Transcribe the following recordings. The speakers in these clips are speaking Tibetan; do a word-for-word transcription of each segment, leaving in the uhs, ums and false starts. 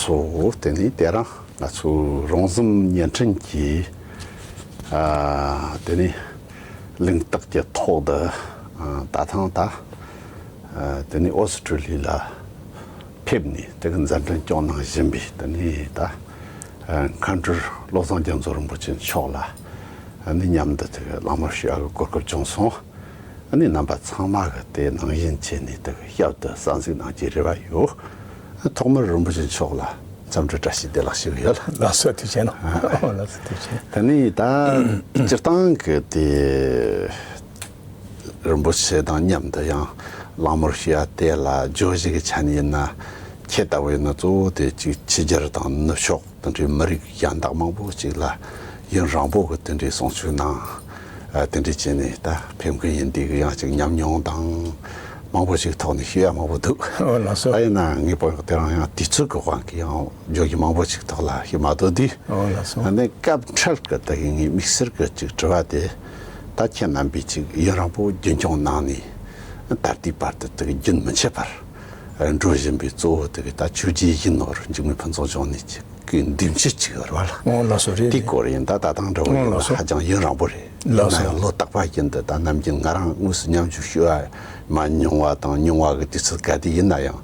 ཚོ་དེ་ནས་དེ་རིང་ང་ཚོའི་རོང་ཟོམ་བརྙན་འཕྲིན་གྱི་ཨ་དེ་ནས་ལུང་རྟགས་ཀྱི་ཐོག་ཏུ་ཨ་ད་ཐེངས་ད་ཨ་དེ་ནས་ཨོ་སི་ཀྲུ་ལི་ལ་ཕེབས་ནས་དེ་གི་མཛད་འཕྲིན་སྐྱོང་གནང་བཞིན་པའི་དེ་ནས་ད་ཨ་མཁན་སྤྲུལ་བློ་བཟང་རྒྱ་མཚོ་རིན་པོ་ཆེ་མཆོག་ལ་ཨ་ནི་མཉམ་དུ་དེ་གི་གླེང་མོལ་ཞུ་ཡག་གི་གོ་སྐབས་བྱུང་སོང་། ཨ་ནི་རྣམ་པ་ཚང་མ་གི་དེ་ནང་བཞིན་བྱས་ནས་དེ་གི་ཞབས་ཏུ་གསན་གཟིགས་གནང་རྒྱུའི་རེ་བ་ཡོད། ཐོག་མར་རིན་པོ་ཆེ་མཆོག་ལ་འཚམས་འདྲི་བཀྲ་ཤིས་བདེ་ལེགས་ཞུ་གི་ཡོད། ལགས་སོ། ཐུགས་རྗེ་གནང་། ལགས་སོ། ཐུགས་རྗེ་གནང་། དེ་ནས་ད་སྤྱིར་བཏང་གི་དེ་རིན་པོ་ཆེ་དང་མཉམ་དུ་ཡང་གླེང་མོལ་ཞུ་ཡ་དེ་ལ་བརྗོད་གཞི་གི་ཆ་ནས་ཡིན་ན། ཁྱེད་ལྟ་བུ་ཡིན་ན་གཙོ་བོ་དེ་གཅིག་ཕྱི་རྒྱལ་དང་ནུབ་ཕྱོགས་དེ་འདྲའི་མི་རིགས་གཞན་དག་མང་པོ་ཅིག་ལ་ཡུན་རིང་པོ་གི་དེ་འདྲའི་གསུང་ཆོས་གནང་། ཨ་དེ་འདྲའི་བྱས་ནས་ད་ཕེབས་མཁན་ཡིན་དུས་ཀྱི་ཡང་ཅིག་ཉམས་མྱོང་དང་མང་པོ་ཞིག་ཐོག་ནས་ཤེས་ཡ་མང་པོ་འདུག་ཨོ་ལགས་སོ། ད་ཡིན་ན་ངེས་པར་དེ་རིང་ཡང་དུས་ཚོད་ཀྱི་དབང་གིས་ཡང་བརྗོད་གཞི་མང་པོ་ཞིག་ཐོག་ལ་ཞུ་མ་ཐུབ་དུས། ཨོ་ལགས་སོ། ཨ་ནི་སྐབས་འཕྲལ་གྱི་ད་གི་ངའི་དམིགས་བསལ་གྱི་ཅིག་དྲི་བ་དེ། ད་ཁྱེད་རྣམ་པས་ཅིག་ཡུན་རིང་པོ་རྒྱུན་སྐྱོང་གནང་ནས་ད་ལྟའི་བར་དུ་དེ་གི་རྒྱུན་མི་ཆད་པར་འགྲོ་བཞིན་པའི་གཙོ་བོ་དེ་གི་ད་ཆོས་བརྒྱུད་ཡིན་ནོར་འཇིགས་མེད་ཕུན་ཚོགས་ལྗོངས་ནས་ཅིག་གི་འདེམས་སྤྱོད་ཅིག་ཡོད་རེད་བ་ལ། ཨོ་ལགས་སོ། རེད། དེའི་སྐོར་ཡིན། ད་ད་ཐེངས་འདྲ་བོ་ཡིན་ན་ཧ་ཅང་ཡུན་རིང་པོ་རེད། ལགས་སོ། ཡིན་ན་ཡང་ལོ་རྟག་པ་བཞིན་དུ་ད་ནམ་རྒྱུན་ང་རང་དངོས་སུ་མཉམ་ཞུགས་ཞུ་བ་མ་མྱོང་བ་དང་མྱོང་བ་གི་དུས་ཚོད་ག་དུས་ཡིན་ན་ཡང་།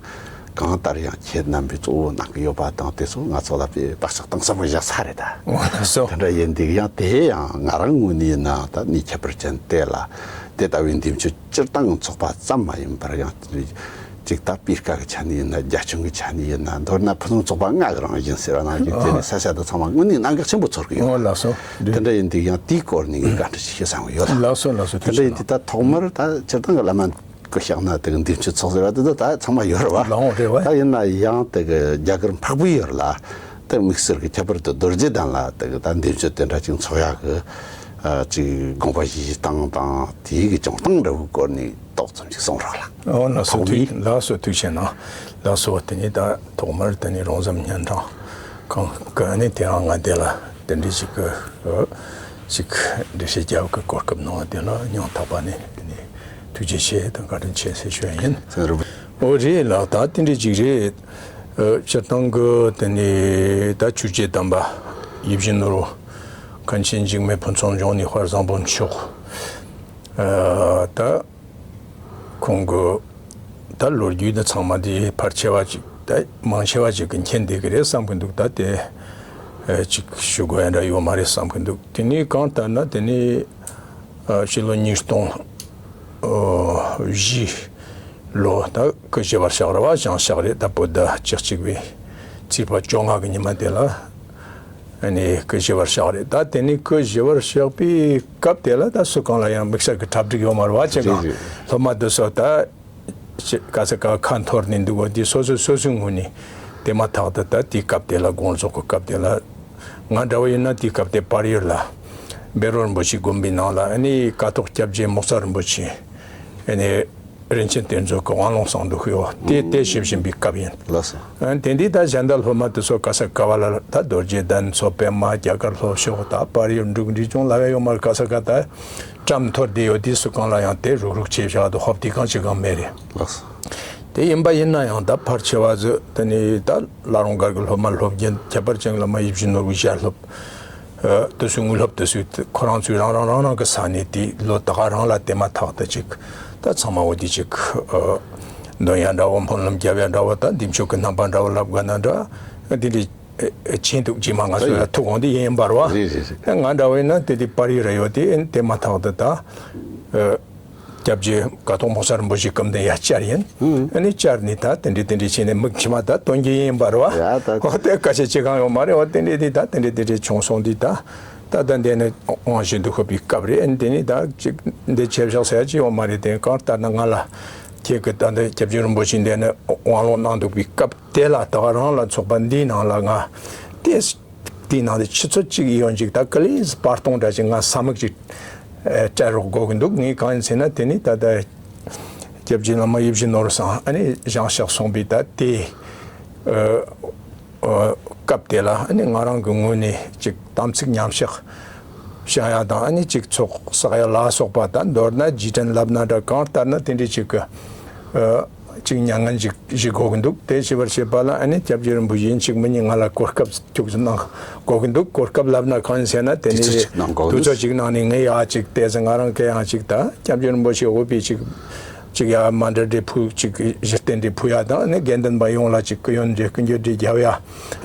གང་ལྟར་ཡང་ཁྱེད་རྣམ་པས་གཙོ་བོ་གནང་གི་ཡོད་པ་དང་དེ་ཚོ་ང་ཚོ་ལ་དཔེ་བག་ཆགས་གཏིང་ཟབ་པོ་བཞག་ཚར་རེད་ད། ཨོ་ལགས་སོ། དེ་འདྲ་ཡིན་དུས་ཡང་དེ་ཡང་ང་རང་ངོས་ནས་ཡིན་ན་ད་ནུས་ཁྱད་པར་ཅན་དེ་ལ་དེ་ལྟ་བུའི་འདེམས་སྤྱོད་སྤྱིར་བཏང་ཚོགས་པ་ཙམ་མ་ཡིན་པར་ཡང་ཅིག་ད་སྤུས་ཀ་གི་ཆ་ནས་ཡིན་ན་རྒྱ་ཁྱོན་གྱི་ཆ་ནས་ཡིན་ན་མདོར་ན་ཕུན་སུམ་ཚོགས་པ་ལྔ་གི་རང་བཞིན་ཟེར་བ་ནང་བཞིན་དེ་ནས་ས་ཆ་དེ་ཚང་མ་དངོས་གནས་གནད་འགག་ཆེན་པོ་ཚོར་གི་ཡོད། ཨོ་ལགས་སོ། དེ་འདྲ་ཡིན་དུས་ཡང་དེའི་སྐོར་ནས་བཀའ་འདྲི་ཞིག་ཞུ་བསམ་གི་ཡོད། ལགས་སོ། ལགས་སོ། དེ་འདྲ་ཡིན་དུས་ད་ཐོག་མར་ད་སྤྱིར་བཏང་གི་བླ་མ། སྐུ་བཤད་ན་དེ་གི་འདེམས་སྤྱོད་ཚོགས་ཟེར་བ་དེ་ད་ད་ཚང་མ་ཡོད་རེད་བ། ལའང་རེད་བ། ད་ཡིན་ན་ཡང་དེ་གི་རྒྱ་གར་འཕགས་པའི་ཡུལ་ལ་དེ་དམིགས་བསལ་གྱི་ཁྱད་པར་དུ་རྡོ་རྗེ་གདན་ལ་དེ་གི་ད་འདེམས་སྤྱོད་དེ་འདྲ་ཅིག་ཚོགས་ཡག་གི་ཨ་ཅིག་དགོངས་པ་བཞེས་བཞེས་སྟངས་དང་དེའི་གི་བྱུང་སྟངས་འདྲ་བོའི་སྐོར་ནས་ཏོག་ཙམ་ཅིག་གསུང་རོགས་ལ། ཨོ་ལགས་སོ། ཐུགས་ལགས་སོ། ཐུགས་རྗེ་གནང་། ལགས་སོ། དེ་ནས་ད་ཐོག་མར་དེ་ནས་རོང་ཟོམ་སྙན་གྲགས་ཁང་གི་ཨ་ནི་དེ་རང་ང་དེ་ལ་དེ་འདྲའི་ཞིག་གི་ཅིག་འགྲེལ་བཤད་རྒྱབ་ཀྱི་གོ་སྐབས་གནང་བ་དེ་ལ་སྙིང་ཐག་པ་ནས་དེ་ནས་ཐུགས་རྗེ་ཆེ་དང་བཀའ་དྲིན་ཆེ་ཟེར་ཞུ་ཡ་ཡིན། ཨོ་རེད་ལགས། ད་དེ་འདྲའི་ཅིག་རེད། ཨ་སྤྱིར་བཏང་གི་དེ་ནས་ད་ཆོས་རྗེ་དམ་པ་ཡིད་བཞིན་ནོར་བུ་མཁན་ཆེན་འཇིགས་མེད་ཕུན་ཚོགས་ལྗོངས་ནས་དཔལ་བཟང་པོ་མཆོག་ཨ་ད། ཁོང་གི་ད་ལོ་རྒྱུས་འདི་ཚང་མ་འདི་ཕལ་ཆེ་བ་ཅིག་ད་མང་ཆེ་བ་ཅིག་གིས་མཁྱེན་བསྡད་ཀྱི་རེད་བསམ་གྱི་འདུག་ད་དེ་ཨེ་ཅིག་ཞུ་དགོས་ཡ་འདྲ་ཡོད་མ་རེད་བསམ་གྱི་འདུག་དེ་ནས་གང་ལྟར་ན་དེ་ནས་ཨ་ཕྱི་ལོ་ཉིས་སྟོང་ཨ་བཞི་ལོ་ད་སྐུ་བཞི་བར་གཤེགས་རེད་བ། ཞང་ཞག་རེད། ད་བོད་ཟླ་བཅུ་གཅིག་པའི་ཚེས་པ་བཅོ་ལྔ་གི་ཉི་མ་དེ་ལ། ཨ་ནི་སྐུ་བཞི་བར་གཤེགས་རེད། ད་དེ་ནི་སྐུ་བཞི་བར་གཤེགས་པའི་སྐབས་དེ་ལ་ད་སུ་གང་ལ་ཡང་དམིགས་བསལ་གྱི་གྲ་སྒྲིག་ཡོད་མ་རེད་བ། ཅེ་གང་རེད་རེད། སློབ་མ་འདི་ཚོ་ད་ཅེ་ག་ས་ག་ཁ་འཐོར་ནས་འདུག་གོ། འདི་སོ་སོ་སོ་སོའི་ངོས་ནས་དེ་མ་ཐག་ཏུ་ད་དེའི་སྐབས་དེ་ལ་དགོངས་རྫོགས་ཀྱི་སྐབས་དེ་ལ་ང་འདྲ་བོ་ཡིན་ན་དེའི་སྐབས་དེ་བལ་ཡུལ་ལ་བཻ་རོ་རིན་པོ་ཆེའི་དགོན་པའི་ནང་ལ་ཨ་ནི་ཀཿཐོག་སྐྱབས་རྗེ་མོག་གསར་རིན་པོ་ཆེ་ཨ་ནི། རིན་ཆེན་གཏེར་མཛོད་ཀྱི་དབང་ལུང་གསང་འདུག་ཡོད། དེ་དེ་ཞིབ་བཞིན་པའི་སྐབས་ཡིན། ལགས་སོ། ཨ་དེ་འདི་ད་གཞན་དག་སློབ་མ་དེ་ཚོ་ག་ས་ག་བ་ལ་ད་རྡོ་རྗེ་གདན་ཚོ་པད་མ་རྒྱ་གར་ལྷོ་ཕྱོགས་ད་བལ་ཡུལ་འབྲུག་འབྲི་ཆུང་ལ་བས་ཡོད་མར་ག་ས་ག་ད་བཀྲམ་འཐོར་བསྡད་ཡོད། དེ་སུ་གང་ལ་ཡང་དེ་རུག་རུག་བྱས་བཞག་ཏུ་ཧོབ་དེ་གང་ཅི་གང་མེད་རེད། ལགས་སོ། དེ་ཡིན་པ་ཡིན་ན་ཡང་ད་ཕལ་ཆེ་བ་ཚོ་དེ་ནི་ད་བླ་རུང་སྒར་གྱི་སློབ་མ་སློབ་རྒན་ཁྱད་པར་ཅན་བླ་མ་ཡིད་བཞིན་ནོར་བུའི་ཞལ་སློབ། ཨ་དེ་ཚོའི་དངོས་སློབ་དེ་ཚོས་ཁོ་རང་ཚོས་རང་རང་རང་རང་གི་ས་ནས་དེ་ལོ་ད་ག་རང་ལ་དེ་མ་ཐག་ཏུ་ཅིག་ད་ཚང་མ་འོ་དེ་ཅིག་ཨ་འདོན་ཡ་འདྲ་བོ་སྨོན་ལམ་རྒྱབ་ཡ་འདྲ་བོ་ད་འདི་མཆོད་ཀྱི་རྣམ་པ་འདྲ་བོ་ལབ་དགོས་ན་འདྲ་ཨ་དེ་འདྲ་ཨ་ཆེན་འདུག་རྗེས་མ་ང་ཚོ་ཡ་ཐུག་འོང་དེ་ཡིན་པར་བ། རེད་རེད་རེད། ཨ་ང་འདྲ་བོ་ཡིན་ན་དེ་དེ་པར་ཡོད་ར་ཡོད་དེ་ཨ་དེ་མ་ཐག་ཏུ་ད་ཨ། སྐྱབས་རྗེ་ཀཿཐོག་མོག་གསར་རིན་པོ་ཆེའི་སྐུ་མདུན་ཡར་བཅར་ཡིན། ཨུ། ཨ་ནི་བཅར་ནས་ད་དེ་འདྲ་དེ་འདྲ་བྱས་ནས་མིག་མཆི་མ་ད་སྟོན་གྱི་ཡིན་པ་རེད་བ། ཡ་ད། འོ་དེ་སྐད་ཆ་ཅི་གང་ཡོད་མ་རེད། འོ་དེ་འདྲ་དེ་ད་དེ་འདྲ་དེ་འདྲ་བྱུང་སོང་དུས་ད་ད་ད་འདི་ནི་དབང་བཞིན་དུ་ཤོད་པའི་སྐབས་རེད། ཨ་ནི་དེ་ནི་ད་ཅིག་འདི་ཆེ་བཞག་ཟེར་ཡ་ཅི་ཡོད་མ་རེད། དེ་གང་ལྟར་ན་ང་ལ་ཁྱེད་ཀྱི་ད་འདི་སྐྱབས་རྗེ་རིན་པོ་ཆེ་འདི་ནི་དབང་ལུང་གནང་འདུག་པའི་སྐབས་དེ་ལ་ད་ག་རང་ལ་ཚོགས་པ་འདིའི་ནང་ལ་ང་དེ། དེའི་ནང་དུ་ཆུ་ཚོད་གཅིག་ཡོང་ཅིག་ད་ཀ་ལིས་པར་གཏོང་འདྲ་ཅིག་ང་ས་མིག་ཅིག་ཨེ་སྤྲད་རོགས་དགོས་ཀྱི་འདུག་ངས་གང་ཡིན་ཟེར་ན་དེ་ནི་ད་ལྟ་སྐྱབས་རྗེ་བླ་མ་ཡིད་བཞིན་ནོར་བུ་སང་ཨ་ནི་ཞང་ཞག་སོང་པའི་ད་དེ་ཨ་ཨ་སྐབས་དེ་ལ་ཨ་ནི་ང་རང་གི་ངོས་ནས་ཅིག་དམ་ཚིག་ཉམས་བཞག་བྱ་ཡ་དང་ཨ་ནི་ཅིག་ཚོགས་བསགས་ཡ་ལ་སོགས་པ་ད་མདོར་ན་རྗེས་དྲན་ལབ་ན་འདྲ་གང་ལྟར་ན་དེ་འདྲའི་ཅིག་གི་ཨ། ཅིག་མྱ་ངན་ཅིག་བཞེས་དགོས་ཀྱི་འདུག་དེ་བྱེད་པར་བྱེད་པ་ལ་ཨ་ནི་སྐྱབས་རྗེ་རིན་པོ་ཆེ་ཡིན་ཅིག་མིན་ཉིན་ང་ལ་གོ་སྐབས་ཁྱུག་ཙམ་གནང་དགོས་ཀྱི་འདུག་གོ་སྐབས་ལབ་ན་གང་ཡིན་ཟེར་ན། དེ་ནི་དུས་ཚོད་ཅིག་གནང་དགོས་ཀྱི་འདུག་དུས་ཚོད་ཅིག་གནང་ནས་ངས་ཡ་ཅིག་བལྟས་ཟིན། ང་རང་གི་ཡང་ཅིག་ད་སྐྱབས་རྗེ་རིན་པོ་ཆེ་འོས་པའི་ཅིག་ཅིག་ཡ་མཎྜལ་འདྲ་ཕུལ། ཅིག་གཞི་རྟེན་འདྲ་ཕུལ་ཡ་དང་ནི་དགེ་འདུན་པ་ཡོངས་ལ་ཅིག་སྐུ་ཡོན་འདྲ་སྐུ་འགྱེད་འདྲ་རྒྱབ་ཡ། ཨ་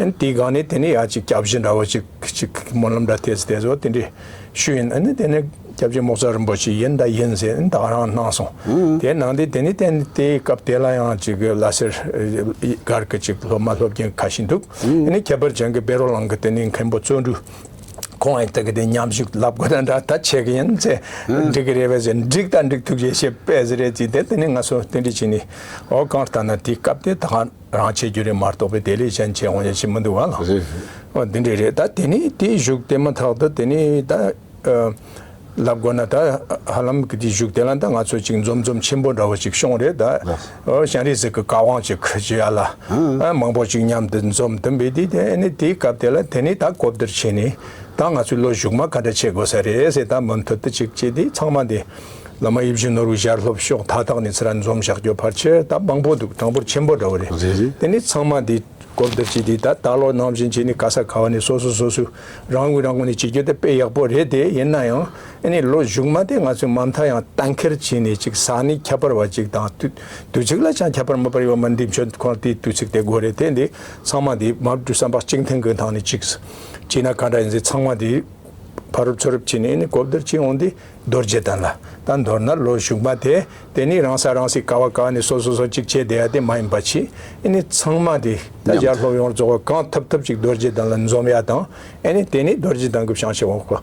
ནི་དེའི་སྒང་ནས་དེ་ནི་ཡ་ཅིག་སྐྱབས་ཞུ་འདྲ་བོ་ཅིག་ཅིག་སྨོན་ལམ་འདྲ་དེ་ཚོ་དེ་འདྲ་ཞུས་ཡིན། ཨ་ནི་དེ་ནི་སྐྱབས་རྗེ་མོག་ཙ་རིན་པོ་ཆེ་ཡིན་ད་ཡིན་ཟེར་ཨ་ནི་ད་ག་རང་གནང་སོང་། དེ་གནང་དུས་དེ་ནི་དེ་དེའི་སྐབས་དེ་ལ་ཡང་ཅིག་ལ་སེར་སྒར་གྱི་ཅིག་སློབ་མ་སློབ་དགེ་ཁ་ཤས་འདུག་ཨ་ནི་ཁྱད་པར་ཅན་གྱི་བཻ་རོ་གླིང་གི་དེ་ནི་མཁན་པོ་བརྩོན་འགྲུས་ཁོང་ཨེ་ད་གི་དེ་མཉམ་ཞུགས་ལབ་དགོས་ན་འདྲ་ད་ཆེ་གི་ཡིན་ཚེ་འགྲིག་གི་རེད་བས་ཟེར། འགྲིག་ད་འགྲིག་ཐུགས་རྗེ་ཆེ་པས་ཟེར་རེད་ཅིག་དེ་དེ་ནི་ང་ཚོ་དེ་འདྲ་བྱས་ནས་འོ་གང་ལྟར་ན་དེའི་སྐབས་དེ་ད་ག་རང་བྱེད་རྒྱུ་རེད་མ་གཏོགས་པའི་དེ་ལས་གཞན་བྱེད་འོང་ཡ་ཞིག་མི་འདུག་བ་ལགས། རེད། འོ་འདི་འདྲ་རེད། ད་དེ་ནི་དེའི་གཞུག་དེ་མ་ཐག་ཏུ་དེ་ནི་ད་ཨ་ལབ་དགོས་ན་ད་ཧ་ལམ་གི་དེའི་གཞུག་དེ་ལ་ད་ང་ཚོ་ཅིག་འཛོམས་འཛོམས་ཆེན་པོ་འདྲ་བོ་ཅིག་བྱུང་རེད་ད། ལགས། འོ་སྤྱན་རས་གཟིགས་ཀྱི་བཀའ་དབང་ཅིག་ཞུ་ཡ་ལ་ཨ་མང་པོ་ཅིག་མཉམ་དུ་འཛོམས་དུ་འབད་དེ་དེ་ནི་དེའི་སྐབས་དེ་ལ་དེ་ནི་ད་གོ་བསྡུར་བྱས་ནས་ད་ང་ཚོས་ལོ་གཞུག་མ་ག་འདྲ་བྱེད་དགོས་ས་རེད་ཟེར་ད་མུ་མཐུད་དུ་ཅིག་བྱས་དེ་ཚང་མ་དེ། བླ་མ་ཡིད་བཞིན་ནོར་བུའི་ཞལ་སློབ་ཤོག་མཐའ་དག་ནས་ཚུར་འཛོམས་བཞག་རྒྱུ་ཕལ་ཆེར་ད་མང་པོ་འདུག་གྲངས་འབོར་ཆེན་པོ་འདྲ་བོ་རེད། རེད་རེད། དེ་ནི་ཚང་མ་འདི་གོ་བསྡུར་བྱས་ཏེ་ད་ད་ལོ་ནང་བཞིན་བྱས་ནས་ག་ས་ག་བ་ནས་སོ་སོ་སོ་སོའི་རང་ངོས་རང་ངོས་ནས་བྱེད་རྒྱུ་དེ་དཔེ་ཡག་པོ་རེད། དེ་ཡིན་ན་ཡང་ཨ་ནི་ལོ་གཞུག་མ་དེ་ང་ཚོས་མ་མཐའ་ཡང་གཏན་འཁེལ་བྱས་ནས་ཅིག་ས་གནས་ཁྱད་པར་བ་ཅིག་དང་དུས་དུས་ཚིགས་ལ་ཅང་ཁྱད་པར་མི་འབར་ཡོད་མ་འདི་མཆོད་ཁོང་དེའི་དུས་ཚིགས་དེ་དགོས་རེད། དེ་འདི་ཚང་མ་འདི་མ་བསྡུ་བསམ་པ་གཅིག་མཐུན་གྱི་ཐོག་ནས་ཅིག་བྱས་ན་ག་འདྲ་ཡིན་ཟེར་ཚང་མ་འདི་ཕ་རོལ་ཚུར་རུབ་བྱས་ནས་ཨ་ནི་གོ་བསྡུར་བྱས་འོང་དུས། རྡོ་རྗེ་གདན་ལ་ད་མདོར་ན་ལོ་གཞུག་མ་དེ་དེ་ནི་རང་ས་རང་སའི་ཀ་བ་ཀ་ནས་སོ་སོ་སོ་གཅིག་བྱས་བསྡད་ཡ་དེ་མ་ཡིན་པ་ཆེ་ཨ་ནི་ཚང་མ་དེ་ད་མཉམ་དུ་ཞལ་སློབ་ཡོངས་རྫོགས་གང་ཐུབ་ཐུབ་ཅིག་རྡོ་རྗེ་གདན་ལ་འཛོམས་ཡ་དང་ཨ་ནི་དེ་ནི་རྡོ་རྗེ་གདན་གྱི་བྱང་ཆུབ་འོག་གི་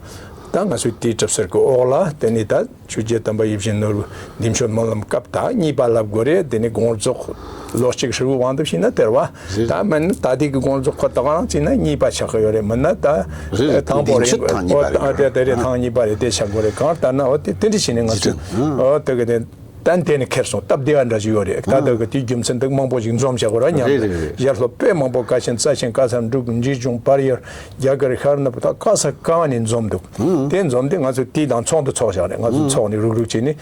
ད་ང་ཚོའི་དེའི་གྲུབ་ཚུལ་གྱི་འོག་ལ་དེ་ནི་ད་ཆོས་རྗེ་དམ་པ་ཡིད་བཞིན་ནོར་བུའི་འདི་མཆོད་སྨོན་ལམ་སྐབས་ད་གཉིས་པ་ལབ་དགོས་རེད། དེ་ནི་དགོངས་རྫོགས་ལོ་གཅིག་ཧྲིལ་བོའི་དབང་དུ་བྱས་ན་དེར་བ། རེད། ད་མིན་ན་ད་ལྟའི་གི་དགོངས་རྫོགས་ཁོ་ད་ག་རང་བྱས་ན་གཉིས་པ་ཆགས་ཀྱི་ཡོད་རེད། མིན་ན་ད་རེད་རེད། དང་པོ་རེད། འདི་མཆོད་ཐེངས་གཉིས་པ་རེད། ཨོ་ད་དེ་དེ་རེད། ཐེངས་གཉིས་པ་རེད། དེ་ཆགས་དགོས་རེད། གང་ལྟར་ན་ཨོ་དེ་དེ་འདྲ་བྱས་ནས་ང་ཚོས་ཨོ་དེ་གི་དེ་གཏན་གཏན་ནས་ཁྱེར་སོང་སྟབས་བདེ་བ་འདྲ་ཞིག་ཡོད་རེད། ད་ལྟ་གི་དེའི་རྒྱུ་མཚན་འདུག་མང་པོ་ཞིག་འཛོམས་བྱ་དགོས་ར་མཉམ་རེད་དུ་རེད་རེད། ཞལ་སློབ་དཔེ་མང་པོ་བཀའ་ཆེན་རྩ་ཆེན་བཀའ་ཚང་འབྲུག་འབྲས་ལྗོངས་བར་ཡུལ་རྒྱ་གར་ཤར་ནུབ་ད་ག་ས་ག་བ་ནས་འཛོམས་འདུག་དེ་འཛོམས་དེ་ང་ཚོས་དེ་དང་ཚོགས་འདུ་ཚོགས་བཞག་རེད། ང་ཚོས་ཚོགས་ནས་རུག་རུག་བྱས་ནས།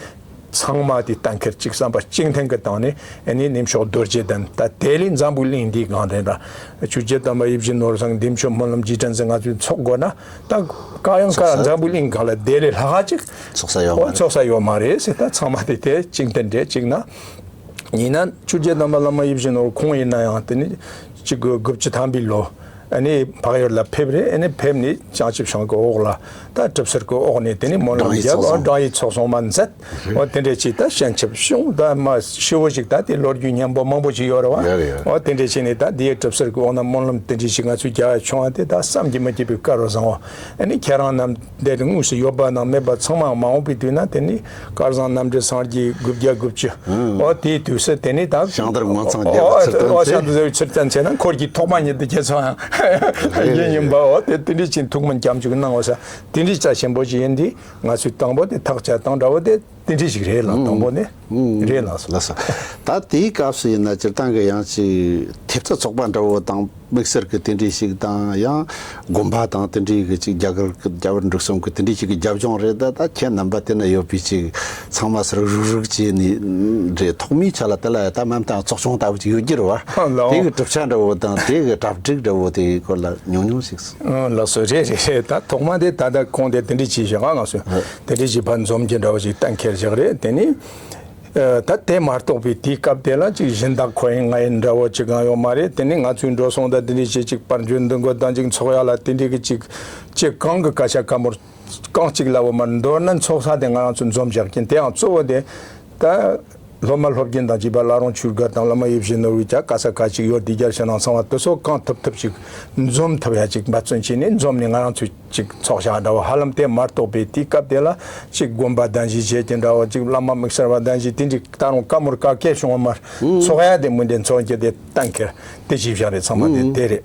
ཚང་མ་དེ་གཏན་འཁེལ་གཅིག་བསམ་པ་གཅིག་མཐུན་གྱི་སྟེང་ནས་ཨ་ནི་གནས་མཆོག་རྡོ་རྗེ་གདན་ད་དེ་ལས་འཛམ་བུའི་གླིང་འདིའི་སྒང་དེ་འདྲ་ཆོས་རྗེ་དམ་པ་ཡིད་བཞིན་ནོར་བུ་ཚང་འདི་མཆོད་སྨོན་ལམ་རྗེས་དྲན་ཟེར་ང་ཚོས་ཚོགས་དགོས་ན་ད་ག་ཡང་ག་ཚོགས་ས་འཛམ་བུའི་གླིང་སྒང་ལ་དེ་ལས་ལྷག་ག་ཅིག་ཚོགས་ས་ཡོད་མ་རེད། ཚོགས་ས་ཡོད་མ་རེད་ཟེར། ད་ཚང་མ་དེ་དེ་གཅིག་མཐུན་རེད། གཅིག་ན་ཡིན་ན་ཆོས་རྗེ་དམ་པ་བླ་མ་ཡིད་བཞིན་ནོར་བུ་ཁོང་ཡིན་ན་ཡང་དེ་ནི་གཅིག་དགུ་དགུ་བཅུ་ཐམ་པའི་ལོ། ཨ་ནི་འཕགས་ཡུལ་ལ་ཕེབས་རེད། ཨ་ནི་ཕེབས་ནས་བྱང་ཆུབ་ཤིང་གི་འོག་ལ་ད་གྲུབ་ཚུལ་གྱི་འོག་ནས་དེ་ནི་སྨོན་ལམ་བརྒྱབ། སྦྲང་ཡིག་ཚོགས་གསུང་མ་མཛད། འོ་དེ་འདྲས་ཅིག་ད་སྤྱན་ཆབ་བྱུང་། ད་མ་ཤི་བོ་ཞིག་ད་དེ་ལོ་རྒྱུས་སྙན་པོ་མང་པོ་ཞིག་ཡོད་རེད་བ། ཡོད་རེད་ཡོད། འོ་དེ་འདྲས་ཅིག་ནས་ད་དེའི་གྲུབ་ཚུལ་གྱི་འོག་ན་སྨོན་ལམ་དེ་འདྲས་ཞིག་ང་ཚོས་རྒྱག་ཡ་བྱུང་བ་དེ་ད་བསམ་གྱིས་མི་ཁྱབ་པའི་དཀར་བོ་བཟང་བ། ཨ་ནི་ཁྱེད་རང་རྣམས་འདིར་དངོས་སུ་ཡོད་པ་དང་མེད་པ་ཚང་མ་མ་འོངས་པའི་དུས་ན་དེ་ནི་དཀར་བཟང་རྣམ་འདྲེན་སངས་རྒྱས་དགུ་བརྒྱ་དགུ་བཅུ། འོ་དེའི་དུས་སུ་དེ་ནི་ད་ཞང་དར་ངོ་མཚང་རྒྱ་གར་ཚུར་བཏང་ཚེ། ཞང་དར་ཚུར་བཏང་ཚེ་ན་འཁོར་གྱི་ཐོག་མ་ཉིད་དུ་ཁྱེད་ཚོ་ཡང་ཡིན་ཡིན་པའོ། དེ་དེ་འདྲའི་ཅིག་ཐུགས་སྨོན་སྐྱབས་འཇུག་གནང་བ་ས་དེ་འདྲའི་རྩ་ཆེན་པོ་ཞིག་ཡིན་དེ་ང་ཚོའི་དང་པོ་དེ་ཐག་བཅད་སྟངས་འདྲ་བོ་དེ་དེ་འདྲའི་ཞིག་རེད་ལགས། དང་པོ་ནི་རེད་ལགས་སོ། ལགས་སོ། ད་དེའི་སྐབས་སུ་ཡིན་ན་སྤྱིར་བཏང་གི་ཡང་ཅིག་ཐེབས་རྩ་ཚོགས་པ་འདྲ་བོ་དང་། དམིགས་བསལ་གྱི་དེ་འདྲའི་ཞིག་དང་ཡང་དགོན་པ་དང་དེ་འདྲའི་གི་ཅིག་རྒྱ་གར་གྱི་རྒྱལ་བ་འབྲུག་གསུམ་གྱི་དེ་འདྲའི་ཞིག་གི་རྒྱབ་ལྗོངས་རེད། ད་ད་ཁྱེད་རྣམ་པ་དེ་ན་ཡོད་པའི་ཅིག་ཚང་མ་སུ་རུག་རུག་རུག་བྱས་ནས་རེད། ཐོག་མའི་ཆ་ལ་དེ་ལ་ད་མ་མཐའ་ཚོགས་ཆུང་ལྟ་བུ་ཅིག་ཡོད་རྒྱུ་རེད་བ། ལའོ། དེ་གི་གྲུབ་ཆ་འདྲ་བོ་དང་དེ་གི་གྲ་སྒྲིག་འདྲ་བོ་དེའི་སྐོར་ལ་ཉུང་ཉུང་ཞིག་ཨ་ལགས་སོ། རེད་རེད་རེད། ད་ཐོག་མ་དེ་ད་ད་ཁོང་དེ་དེ་འདྲའི་ཅིག་བཞག་ང་ང་ཚོས་དེ་འདྲའི་ཅིག་ཕར་འཛོམས་རྒྱུ་འདྲ་བོ་ཅིག་གཏན་འཁེལ་བཞག་རེད། དེ་ནི། ཨ་ད་དེ་མ་གཏོགས་པའི་དེའི་སྐབས་དེ་ལ་ཅིག་གཞན་དག་ཁོ་ཡིན་ང་ཡིན་འདྲ་བོ་ཅིག་གང་ཡོད་མ་རེད། དེ་ནི་ང་ཚོའི་འགྲོ་སོང་དང་དེ་འདྲའི་ཅིག་ཅིག་དཔལ་འབྱོར་འདུ་འགོད་དང་ཅིག་ཚོགས་ཡ་ལ་དེ་འདྲའི་གི་ཅིག་ཅིག་གང་གི་སྐད་ཆ་དཀའ་མོར་གང་ཅིག་ལབ་བོ་མ་མདོར་ན་ཚོགས་ས་དེ་ང་རང་ཚོ་འཛོམས་བཞག་གིན། དེའང་གཙོ་བོ་དེ་ད་སློབ་མ་སློབ་རྒན་དང་བཅས་པ་བླ་རུང་ཆོས་སྒར་དང་བླ་མ་ཡིད་བཞིན་ནོར་བུའི་ཅག་ག་ས་ག་ཅིག་ཡོད་དེ་རྒྱལ་ཕྱི་ནང་ཚང་བ་དེ་ཚོ་གང་ཐུབ་ཐུབ་ཅིག་འཛོམས་ཐུབ་ཡ་ཅིག་འབད་བརྩོན་བྱས་ནས་འཛོམས་ནས་ང་རང་ཚོའི་ཅིག་ཚོགས་བཞག་འདྲ་བོ་ཧ་ལམ་དེ་མ་གཏོགས་པའི་དེའི་སྐབས་དེ་ལ་ཅིག་དགོན་པ་གདན་ཞུ་བྱེད་ཀྱི་འདྲ་བོ་ཅིག་བླ་མ་དམིགས་བསལ་བ་གདན་ཞུ་དེ་འདྲའི་ད་རུང་བཀའ་མོལ་བཀའ་སྐད་བྱུང་བ་མར་ཚོགས་ཡ་དེ་མུ་འདྲེན་ཚོགས་རྒྱུ་དེ་གཏན་འཁེལ་དེ་ཞིག་བཞག་རེད། ཚང་མ་དེ་དེ་རེད།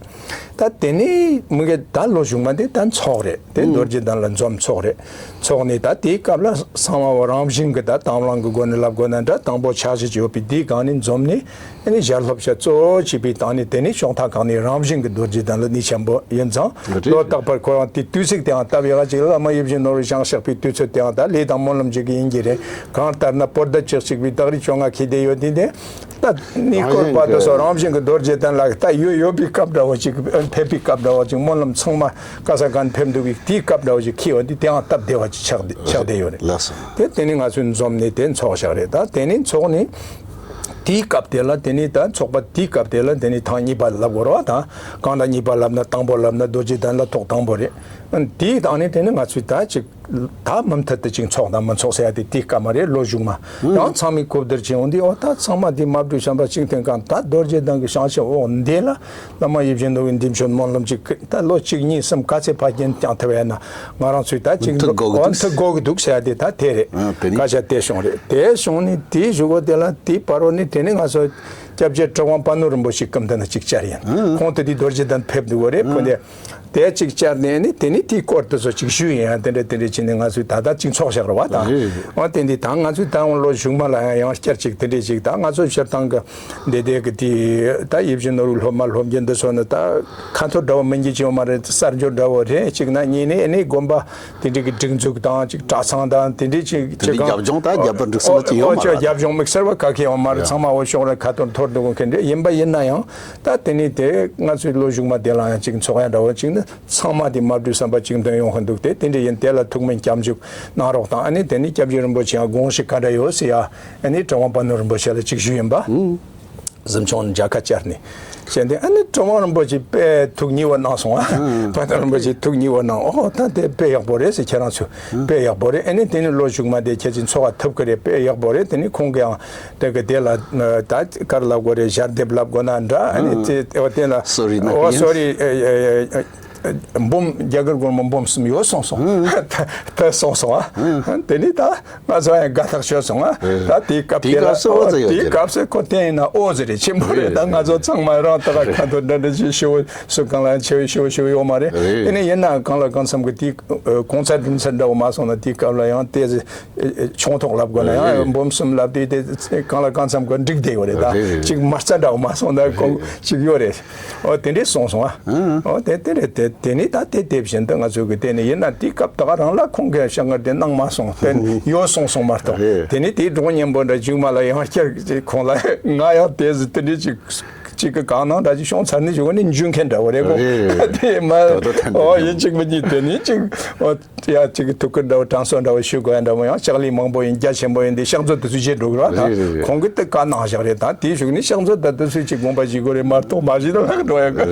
ད་དེ་ནས་མི་གེ་ད་ལོ་གཞུག་མ་དེ་ད་ཚོགས་རེད། དེ་རྡོ་རྗེ་གདན་ལ་འཛོམས་ཚོགས་རེད། ཚོགས་ནས་ད་དེའི་སྐབས་ལ་གསང་བ་བ་རང་བཞིན་གྱི་ད་དང་བླངས་ཀྱི་སྒོ་ནས་ལབ་དགོས་ན་འདྲ་དང་པོ་ཕྱག་བཞེས་ཀྱི་ཡོད་པའི་དེའི་སྒང་ནས་འཛོམས་ནས། ཨ་ནི་ཞལ་སློབ་བྱ་གཙོ་བོ་བྱས་པའི་སྟེང་ནས་དེ་ནི་ཕྱོགས་མཐའ་ཁག་ནས་རང་བཞིན་གྱི་རྡོ་རྗེ་གདན་ལ་གནས་ཆེན་པོ་ཡིན་ཙང་། རེད། ལོ་རྟག་པར་ཁོ་རང་དེ་ དུས་ཚིགས་དེའང་སྟབས་ཡག་ཅིག་བླ་མ་ཡིད་བཞིན་ནོར་བུའི་ཞལ་གཤེགས་པའི་དུས་ཚོད་དེའང་ད་ལས་དང་སྨོན་ལམ་ཅིག་ཡིན་གྱི་རེད། གང་ལྟར་ན་བོད་ཟླ་བཅུ་གཅིག་པའི་སྟག་རིས་བཅོ་ལྔ་འཁེལ་བསྡད་ཡོད་དུས་དེ། ད་ནི་སྐོར་པ་དེ་ཚོ་རང་བཞིན་གྱི་རྡོ་རྗེ་གདན་ལ་ད་ཡོད་ཡོད་པའི་སྐབས་འདྲ་བོ་ཅིག་ཕེབས་པའི་སྐབས་འདྲ་བོ་ཅིག་སྨོན་ལམ་ཚང་མ་ག་ས་ག་ནས་ཕེབས་འདུག་གི་དེའི་སྐབས་འདྲ་བོ་ཅིག་འཁེལ་བ་དེ་དེའང་སྟབས་བདེ་བ་ཅིག་ཆགས་བསྡད་ཆགས་བསྡད་ཡོད་རེད། ལགས་སོ། དེ་དེ་ནི་ང་ཚོས་འཛོམས་ནས་དེ་འཚོགས་བཞག་རེད། ད་དེ་ནི་འཚོགས་ནས། དེའི་སྐབས་དེ་ལ་དེ་ནི་ད་ཚོགས་པ་དེའི་སྐབས་དེ་ལ་དེ་ནི་ཐེངས་གཉིས་པ་ལབ་དགོས་རེད་བ། ད་གང་ལ་གཉིས་པ་ལབ་ན་དང་པོ་ལབ་ན་རྡོ་རྗེ་གདན་ལ་ཐོག་དང་པོ་རེད། དེའི་སྟེང་ནས་དེ་ནི་ང་ཚོས་ད་ཅིག་ད་མུ་མཐུད་དུ་ཅིག་འཚོགས་དང་མི་འཚོགས་ཟེར་ཡ་དེ་དེའི་སྐབས་མ་རེད། ལོ་གཞུག་མ་ཡང་ཚང་མས་གོ་བསྡུར་བྱས་འོང་དུས་ཨོ་ད་ཚང་མ་དེ་མ་བགྲོས་བྱམས་པ་གཅིག་མཐུན་གང་ད་རྡོ་རྗེ་གདན་གྱི་ཞིང་ཆེན་འོག་འདི་ལ་བླ་མ་ཡིད་བཞིན་ནོར་བུའི་འདི་མཆོད་སྨོན་ལམ་ཅིག་ད་ལོ་གཅིག་གཉིས་གསུམ་ག་ཚད་ཕར་རྒྱུན་བསྐྱངས་ཐུབ་ཡ་ན་ང་རང་ཚོས་ད་ཅིག་མཐུ་དགོས་ཀྱི་འདུག་མཐུ་དགོས་ཀྱི་འདུག་ཟེར་ཡ་དེ་ད་དེ་རེད། ཨ་དེ་ནི་སྐད་ཆ་དེ་བྱུང་རེད། དེ་བྱུང་ནས་དེའི་གཞུག་གུ་དེ་ལ་དེའི་བར་བ་ནི་དེ་ནི་ང་ཚོ་སྐྱབས་རྗེ་གྲུབ་དབང་པ་ནོར་རིན་པོ་ཆེ་སྐུ་མདུན་ན་ཅིག་བཅར་ཡིན། ཨ་ཁོང་དེ་དུས་རྡོ་རྗེ་གདན་ཕེབས་འདུག་གོ་རེད། ཨ་ཕུ་དེ་དེ་ཅིག་བཅར་ནས་ནི་དེ་ནི་དེའི་སྐོར་དེ་ཚོ་ཅིག་ཞུས་ཡིན། ཡང་དེ་འདྲ་དེ་འདྲ་བྱས་ནས་ང་ཚོས་ད་ལྟ་ཅིག་འཚོགས་བཞག་རེད་བ། ད་རེད་རེད། འོ་དེ་འདི་ད་ང་ཚོས་ད་འོང་ལོ་གཞུག་མ་ལ་ཡང་ཡང་བསྐྱར་ཅིག་དེ་འདྲ་ཅིག་ད་ང་ཚོ་སྤྱིར་བཏང་གི་འདི་དེ་གི་དེ་ད་ཡིད་བཞིན་ནོར་བུའི་སློབ་མ་སློབ་འབྱིན་འདི་ཚོ་ནི་ད་ཁ་འཐོར་འདྲ་བོ་མི་འགྱུར་གྱི་ཡོད་མ་རེད། གསར་འབྱོར་འདྲ་བོ་རེད། གཅིག་ན་གཉིས་ནས་ཨ་ནི་དགོན་པ་དེ་འདྲའི་གི་སྒྲིག་འཛུགས་དང་ཅིག་གྲྭ་ཚང་དང་དེ་འདྲའི་ཅིག་དེ་ཅིག་འདྲའི་གང་རྒྱབ་ལྗོངས་དང་རྒྱབ་ལྗོངས་སྒྲིག་སྲོལ་ཅིག་ཡོད་མ་རེད། རྒྱབ་ལྗོངས་དམིགས་བསལ་བ་ག་གེ་ཡོད་མ་རེད། ཚང་མ་འོ་ཤོག་རེ་ཁ་འཐོར་འཐོར་འདུག་མཁན་རེད། ཡིན་པ་ཡིན་ན་ཡང་ད་དེ་ནས་དེ་ང་ཚོའི་ལོ་གཞུག་མ་དེ་ལ་ཡང་ཅིག་འཚོགས་ཡ་འདྲ་བོ་ཅིག་ནི་ཚང་མ་དེ་མ་བགྲོས་བསམ་པ་གཅིག་མཐུན་ཡོང་གི་འདུག་དེ་དེ་འདྲ་ཡིན། དེ་ལ་ཐུགས་སྨོན་སྐྱབས་འཇུག་གནང་རོགས་དང་། ཨ་ནི་དེ་ནས་སྐྱབས་རྗེ་རིན་པོ་ཆེ་ཡང་དགོངས་གཞི་ག་འདྲ་ཡོད་ཟེར་ཡ་ཨ་ནི་གྲུབ་དབང་པ་ནོར་རིན་པོ་ཆེ་ལ་ཅིག་ཞུས་ཡིན་པ། གཟིམ་ཆུང་མཇལ་ཁ་བཅར་ནས་བྱས་ཏེ་ཨ་ནི་གྲུབ་དབང་རིན་པོ་ཆེ་དཔེ་ཐུགས་མཉེས་པོ་གནང་སོང་ཨ། པ་ཏ་རིན་པོ་ཆེ་ཐུགས་མཉེས་པོ་གནང་། ཨོ་ད་དེ་དཔེ་ཡག་པོ་རེད་ཟེར། ཁྱེད་རང་ཚོ་དཔེ་ཡག་པོ་རེད། ཨ་ནི་དེ་ནི་ལོ་གཞུག་མ་དེ་ཁྱེད་ཀྱིས་འཚོགས་པ་ཐུབ་ཀྱི་རེད། དཔེ་ཡག་པོ་རེད། དེ་ནི་ཁོང་གིས་ཡང་དེ་གི་དེ་ལ་ད་ག་རེ་ལབ་དགོས་རེད། ཞལ་འདེབས་ལབ་དགོས་ན་འདྲ། ཨ་ནི་དེ་དེ་ལ་གསོལ་རས་ན་ཨོ་གསོལ་རས། འབུམ་རྒྱ་གར་སྒོར་མོ་འབུམ་གསུམ་ཡོད་གསུངས་སོང་། ད་གསུངས་སོང་ཨ། དེ་ནི་ད་ང་ཚོ་ཡང་དགའ་ཐག་ཆོད་སོང་ཨ། ད་དེའི་སྐབས་དེ་ལ་དེའི་སྐབས་སུ་ཁོ་དེ་ཡིན་ན་ཨོ་ཙི་རེད། ཆེན་པོ་རེད། ད་ང་ཚོ་ཚང་མ་རང་ད་ག་ཁ་ཐོར་འདྲ་འདྲ་ཅིག་ཞུ་བ་སུ་གང་ལ་ཆེ་བའི་ཞུ་བ་ཞུ་བ་ཡོད་མ་རེད། དེ་ནི་ཡིན་ན་གང་ལ་གང་འཚམ་གི་དེའི་གོང་ཚད་འདྲ་འདྲ་བོ་མ་སོང་ན་དེའི་སྐབས་ལ་ཡང་དེ་ཆུང་ཐོག་ལབ་དགོས་ན་ཡང་འབུམ་གསུམ་ལབ་དུས་དེ་གང་ལ་གང་འཚམ་གི་འགྲིག་བསྡད་ཡོད་རེད། ད་ཅིག་མ་རྩ་འདྲ་བོ་མ་སོང་ན་གོང་ཅིག་ཡོད་རེད། ཨོ་དེ་འདྲས་སོང་སོང་ཨ། ཨོ་དེ་དེ་རེད། དེ་དེ་ནི་ད་དེ་དེ་བཞིན་དུ་ང་ཚོ་གི་དེ་ནི་ཡིན་ན་དེའི་སྐབས་ད་ག་རང་ལ་ཁོང་གིས་བྱ་དངོས་དེ་གནང་མ་སོང་། དེ་ཡོད་སོང་སོང་མ་གཏོགས་དེ་ནི་དེའི་གྲོགས་མཉམ་པོ་འདྲ་མཇུག་མ་ལ་ཡང་བསྐྱར་ཁོང་ལ་ང་ཡང་དེ་ཟི་དེ་འདྲས་ཅིག་ཅིག་གི་གང་གནང་འདྲ་ཅིག་བྱུང་ཚར་ནི་བྱུང་ནི་འཇུ་མཁན་འདྲ་བོ་རེད་གོ། དེ་མ་ཨོ་ཡིན་གཅིག་མིན་གཉིས་དེ་ནི་ཅིག་ཨོ། ཡ་གཅིག་གི་ཐུགས་ཁུར་འདྲ་བོ་དྲང་སྲོང་འདྲ་བོ་ཞུ་དགོས་ཡ་འདྲ་བོ་ཡང་ལྕགས་ལས་མང་པོ་ཡིན། རྒྱ་ཆེན་པོ་ཡིན་དེ་ཕྱག་མཛོད་དེ་ཚོ་བྱེད་འགྲོ་གི་ར། ད་ཁོང་གིས་དེ་བཀའ་གནང་བཞག་རེད། ད་དེའི་གཞུག་ནས་ཕྱག་མཛོད་ད་དེ་ཚོས་ཅིག་དགོངས་པ་བཞེས་དགོས་རེད་མ་གཏོགས་མ་བཞེས་ན་ལྷག་འགྲོ་ཡ་གི་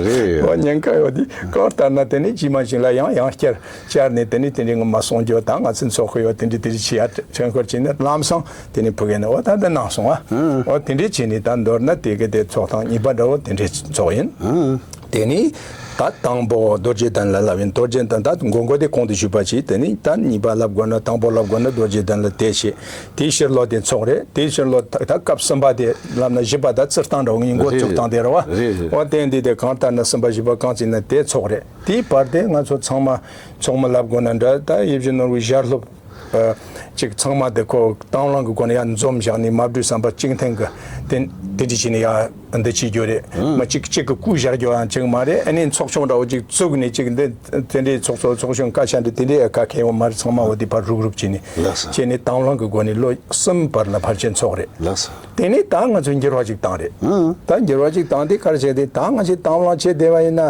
ཨོ་ཉེན་ཁ་ཡོད་དེ་གང་ལྟར་ན་དེ་ནས་རྗེས་མ་ཞིག་ལ་ཡང་ཡང་བསྐྱར་བཅར་ནས་དེ་ནས་དེ་འདྲའི་ངོ་མ་སོང་རྒྱུ་ད་ང་ཚོ་འཚོགས་གི་ཡོད། དེ་འདྲའི་དེ་འདྲའི་བྱེད་ཡ་ཁྲེལ་འཁོར་བྱས་ནས་ལམ་སང་དེ་ནས་ཕུག་གི་ནས་ཨོ་ད་འདི་གནང་སོང་ཨ། ཨོ་དེ་འདྲའི་བྱས་ནས་ད་མདོར་ན་དེ་གི་དེ་ཚོགས་ཐེངས་གཉིས་པ་འདྲ་བོ་དེ་འདྲའི་ཚོགས་ཡིན། དེ་ནི་ད་དང་པོ་རྡོ་རྗེ་གདན་ལ་ལབ་ཡིན། རྡོ་རྗེ་གདན་ད་མགོ་མགོ་དེ་གོང་དུ་ཞུས་པ་ཅིག་དེ་ནི་ད་གཉིས་པ་ལབ་དགོས་ན་དང་པོ་ལབ་དགོས་ན་རྡོ་རྗེ་གདན་ལ་དེ་བྱས། དེའི་ཕྱིར་ལོ་དེ་ཚོགས་རེད། དེའི་ཕྱིར་ལོ་ད་ད་སྐབས་གསུམ་པ་དེ་ལབ་ན་བཞི་པ་ད་རྩི་སྟངས་འདྲ་བོ་ངས་འགོ་བཙུགས་སྟངས་དེ་རེད་བ། རེད་རེད། འོ་དེ་འདི་དེ་གང་ལྟར་ན་གསུམ་པ་བཞི་པ་གང་ཅི་ན་དེ་ཚོགས་རེད། དེའི་བར་དེ་ང་ཚོ་ཚང་མ་ཚོགས་མི་ལབ་དགོས་ན་འདྲ། ད་ཡིད་བཞིན་ནོར་བུའི་ཞལ་སློབ་ཅིག་ཚང་མ་དེ་ཁོ་དང་བླངས་ཀྱི་སྒོ་ནས་ཡར་འཛོམས་བཞག་ནས་མ་བགྲོས་བསམ་པ་གཅིག་མཐུན་གྱི་དེ་དེ་འདྲ་བྱས་ནས་ཡར་འདི་བྱེད་རྒྱུ་རེད། མི་གཅིག་གཅིག་གི་སྐུ་བཞག་རྒྱུ་ཡང་གཅིག་མ་རེད། ཨ་ནི་ཚོགས་ཆུང་འདྲ་བོ་ཅིག་བཙུགས་ནས་ཅིག་འདི་དེ་འདྲའི་ཚོགས་གཙོ་ཚོགས་གཞོན་བཀའ་ཤག་འདི་དེ་འདྲའི་ཨེ་ཁ་མཁན་ཡོད་མ་རེད། ཚང་མ་འོ་དེ་ཕར་རུག་རུག་བྱས་ནས་ལགས་སོ། བྱས་ནས་དང་བླངས་ཀྱི་སྒོ་ནས་ལོ་གསུམ་བར་ལ་ཕལ་ཆེར་ཚོགས་རེད། ལགས་སོ། དེ་ནས་ད་ང་ཚོས་འགྱུར་བ་ཅིག་བཏང་རེད། ད་འགྱུར་བ་ཅིག་བཏང་དེ་ག་རེ་བྱས་ཏེ་ད་ང་ཚོས་དང་བླངས་བྱས་བསྡད་པ་ཡིན་ན།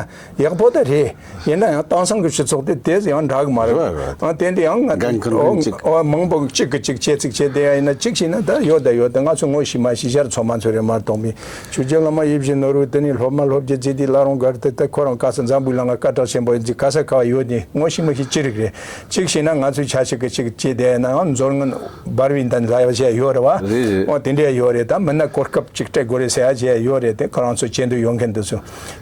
ཡག་པོ་ད་རེད། ཡིན་ན་ཡང་དེང་སང་གི་སྤྱི་ཚོགས་དེ་དེ་ཡང་འདྲ་གི་མ་རེད། རེད་རེད། ཨ་དེ་འདྲ་ཡང་ང་འགན་ཁུར་ཨོ་མཁན་གཅིག་ཨོ་མང་པོ་གཅིག་གི་གཅིག་བྱེད་ཚིག་བྱེད་དེ་ཡང་ཡིན་ན་གཅིག་བྱས་ན་ད་ཡོད་ད་ཡོད་ད་ང་ཚོ་ངོ་ཤེས་མ་ཤེས་ཤར་ཚོ་མ་ཚོ་རེད་མ་གཏོགས་མི་ཆོས་རྒྱལ་བླ་མ་ཡིད་བཞིན་ནོར་བུ་དེ་ནི་སློབ་མ་སློབ་རྒྱུ་བྱེད་དེ་བླ་རུང་སྒར་དེ་ད་ཁོ་རང་ག་ས་འཛམ་བུའི་གླིང་ང་སྐད་གྲགས་ཆེན་པོ་ཡིན་གཅིག་ག་ས་ག་བ་ཡོད་ནི་ངོ་ཤེས་མ་ཤེས་ཅི་རིགས་རེད། གཅིག་བྱས་ན་ང་ཚོས་ཆ་ཞིག་གི་གཅིག་བྱེད་དེ་ཡང་ན་ཡང་མཛོར་ངན་འབར་བའི་འདན་ལ་ཡ་བྱས་ཡོད་རེད་བ། རེད་རེད། ཨོ་དེ་འདྲ་ཡོད་རེད། ད་མི་སྣ་གོ་སྐབས་གཅིག་སྤྲད་དགོས་རེད་ཟེར་ཡ་བྱས་ཡོད་རེད། དེ་ཁོ་རང་ཚོ་བྱེད་འདོད་ཡོད་མཁན་དེ་ཚོ་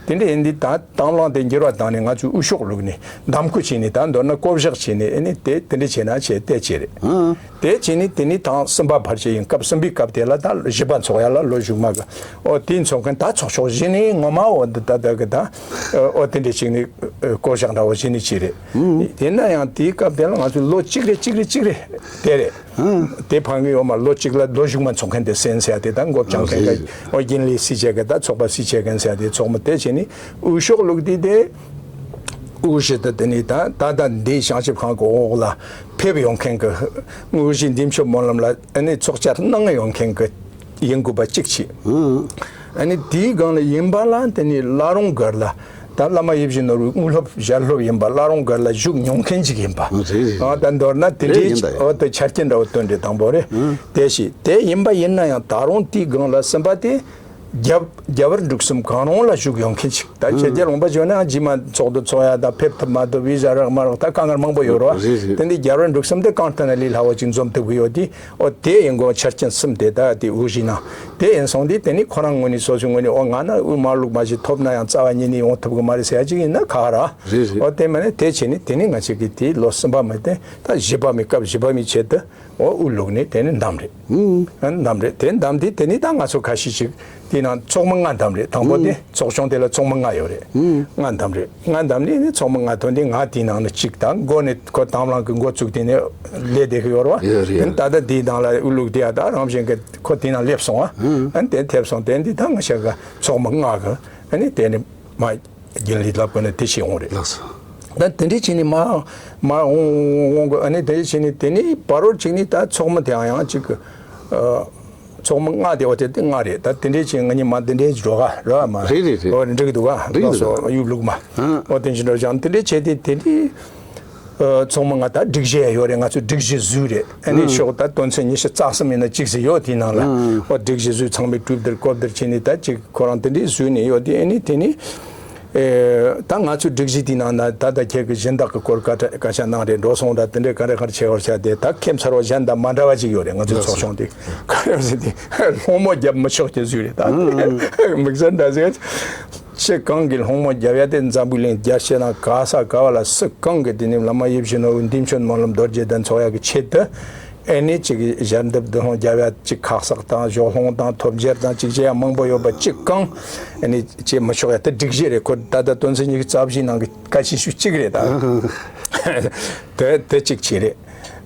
དེ་འདྲ་ཡིན་དུས་ད། དང་བླངས་དེ་འགྱུར་བ་བཏང་ནས་ང་ཚོས་དབུ་ཤོག་བླུགས་ནས་གདམ་ཁུ་བྱས་ནས་ད་མདོར་ན་བསྐོ་བཞག་བྱས་ནས་ཨེ་ནི་དེ་དེ་འདྲ་བྱས་ན་བྱས་དེ་བྱས་རེད། དེ་བྱས་ནས་དེ་ནི་ཐེངས་གསུམ་པ་ཕལ་ཆེར་ཡིན། སྐབས་གསུམ་པའི་སྐབས་དེ་ལ་ད་བཞི་པ་འཚོགས་ཡ་ལ་ལོ་གཞུག་མ་གི་ཨོ་དེ་འཚོགས་མཁན་ད་ཚོགས་ཆོག་གཞི་ནས་ངོ་མ་འོ་འདི་ད་ལྟ་གི་ད་ཨོ་དེ་འདྲ་བྱས་ནས་བསྐོ་བཞག་འདྲ་བོ་བྱས་ནས་བྱས་རེད། ཡིན་ན་ཡང་དེའི་སྐབས་དེ་ལ་ང་ཚོས་ལོ་གཅིག་རེ་གཅིག་རེ་གཅིག་རེ་དེ་རེད། དེ་ཕན་གི་ཡོད་མ། ལོ་གཅིག་ལ་ལོ་གཞུག་མ་འཚོགས་མཁན་དེ་སེན་ཟེར་ཡ་དེ་ད་འགོ་བཅངས་མཁན་ག་ཨོ་རྒྱུན་ལས་སྲིད་བྱེད་མཁན་ད་ཚོགས་པ་སྲིད་བྱེད་མཁན་ཟེར་ཡ་དེ་ཚོགས་མི་དེ་བྱས་ནས་དབུ་ཤོག་བླུགས་དུས་དེ་ དབུ་བཞུགས་དེ་དེ་ནི་ད་ད་ལྟ་འདིའི་བྱང་ཆུབ་ཁང་གི་འོག་ལ་ཕེབས་ཡོང་མཁན་གྱི་དངོས་གཞི་འདི་མཆོད་སྨོན་ལམ་ལ་ཨ་ནི་ཚོགས་བཅར་གནང་ཡོང་མཁན་གྱི་ཡིན་དགོས་པ་གཅིག་བྱས། ཨ་ནི་དེའི་སྒང་ལ་ཡིན་པ་ལ་དེ་ནི་བླ་རུང་སྒར་ལ་ད་བླ་མ་ཡིད་བཞིན་ནོར་བུའི་དངོས་སློབ་ཞལ་སློབ་ཡིན་པ་བླ་རུང་སྒར་ལ་བཞུགས་མྱོང་མཁན་ཅིག་ཡིན་པ། རེད་རེད། ཨ་ད་མདོར་ན་དེ་རེད་འདྲའི་ཡིན་ད་ཡིན། འོ་དེ་ཆ་རྐྱེན་འདྲ་བོ་བཏོན་ཏེ་དང་པོ་རེད། དེ་ཞིག་དེ་ཡིན་པ་ཡིན་ན་ཡང་ད་རུང་དེའི་སྒང་ལ་གསུམ་པ་དེ། རྒྱ་རྒྱ་བལ་འབྲུག་གསུམ་གང་རུང་ལ་བཞུགས་ཡོང་མཁན་ཅིག་ད་ཕྱི་རྒྱལ་ལུང་པ་བྱོན་ན་རྗེས་མ་ཚོགས་འདུ་ཚོགས་ཡ་དང་ཕེབས་ཐུབ་མ་ཐུབ་བི་ཟ་རག་མ་རག་ད་དཀའ་ངལ་མང་པོ་ཡོད་རོ། རེད་རེད། དེ་འདི་རྒྱ་བལ་འབྲུག་གསུམ་དེ་གང་ལྟར་ན་ལས་སླ་བོ་ཅིག་འཛོམས་ཐུབ་ཀྱི་ཡོད་དེ། ཨོ་དེ་ཡིན་དགོས་ཆ་རྐྱེན་གསུམ་དེ་ད་དེ་དབུ་བཞུགས་ན་དེ་ཡིན་སོང་དེ་དེ་ནི་ཁོ་རང་ངོས་ནས་སོ་སོའི་ངོས་ནས་ཨོ་ང་ན་དབུ་མ་ལུག་མ་ཞིག་ཐོབ་ན་ཡང་རྩ་བ་ཉིད་ནས་ཡོང་ཐུབ་ཀྱི་མ་རེད་ཟེར་ཡ་ཅིག་ཡིན་ན་ཁག་ར། རེད་རེད། ཨོ་དེ་མ་ནི་དེ་བྱས་ནི་དེ་ནི་ང་ཅིག་གི་དེ་ལོ་གསུམ་པ་མ་དེ་ད་བཞི་པ་མི་སྐབས་བཞི་པ་མི་ཆེད་དུ། འོ་དབུ་བླུགས་ནས་དེ་ནི་འདམ་རེད། ཨང་། འདམ་རེད། དེ་འདམ་དེ་དེ་ནི་ད་ང་ཚོ་ཁ་ཤས་ཤིག་དེ་ནང་ཚོགས་མི་ལྔ་འདམ་རེད། དང་པོ་དེ་ཚོགས་ཆུང་དེ་ལ་ཚོགས་མི་ལྔ་ཡོད་རེད། ལྔ་འདམ་རེད། ལྔ་འདམ་ནས་ནི་ཚོགས་མི་ལྔ་ཐོན་དེ་ང་དེའི་ནང་ནས་གཅིག་དང་འགོ་ནས་ཁོ་དང་བླངས་ཀྱི་འགོ་བཙུགས་དེ་ནས་ལས་བསྡད་ཀྱི་ཡོད་རེད་བ། ཡོད་རེད། ད་ལྟ་དེའི་ནང་ལ་དབུ་བླུགས་དེ་ཡ་ད་རང་བཞིན་གྱི་ཁོ་དེའི་ནང་སླེབས་སོང་བ། ཨ་ནི་དེ་ཐེབས་སོང་དེ་འདི་ད་ང་ཤ་ག་ཚོགས་མི་ལྔ་གི་ཨ་ནི་དེ་ནི་མ། རྒྱུན་ལས་ལབ་དགོས་ན་དེ་ཞིག་འོང་རེད། ལགས་སོ། ད་དེ་འདྲའི་ཕྱིན་ནས་མ་མ་འོང་འོང་དགོས། ཨ་ནི་དེ་ཕྱིན་ནས་དེ་ནི་བར་རོ་གཅིག་ནི་ད་ཚོགས་མི་དེའང་ཡང་གཅིག་གི་ཨ། ཚོགས་མི་ལྔ་དེ་འོ་དེ་དེ་ལྔ་རེད། ད་དེ་འདྲའི་ཕྱིན་ང་གཉིས་མ་དེ་འདྲའི་འགྲོ་ག་ར་མ་རེད་རེད་རེད། འོ་འགྲིག་གི་འདུག་ག་རེད་ལགས་སོ། འདུག་ག་ཡུག་ལུག་མ་ཨ། འོ་དེ་བཞིན་འགྲོ་ཀྱང་དེ་འདྲའི་བྱས་ཏེ་དེ་འདྲའི་ཨ། ཚོགས་མི་ལྔ་ད་སྒྲིག་གཞི་ཡང་ཡོད་རེད། ང་ཚོའི་སྒྲིག་གཞི་བཟོས་རེད། ཨ་ནི་ཨ། ཤོག་ད་དོན་ཚན་ཉི་ཤུ་རྩ་གསུམ་ཡིན་ན་གཅིག་ཟིག་ཡོད་དེའི་ནང་ལ་ཨ། འོ་སྒྲིག་གཞི་བཟོས་ཚང་མས་གྲུབ་བསྡུར་གོ་བསྡུར་བྱས་ནས་ད་གཅིག་ཁོ་རང་དེ་འདྲའི་བཟོས་ནས་ཡོད་དེ། ཨ་ནི་དེ་ནི། ཨེ། ད་ང་ཚོའི་སྒྲིག་གཞི་དེའི་ནང་ན་ད་ལྟ་ཁྱེད་ཀྱི་སྦྱིན་བདག་གི་སྐོར་བཀའ་ཁྲ་བཀའ་ཤག་གནང་རེད། འགྲོ་སོང་ད་དེ་འདྲའི་ག་རེ་ག་རེ་ཆེ་བར་བྱ་དེ་ད་ཁྱད་མཚར་བ་གཞན་དང་མ་འདྲ་བ་ཅིག་ཡོད་རེད། ང་ཚོའི་ཚོགས་ཆུང་དེ་ག་རེ་ཟེར་དེ་སློང་མོ་རྒྱབ་མི་ཆོག་ཅེས་བཟོས་རེད། ད་དེ་དམིགས་བསལ་འདྲ་ཟེར་ཁྱེད་གང་གི་སློང་མོ་རྒྱབ་ཡ་དེ་འཛམ་བུའི་གླིང་རྒྱལ་སྤྱི་ནང་ག་ས་ག་བ་ལ་སུ་གང་གི་དེ་ནི་བླ་མ་ཡིད་བཞིན་ནོར་བུའི་འདི་མཆོད་སྨོན་ལམ་རྡོ་རྗེ་གདན་ཚོགས་ཡ་གི་ཆེད་དུ། ཨེ་ནི་གཅིག་གི་ཞལ་འདེབས་འདི་ལྷོང་རྒྱབ་ཡ་གཅིག་ཁག་བསགས་དང་ཞོགས་ལྷོང་དང་ཐོབ་འཇལ་དང་གཅིག་བྱེད་ཡ་མང་པོ་ཡོད་པ་གཅིག་གང་ཨེ་ནི་བྱེད་མི་ཆོག་ཡ་དེ་སྒྲིག་གཞི་རེད། ཁོ་ད་ལྟ་དོན་ཚན་ཉི་ཤུ་རྩ་བཞི་ནང་གི་བཀའ་ཆེ་ཤོས་གཅིག་རེད་ད། དེ་དེ་གཅིག་བྱས་རེད།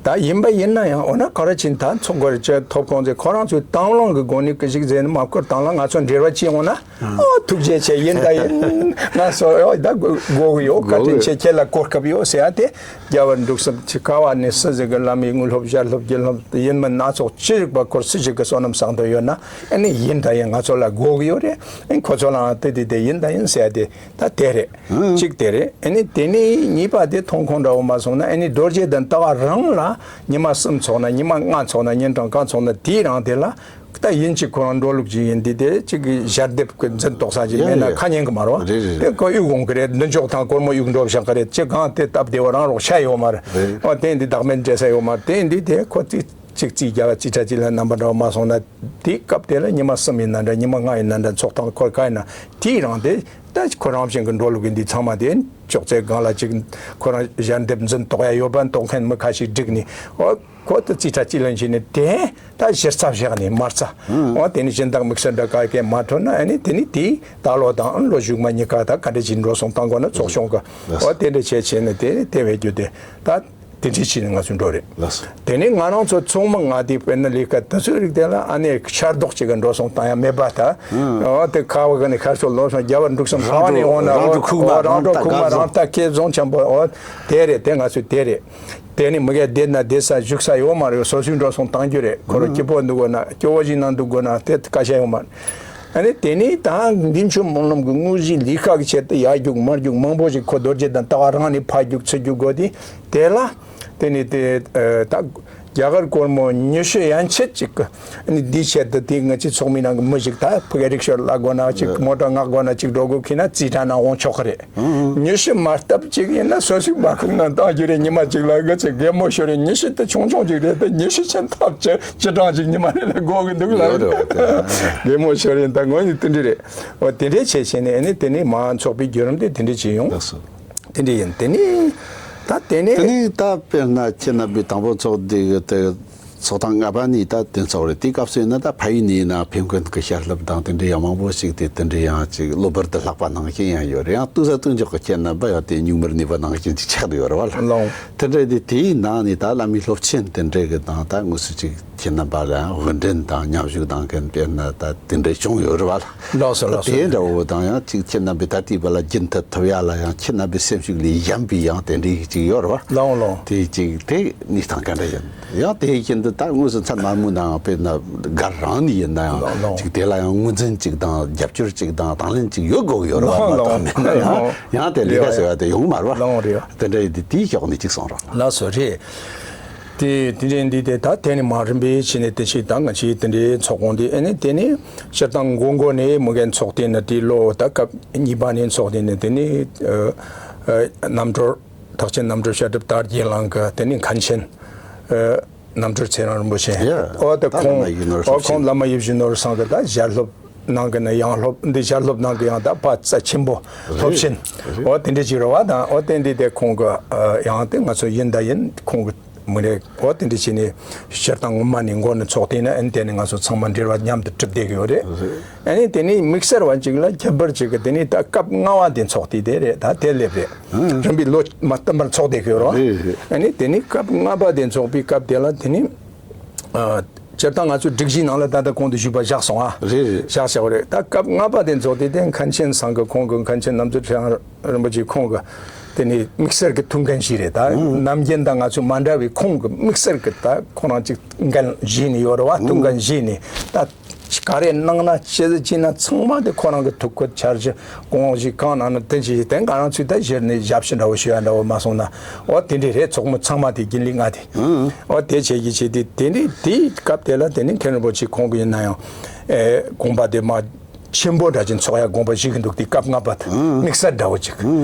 ད་ཡིན་པ་ཡིན་ན་ཡང་འོ་ན་ག་རེ་ཕྱིན་ད་ཚོགས་འཁོར་བཅས་ཐོབ་ཁོང་ཚོས་ཁོ་རང་ཚོའི་དང་བླངས་ཀྱི་སྒོ་ནས་ཀི་ཞིག་མཛད་ནི་མ་བསྐོར་དང་བླངས་ང་ཚོ་འབྲེལ་བ་ཅི་ཡོང་ན། ཨོ་ཐུགས་རྗེ་ཆེ་ཡིན་ད་ཡིན། ང་ཚོ་ཨོ་ད་དགོས་དགོས་ཀྱི་ཡོད། བཀའ་དྲིན་ཆེ་ཁྱེད་ལ་གོ་སྐབས་ཡོད་ཟེར་ཡ་དེ་རྒྱ་བལ་འབྲུག་གསུམ་ཆི་ག་བ་ནས་སུ་ཟིག་གི་བླ་མའི་དངོས་སློབ་ཞལ་སློབ་རྒྱུན་སློབ་ཡིན་མིན་སྣ་ཚོགས་ཅི་རིགས་པ་སྐོར་སུ་ཞིག་གི་བསོད་ནམས་བསགས་འདོད་ཡོད་ན་ཨ་ནི་ཡིན་ད་ཡིན་ང་ཚོ་ལ་དགོས་ཀྱི་ཡོད་རེད། ཨ་ནི་ཁོ་ཚོ་ལའང་དེ་དེ་དེ་ཡིན་ད་ཡིན་ཟེར་ཡ་དེ་ད་དེ་རེད། གཅིག་དེ་རེད། ཨ་ནི་དེ་ནས་གཉིས་པ་དེ་ཐོང་ཁོང་འདྲ་བོ་མ་སོང་ན་ཨ་ནི་རྡོ་རྗེ་གདན་ལྟ་བ་རང་ལ་ཉི་མ་གསུམ་ཚོགས་ན་ཉི་མ་ལྔ་ཚོགས་ན་ཉིན་གྲངས་གང་ཚོགས་ན་དེའི་རང་དེ་ལ། ད་ཡིན་གཅིག་ཁོ་རང་འགྲོ་ལུགས་ཅིག་ཡིན་དེ་དེ་གཅིག་གི་ཞལ་འདེབས་ཀྱི་འཛིན་གཏོགས་ས་ཅིག་མེད་ན་ཡ་ཡ། ཁ་ཉན་གི་མ་རོ། རེད་རེད་དེ་རེད། ཁོ་གཡུག་འོང་གི་རེད། མདུན་ཅོག་དང་སྒོར་མོ་གཡུག་འགྲོ་བཞག་གི་རེད། ཅི་གང་དེ་སྟབས་བདེ་བ་རང་རོགས་ཤ་ཡོད་མ་རེད། རེད། ཨོ་དེ་འདི་བདག་མེད་འདྲེ་ས་ཡོད་མ་རེད། དེ་འདི་དེ་ཁོ་ཅིག་ཅིག་རྩིས་རྒྱག་ཅིག་ཁྲ་ཅིག་ལ་རྣམ་པ་འདྲ་བ་མ་སོང་ན་དེ་སྐབས་དེ་ལ་ཉི་མ་གསུམ་ཡིན་ན་འདྲ་ཉི་མ་ལྔ་ཡིན་ན་འདྲ་ཚོགས་སྟངས་ཁོ་ག་ཡིན་ན་དེའི་རང་དེ་ད་ཁོ་རང་བཞིན་གི་འགྲོ་ལུགས་ཀྱི་འདི་ཚང་མ་དེ་ཅོག་ཙེ་སྒང་ལ་ཅིག་ཁོ་རང་ཞལ་འདེབས་འཛིན་གཏོགས་ཡ་ཡོད་པ་གཏོགས་མཁན་མི་ཁ་ཤས་བསྒྲིགས་ནས་ཨོ། ཁོ་ད་རྩིས་ཁྲ་རྩིས་ལེན་བྱས་ནས་དེ་ད་གཞི་རྩ་བཞག་ནས་མ་རྩ། འོ་དེ་ནི་སྦྱིན་བདག་དམིགས་བསལ་འདྲ་ག་གས་མ་ཐོན་ན་ཨ་ནི་དེ་ནི་དེའི་ད་ལོ་དང་ལོ་གཞུག་མ་གཉིས་ཀ་ད་ག་འདྲ་ཅིག་འགྲོ་སོང་བཏང་དགོས་ན་ཚོགས་ཆུང་གི་འོ་དེ་འདྲ་བྱས་བྱས་ནས་དེ་དེ་བས་རྒྱུ་དེ་ད་དེ་འདྲ་བྱས་ནས་ང་ཚོས་འགྲོ་རེད། དེ་ནི་ང་རང་ཚོ་ཚོགས་མི་ལྔ་དེ་དཔེར་ན་ལས་ཀ་དེ་ཚོའི་རིགས་དེ་ལ་ཨ་ནི་ཤར་རྡོག་ཅིག་གི་འགྲོ་སོང་བཏང་ཡ་མེད་པ་ད་འོ་དེ་ཁ་བ་ག་ནས་ཁར་ཚོ་ལོ་སོང་རྒྱ་བལ་འབྲུག་གསུམ་ཁ་བ་ནས་འོང་ན་རང་འགྲོ་ཁུག་མ་འོ་རང་འགྲོ་ཁུག་མ་རང་ལྟ་སྐལ་བཟང་ཆེན་པོ་འོ་དེ་རེད། དེ་ང་ཚོས་དེ་རེད། དེ་ནི་མི་གའི་བསྡད་ན་བསྡད་ས་བཞུགས་ས་ཡོད་མ་རེད། སོ་སོའི་འགྲོ་སོང་བཏང་རྒྱུ་རེད། ཁོ་རང་སྐྱིད་པོ་འདུག་དགོས་ན་སྐྱོ་བོ་ཞིག་ནང་འདུག་དགོས་ན་དེ་སྐད་ཆ་ཡོད་མ་རེད། ཨ་ནི་དེ་ནི་ད་འདི་མཆོད་སྨོན་ལམ་གྱི་དངོས་གཞི་ལས་ཀ་གི་ཆེད་དུ་ཡར་རྒྱུག་མར་རྒྱུག་མང་པོ་ཞིག་ཁོ་རྡོ་རྗེ་དང་ལྟ་བ་རང་ནས་ཕར་རྒྱུག་ཚུར་རྒྱུག་དགོས་དེ་དེ་ལ་དེ་ནི་དེ་ད་རྒྱ་གར་སྒོར་མོ་ཉི་ཤུ་ཡན་ཆད་ཅིག་གི་ཨ་ནི་འདིའི་ཆེད་དུ་དེ་ང་ཚོའི་ཚོགས་མི་ནང་གི་མི་ཞིག་ད་ཕ་གི་རིག་ཤོར་བརླག་དགོས་ན་ཅིག་མོ་ཊ་མངགས་དགོས་ན་ཅིག་འགྲོ་དགོས་ཁེལ་ན་རྩིས་ཁྲ་ནང་འོང་ཆོག་གི་རེད། ཉི་ཤུ་མ་བཏབ་ཅིག་ཡིན་ན་སོ་སོའི་སྦ་ཁུག་ནང་བཏང་རྒྱུ་རེད། ཉི་མ་གཅིག་ལ་ག་ཚད་རྒན་མོ་ཤོར་རེད། ཉི་ཤུ་དེ་ཆུང་ཆུང་ཅིག་རེད། དེ་ཉི་ཤུ་ཆེན་ཐབས་ཆེ་ཅི་གྲངས་ཅིག་ཉི་མ་རེ་ལ་དགོས་གི་འདུག་ལ། ཡོད་རེད་བ་དེ། རྒན་མོ་ཤོར་རེད། ད་ངོས་ནས་དེ་འདྲ་རེད། འོ་དེ་འདྲའི་བྱས་བྱས་ནས་ཨ་ནི་དེ་ནས་མ་ཚོགས་པའི་བརྒྱུད་རིམ་དེ་དེ་འདྲ་ཅིག་ཡོང་། ལགས་སོ། དེ་འདྲ་ཡིན། དེ་ནས་ད་དེ་ནས། དེ་ནས་ད་དཔེར་ན་ཁྱེད་རྣམ་པའི་དང་པོ་ཚོགས་འདུ་གི་དེ། ཚོགས་ཐེངས་ལྔ་པ་ནས་ད་དེ་ཚོགས་རེད། དེའི་སྐབས་སུ་ཡིན་ན་ད་ཕ་ཡུལ་ནས་ཡིན་ན་ཕེབས་མཁན་གྱི་བཤད་སློབ་དང་དེ་འདྲའི་ཡང་མང་པོ་ཞིག་དེ་དེ་འདྲའི་ཡང་ཅིག་གློ་བུར་དུ་ལྷག་པ་ནང་བཞིན་ཡང་ཡོད་རེད། ཡང་ལྟོས་ས་ལྟོས་འཇོག་གི་ཁྱེད་རྣམ་པ་ཡང་དེ་སྨྱུག་མར་ནུས་པ་ནང་བཞིན་ཅིག་ཆགས་བསྡད་ཡོད་རེད་བ་ལ། ལོང་། དེ་འདྲའི་དེ་དེའི་ནང་ནས་ད་བླ་མའི་སློབ་ཆེན་དེ་འདྲའི་གི་དང་ད་དངོས་སུ་ཅིག་ ཁྱེད་རྣམ་པ་ལ་ཡང་དབུ་འདྲེན་དང་མཉམ་ཞུགས་དང་གི་དཔེར་ན་ད་དེ་འདྲ་བྱུང་ཡོད་རེད་བ། ལགས་སོ་ལགས་སོ། དེ་འདྲ་བོ་དང་ཡང་ཅིག་ཁྱེད་རྣམ་པས་ད་ལྟའི་བར་ལ་རྒྱུན་མཐུད་ཐུབ་ཡ་ལ་ཡང་ཁྱེད་རྣམ་པའི་སེམས་ཤུགས་ལས་གཞན་པའི་ཡང་དེ་འདྲའི་ཅིག་ཡོད་རེད་བ། ལགས་ལགས། དེ་ཅིག་དེ་གནས་སྟངས་ག་འདྲ་ཡིན། ཡང་དེ་བཞིན་དུ་ད་དངོས་སུ་ཚད་མ་སྨོས་ནའང་དཔེར་ན་སྒར་རང་ནས་ཡིན་ན་ཡང་ཅིག་དེ་ལ་ཡང་ངོས་འཛིན་ཅིག་དང་རྒྱབ་སྐྱོར་ཅིག་དང་དང་ལེན་ཅིག་ཡོད་དགོས་ཀྱི་ཡོད་རེད་བ། མ་གཏོགས་མེད་ན་ཡང་ཡང་དེ་ལས་ཀ་ཟེར་བ་དེ་ཡོང་མ་རེད་བ། ལགས་རེད། དེ་འདྲ་ཡིན་དུས་དེའི་ཕྱོགས་ནས་ཅིག་གསུངས་རོགས། ལགས་སོ་རེད། དེ་དེ་འདྲ་ཡིན་དུས་དེ་ད་དེ་ནས་མར་རིམ་པས་བྱས་ནས་དེ་ཞིག་ད་ང་ཆེ་དེ་འདྲའི་ཚོགས་ཁང་དེ་ཨ་ནི་དེ་ནས་སྤྱིར་བཏང་མགོ་མགོ་ནས་མི་རྒན་ཚོགས་དེ་ནི་དེ་ལོ་ད་སྐབས་གཉིས་པ་ནས་ཚོགས་དེ་ནི་དེ་ནས་ཨ་ཨ་རྣམ་གྲོལ། ཐེག་ཆེན་རྣམ་གྲོལ་བཤད་སྒྲུབ་དར་རྒྱས་གླིང་གི་དེ་ནི་མཁན་ཆེན། ཨ་རྣམ་གྲོལ་ཚེ་རིང་རིན་པོ་ཆེ། ཡ། ཨོ་དེ་ད་ཁོང་བླ་མ་ཡིད་བཞིན་ནོར་བུ་ཨོ་ཁོང་བླ་མ་ཡིད་བཞིན་ནོར་བུ་ཚང་གི་ད་ཞལ་སློབ་གནང་གི་ནི་ཡང་སློབ་འདི་ཞལ་སློབ་གནང་གི་ཡང་ད་དཔའ་རྩལ་ཆེན་པོ་སློབ་ཆེན། རེད། ཨོ་དེ་འདྲ་ཅིག་རེད་བ། ད་ཨོ་དེ་འདི་དེ་ཁོང་གི་ཨ་ཡང་དེ་ང་ཚོ་ཡིན་ད་ཡིན་ཁོང་གི་མི་རེད། ཨོ་དེ་འདྲ་བྱས་ནས་སྤྱིར་བཏང་ངོ་མ་ནས་མགོ་ནས་ཚོགས་དེ་ན་ཨ་ནི་དེ་ནས་ང་ཚོ་ཚང་མ་འབྲེལ་བ་མཉམ་དུ་གྲུབ་བསྡད་ཀྱི་ཡོད་རེད། རེད། ཨ་ནི་དེ་ནས་དམིགས་བསལ་བ་ཅིག་ལ་ཁྱད་པར་ཅིག་གི་དེ་ནས་ད་སྐབས་ལྔ་པ་དེ་ཚོགས་དུས་དེ་རེད། ད་དེ་སླེབས་རེད། ཨང་། རིམ་པས་ལོ་མ་བསྟུན་པར་ཚོགས་བསྡད་ཀྱི་ཡོད་རེད། རེད་རེད། ཨ་ནི་དེ་ནས་སྐབས་ལྔ་པ་དེ་ཚོགས་པའི་སྐབས་དེ་ལ་དེ་ནས་ཨ་སྤྱིར་བཏང་ང་ཚོའི་སྒྲིག་གཞིའི་ནང་ལ་ད་ལྟ་གོང་དུ་ཞུས་པ་བཞག་སོང་ཨ། རེད་རེད། བཞག་བཞག་པ་རེད། ད་སྐབས་ལྔ་པ་དེ་ཚོགས་དུས་དེ་མཁན་ཆེན་ཚང་གི་ཁོང་གི་མཁན་ཆེན་རྣམ་གྲོལ་ཚེ་རིང་རིན་པོ་ཆེ་ཁོང་གི་དེ་ནས་དམིགས་བསལ་གྱི་ཐུགས་འགན་ཞིག་རེད། ད་ཨང་། ནམ་རྒྱུན་དང་ང་ཚོ་མ་འདྲ་བའི་ཁོང་གི་དམིགས་བསལ་གྱི་ད་ཁོ་རང་ཅིག་འགན་བཞེས་ནས་ཡོད་རེད་བ། ཐུགས་འགན་བཞེས་ནས་ད་ག་རེ་གནང་ན་ཅི་ཟེར་ཅི་ན་ཚང་མ་དེ་ཁོ་རང་གི་ཐུགས་ཁུར་འཆར་གཞི་དགོངས་གཞི་གང་གནང་ན་དེ་ཅིག་དེ་ང་རང་ཚོས་ད་གཞི་ནས་ཞབས་ཕྱི་འདྲ་བོ་ཞུ་ཡ་འདྲ་བོ་མ་སོང་ན་འོ་དེ་འདྲས་རེད། ཚོགས་མི་ཚང་མ་དེ་རྒྱུན་ལས་ལྔ་དེ་ཨང་། འོ་དེ་བྱས་ཀྱི་བྱས་དེ་དེ་འདྲས་དེའི་སྐབས་དེ་ལ་དེ་ནི་མཁན་རིན་པོ་ཆེ་ཁོང་གི་ཡིན་ན་ཡང་ཨེ་དགོངས་པ་དེ་མ་ཆེན་པོ་འདྲ་ཅིག་ཚོགས་ཡ་དགོངས་པ་བཞེས་ཀྱི་འདུག་དེ་སྐབས་ལྔ་པ་དང་དམིགས་བསལ་འདྲ་བོ་ཅིག་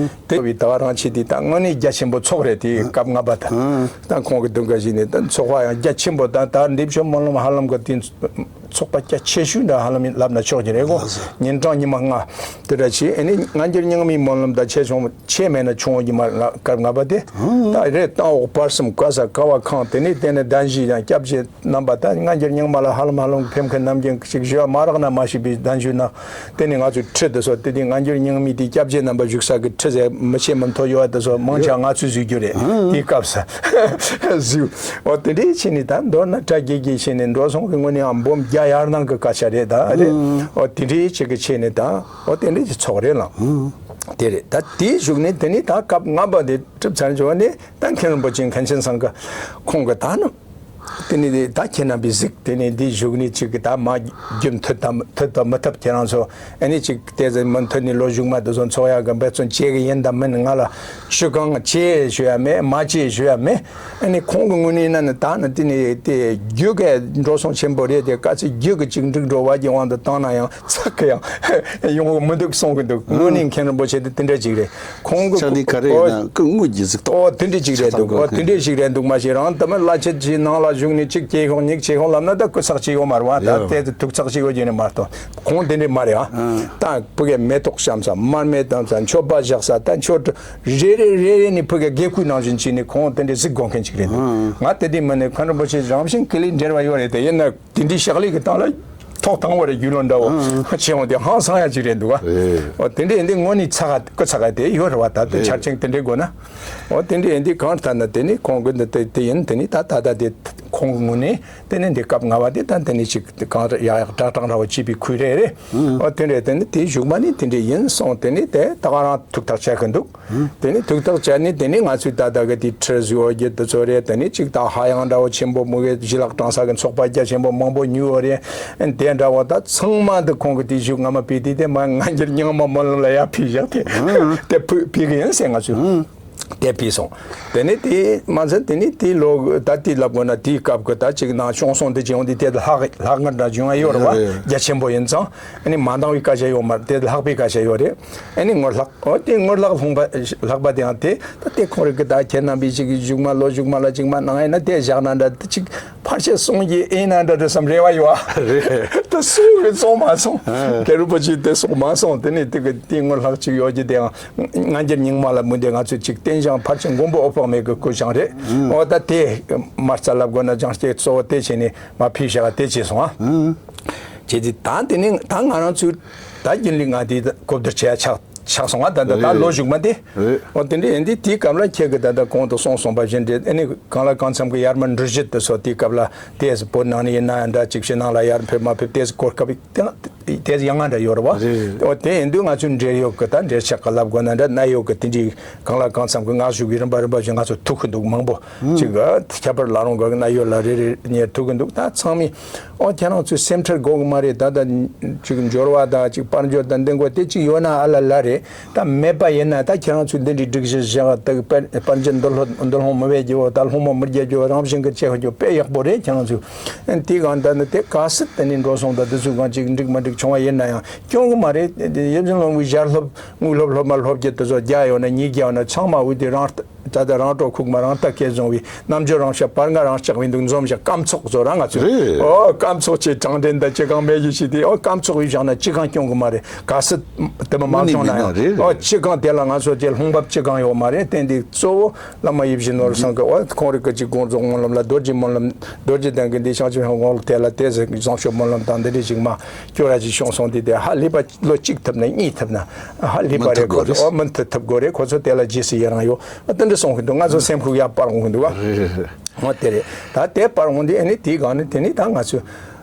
དེ་བའི་ད་ག་རང་ཆེ་དེ་ད་དངོས་གནས་རྒྱ་ཆེན་པོ་ཚོགས་རེད། དེ་སྐབས་ལྔ་པ་དང་ད་ཁོང་གི་དུང་ག་བཞེས་ནས་ད་ཚོགས་པ་ཡང་རྒྱ་ཆེན་པོ་ད་ད་འདི་ཕྱོགས་སྨོན་ལམ་ཧ་ལམ་གི་དེ་ཚོགས་པ་རྒྱ་ཆེ་ཤོས་འདྲ་ཧ་ལམ་ལབ་ན་ཆོག་གི་རེད་གོ། ལགས་སོ། ཉིན་གྲངས་ཉི་མ་ལྔ་དེ་འདྲ་བྱས་ཨ་ནི་སྔ་འགྱུར་རྙིང་མའི་སྨོན་ལམ་ད་ཆེ་ཆུང་ཆེ་མེད་ན་ཆུང་བོ་ཉི་མ་ལྔ་སྐབས་ལྔ་པ་དེ་ད་རེད། སྟེང་འོག་བར་གསུམ་ག་ས་ག་བ་གང་དེ་ནས་དེ་ནས་གདན་ཞུས་ཡང་སྐྱབས་རྗེ་རྣམ་པ་ད་སྔ་འགྱུར་རྙིང་མ་ལ་ཧ་ལམ་ཧ་ལམ་ཕེབས་མཁན་ནམ་རྒྱུན་ཞིག་ཞུ་བ་མ་རག་ན་མ་ཤེས་པའི་གདན་ཞུས་ན་དེ་ནས་ང་ཚོས་ཁྲི་དེ་ཚོ་དེ་དུས་སྔ་འགྱུར་རྙིང་མའི་དེ་སྐྱབས་རྗེ་རྣམ་པ་བཞུགས་ས་གི་ཁྲི་ཟེར་མི་ཆེ་མི་མཐོ་ཡོད་པ་དེ་ཚོ་མང་ཆེ་བ་ང་ཚོས་བཟོས་རྒྱུ་རེད། དེའི་སྐབས་སུ་བཟོས། འོ་དེ་འདྲའི་ཕྱིན་ནས་ད་མདོར་ན་གྲ་རྒྱས་རྒྱས་ཕྱིན་ནས་འགྲོ་སོང་གི་ངོས་ནས་ཡང་འབུམ་བརྒྱ་ཡར་ལངས་གི་སྐད་ཆ་རེད་ད་རེད། འོ་དེ་འདྲའི་ཆེ་གི་ཕྱིན་ནས་ད་འོ་དེ་འདྲའི་ཚོགས་རེད་ལ། དེ་རེད། ད་དེའི་གཞུག་ནས་དེ་ནས་ད་སྐབས་ལྔ་པ་དེ་གྲུབ་ཚར་འཇོག་ནས་ད་མཁན་རིན་པོ་ཆེ་མཁན་ཆེན་ཚང་གི་ཁོང་གི་ད་ནི། དེ་ནས་དེ་ད་ཁྱེད་རྣམ་པས་གཟིགས། དེ་ནས་འདིའི་གཞུག་ནས་ཅིག་གི་ད་མ་རྒྱུན་མཐུད་དང་མཐུད་དང་མི་ཐུབ་ཁྱེད་རང་ཚོ་ཨ་ནི་ཅིག་དེ་ཚོ་མུ་མཐུད་ནས་ལོ་གཞུག་མ་དེ་ཚོ་འཚོགས་ཡག་གི་འབད་བརྩོན་བྱེད་གི་ཡིན་དང་མིན། ང་ལ་ཆུ་གང་བྱེད་ཞུ་ཡ་མེད། མ་བྱེད་ཞུ་ཡ་མེད། ཨ་ནི་ཁོང་གི་ངོས་ནས་ན་ནི་ད་ནི་དེ་ནས་དེ་རྒྱུ་གི་འགྲོ་སོང་ཆེན་པོ་རེད་དེ་ག་ཚོད་རྒྱུ་གི་ཅིག་འགྲིག་འགྲོ་བ་གི་དབང་དུ་བཏང་ན་ཡང་ཚགས་གི་ཡང་ཡོང་གི་མི་འདུག་གསུང་གི་འདུག་དངོས་གནས་མཁན་རིན་པོ་ཆེ་དེ་དེ་འདྲ་ཅིག་རེད། ཁོང་གི་ཕྱག་ལས་ག་རེ་ཡིན་ན་སྐུ་དངོས་ཀྱི་གཟིགས་རྟོག་ཨོ་དེ་འདྲ་ཅིག་རེད་འདུག་ཨོ་དེ་འདྲ་ཞིག་རེད་འདུག་མ་གཞི་རང་དུ་མི་བླ་ཆེན་ཅིག་ནང་ལ་བཞུགས་ནས་ཅིག་སྐྱེས་ཤོག་ཉིག་བྱེད་ཤོག་ལབ་ན་ད་སྐུ་ཚགས་ཅིག་ཡོད་མ་རེད་བ། ད་ཡོད། དེ་ཐུགས་ཚགས་ཅིག་ཡོད་ཀྱི་ནི་མ་གཏོགས་ཁོང་དེ་འདྲ་མ་རེད་ཨ། ཨ། ད་ཕ་གིའི་མེ་ཏོག་བཤམས་ས། མར་མེ་བཏང་ས། མཆོད་པ་བཞག་ས། ད་མཆོད་རེ་རེ་རེ་རེ་ནས་ཕ་གིའི་དགེ་བསྐོས་ནང་བཞིན་བྱས་ནས་ཁོང་དེ་འདྲ་གཟིགས་དགོས་མཁན་ཅིག་རེད་འདུག་ཨ། ང་དེ་འདྲ་མིན་ནས་མཁན་རིན་པོ་ཆེ་རང་བཞིན་གི་ལས་འབྲེལ་བ་ཡོད་རེད་དེ། ཡིན་ན། དེ་འདྲའི་ཕྱག་ལས་ཀྱི་སྟེང་ལ་ཐོག་དང་བོ་རེ་རྒྱུས་ལོན་འདྲ་བོ་ཨང་། ཆེ་འོང་དེ་ཧང་སང་ཡ་ཅིག་རེད་འདུག་ག་རེད། འོ་དེ་འདྲའི་འདི་དངོས་གནས་ཚ་ག་སྐུ་ཚ་ག་དེ་ཡོད་རེད་བ། ད་དེ་རེད། ཆ་རྐྱེན་དེ་འདྲའི་དགོས་ན། འོ་དེ་འདྲའི་འདི་གང་ལྟར་ན་དེ་ནི་ཁོང་གི་འདི་དེ་དེ་ཡིན། དེ་ནི་ད་ད་ད་དེ་ཁོང་གི་ངོས་ནས་དེ་ནི་འདི་སྐབས་ལྔ་བ་དེ་ད་དེ་ནི་ཅིག་གང་ཡག་ཡག་དྲག་དྲག་འདྲ་བོ་བྱས་པའི་ཁུལ་རེད་རེད། ཨང་། འོ་དེ་འདྲའི་དེ་ནི་དེའི་གཞུག་མ་ནི་དེ་འདྲའི་ཡིན་སོང་། དེ་ནི་དེ་ད་ག་རང་ཐུགས་ཐག་བཅད་གི་འདུག་དེ་ནི་ཐུགས་ཐག་བཅད་ནས་དེ་ནི་ང་ཚོས་ད་ལྟ་གི་དེ་ཁྲི་བཟོས་ཡོད་རྒྱུ་དེ་ཚོ་རེད། དེ་ནི་ཅིག་ད་ཧ་ཡང་འདྲ་བོ་ཆེན་པོ་མུ་གེ་ཞི་ལག་དྲང་ས་གི་ཚོགས་པ་རྒྱ་ཆེན་པོ་མང་པོ་ཉོས་ཡོད་རེད། དེ་འདྲ་བོ་ད་ཚང་མ་འདི་ཁོང་གི་དེ་གཞུག་སྔ་མ་ཕུལ་དུས་དེ་མ་སྔ་འགྱུར་རྙིང་མ་སྨོན་ལམ་ལ་ཡར་ཕུལ་བཞག་དེ་དེ་ཕུལ་ཕུལ་གི་ཡིན་ཟེར་ང་ཚོས་དེ་ཕུལ་སོང་། དེ་ནི་དེ་མ་ཚད་དེ་ནི་དེ་ལོ་ད་དེ་ལབ་དགོས་ན་དེའི་སྐབས་ཀྱི་ད་ཅིག་ནང་བྱུང་སོང་དེ་བྱུང་དེ་དེ་ལྷག་ལྷག་ངར་འདྲ་བྱུང་ཡ་ཡོད་རེད་བ། ཡོད་རེད། རྒྱ་ཆེན་པོ་ཡིན་ཙང་ཨ་ནི་མ་འདང་བའི་སྐད་ཆ་ཡོད་མ་རེད། དེ་ལྷག་པའི་སྐད་ཆ་ཡོད་རེད། ཨ་ནི་ངོ་ལྷག་འོ་དེ་ངོ་ལྷག་ལྷུང་པ་ལྷག་པ་དེའང་དེ་ད་དེ་ཁོང་རིགས་ཀྱི་ད་ཁྱེད་རྣམ་པས་ཅིག་གཞུག་མ་ལོ་གཞུག་མ་ལ་ཅིག་མ་གནང་ཡིན་ན་དེ་བཞག་ན་འདྲ་དེ་ཅིག་ཕལ་ཆེར་གསུང་རྒྱུ་ཡིན་ན་འདྲ་འདྲ་བསམ་རེ་བ་ཡོད་ཨ། རེད། ད་གསུང་གི་གསུང་མ་སོང་། ཨ། མཁན་རིན་པོ་ཆེ་དེ་གསུང་མ་སོང་། དེ་ནས་དེ་གི་དེ་ངོ་ལྷག་ཅིག་ཡོད་ཀྱི་དེའང་སྔ་འགྱུར་རྙིང་མ་ལ་མུ་མཐུད་ང་ཚོས་ཅིག་རྟེན་བཞེངས་ཕལ་ཆེར་མགོན་པོ་འོད་དཔག་མེད་ཀྱི་སྐུ་བཞེངས་རེད། ཨ། འོ་ད་དེ་མ་རྩ་ལབ་དགོས་ན་སྦྱང་སྟེ་གཙོ་བོ་དེ་བྱས་ནས་མ་ཕུལ་བཞག་དེ་བྱས་སོང་ཨ། ཨ། བྱས་ཏེ་ད་དེ་ནས་ད་ང་རང་ཚོས་ད་རྒྱུན་ལས་ང་དེ་གོ་བསྡུར་བྱས་ཡ་ཆགས། ཆགས་སོང་ང་། ད་ད་ད་ལོ་གཞུག་མ་དེ། རེད། འོ་དེ་འདྲ་ཡིན་དུས་དེའི་སྐབས་ལ་ཁྱེད་ཀྱིས་ད་ད་གོང་དུ་གསུངས་སོང་པ་བཞིན་དེ་ཨ་ནི་གང་ལ་གང་འཚམ་གྱི་ཡར་མར་འགྲུལ་བཞུད་དེ་ཚོ་དེའི་སྐབས་ལ་དེས་བོད་ནང་ནས་ཡིན་ན་ཡང་འདྲ། ཅིག་ཕྱི་ནང་ལ་ཡར་ཕེབས་མ་ཕེབས་དེས་གོ་སྐབས་དེ་དེས་ཡང་ང་འདྲ་ཡོད་རེད་བ། རེད། འོ་དེ་ཡིན་དུས་ང་ཚོའི་འབྲེལ་ཡོད་ཀྱི་ད་འབྲེལ་ཆགས་ཀྱི་ལབ་དགོས་ན་འདྲ། གནད་ཡོད་ཀྱི་དེ་འདྲའི་གང་ལ་གང་འཚམ་གྱི་ངག་ཞུགས་ཀྱི་རིམ་པ་རིམ་པ་བཞིན་ང་ཚོ་ཐུག་གི་འདུག་མང་པོ། ཅིག་ཁྱད་པར་ལ་རུང་གི་གནད་ཡོད་ལ་རེ་རེ་ཉེར་ཐུག་གི་འདུག་ད་ཚང་མས། ཨོ་ཁྱེད་རང་ཚོའི་སེམས་ཁྲལ་དགོས་གི་མ་རེད། ད་ལྟ་ཅིག་འབྱོར་བ་དང་ཅིག་དཔལ་འབྱོར་དང་འདི་འགོ་དེ་ཅིག་ཡོད་ན་ཨ་ལ་ལ་རེད། ད་མེད་པ་ཡིན་ན་ད་ཁྱེད་རང་ཚོའི་འདི་འདྲའི་སྒྲིག་གཞི་བཞག་ད་དཔལ་དཔལ་འབྱོར་འདུ་ལྷོད་འདུ་ལྷོང་མི་བྱེད་རྒྱུ། ད་སློང་མོ་མི་རྒྱག་རྒྱུ། རང་བཞིན་གྱི་ཆེ་རྒྱུ་དཔེ་ཡག་པོ་རེད། ཁྱེད་རང་ཚོས་དེའི་སྒང་ད་ནི་དེ་ག་སྲིད་དེ་ནས་འགྲོ་སོང་དང་དེ་ཚོའི་སྒང་ཅིག་འགྲིག་མ་འགྲིག་བྱུང་བ་ཡིན་ན་ཡང་སྐྱོན་གི་མ་རེད། ཡིད་བཞིན་ནོར་བུའི་ཞལ་སློབ་དངུལ་སློབ་སློབ་མ་སློབ་རྒྱུ་དེ་ཚོ་བརྒྱ་ཡོད་ན་ཉིས་བརྒྱ་ཡོད་ན་ཚང་མ་འོས་དེ་རང་ད་ལྟ་རང་གྲོགས་ཁུག་མ་རང་ལྟ་སྐད་བཟུང་བའི་རྣམ་འགྱུར་རང་ཤ་པར་ང་རང་ལྕགས་བའི་འདུག་འཛོམས་ཤ་སྐམ་ཚོགས་བཟོ་ར་ང་ཚོས། རེད། ཨོ་སྐམ་ཚོགས་ཆེ་དྲང་འདྲེན་དང་ཅི་གང་མེད་རྒྱུ་ཞིག་དེ། ཨོ་སྐམ་ཚོགས་ཡིས་བཞག་ན་ཅི་གང་སྐྱོན་གི་མ་རེད། ག་སྲིད་དེ་མ་མ་དངོས་གནས་བྱུང་ན་ཡང་ཡིན་ན་རེད། ཨོ་ཅི་གང་དེ་ལ་ང་ཚོ་དེ་ལྷུང་འབབ་ཅི་གང་ཡོད་མ་རེད། བསྟན་འདི་གཙོ་བོ་བླ་མ་ཡིད་བཞིན་ནོར་བུ་ཚང་གི་ཨོ་ཁོང་རིགས་ཀྱི་ཅིག་དགོངས་རྫོགས་སྨོན་ལམ་ལ་རྡོ་རྗེ་སྨོན་ལམ་རྡོ་རྗེ་གདན་གྱི་འདི་བྱང་ཆུབ་ཤིང་དབང་ལུང་དེ་ལ་དེ་ཟེར་བཟང་སྤྱོད་སྨོན་ལམ་དང་འདི་འདྲ་ཅིག་མ་སྐྱོ་ར་ཅིག་བྱུང་སོང་དེ་དེ་ཧ་ལས་པ། ལོ་གཅིག་ཐུབ་ན་གཉིས་ཐུབ་ན་ཧ་ལས་པ་རེད། ཁོ་ཚོ་ཨོ་མུ་མཐུད་ཐུབ་དགོས་རེད། ཁོ་ཚོ་དེ་ལ་རྗེས་སུ་ཡི་རང་ཡོད། ཨ་དེ་འདྲ་གསུང་གི་འདུག་ང་ཚོ་སེམས་ཁུག་ཡ་པར་འོང་གི་འདུག་ཨ། རེད་རེད་རེད། ཨོ་དེ་རེད། ད་དེ་པར་འོང་དུས་ཨ་ནི་དེའི་སྒང་ནས་དེ་ནི་ད་ང་ཚོས་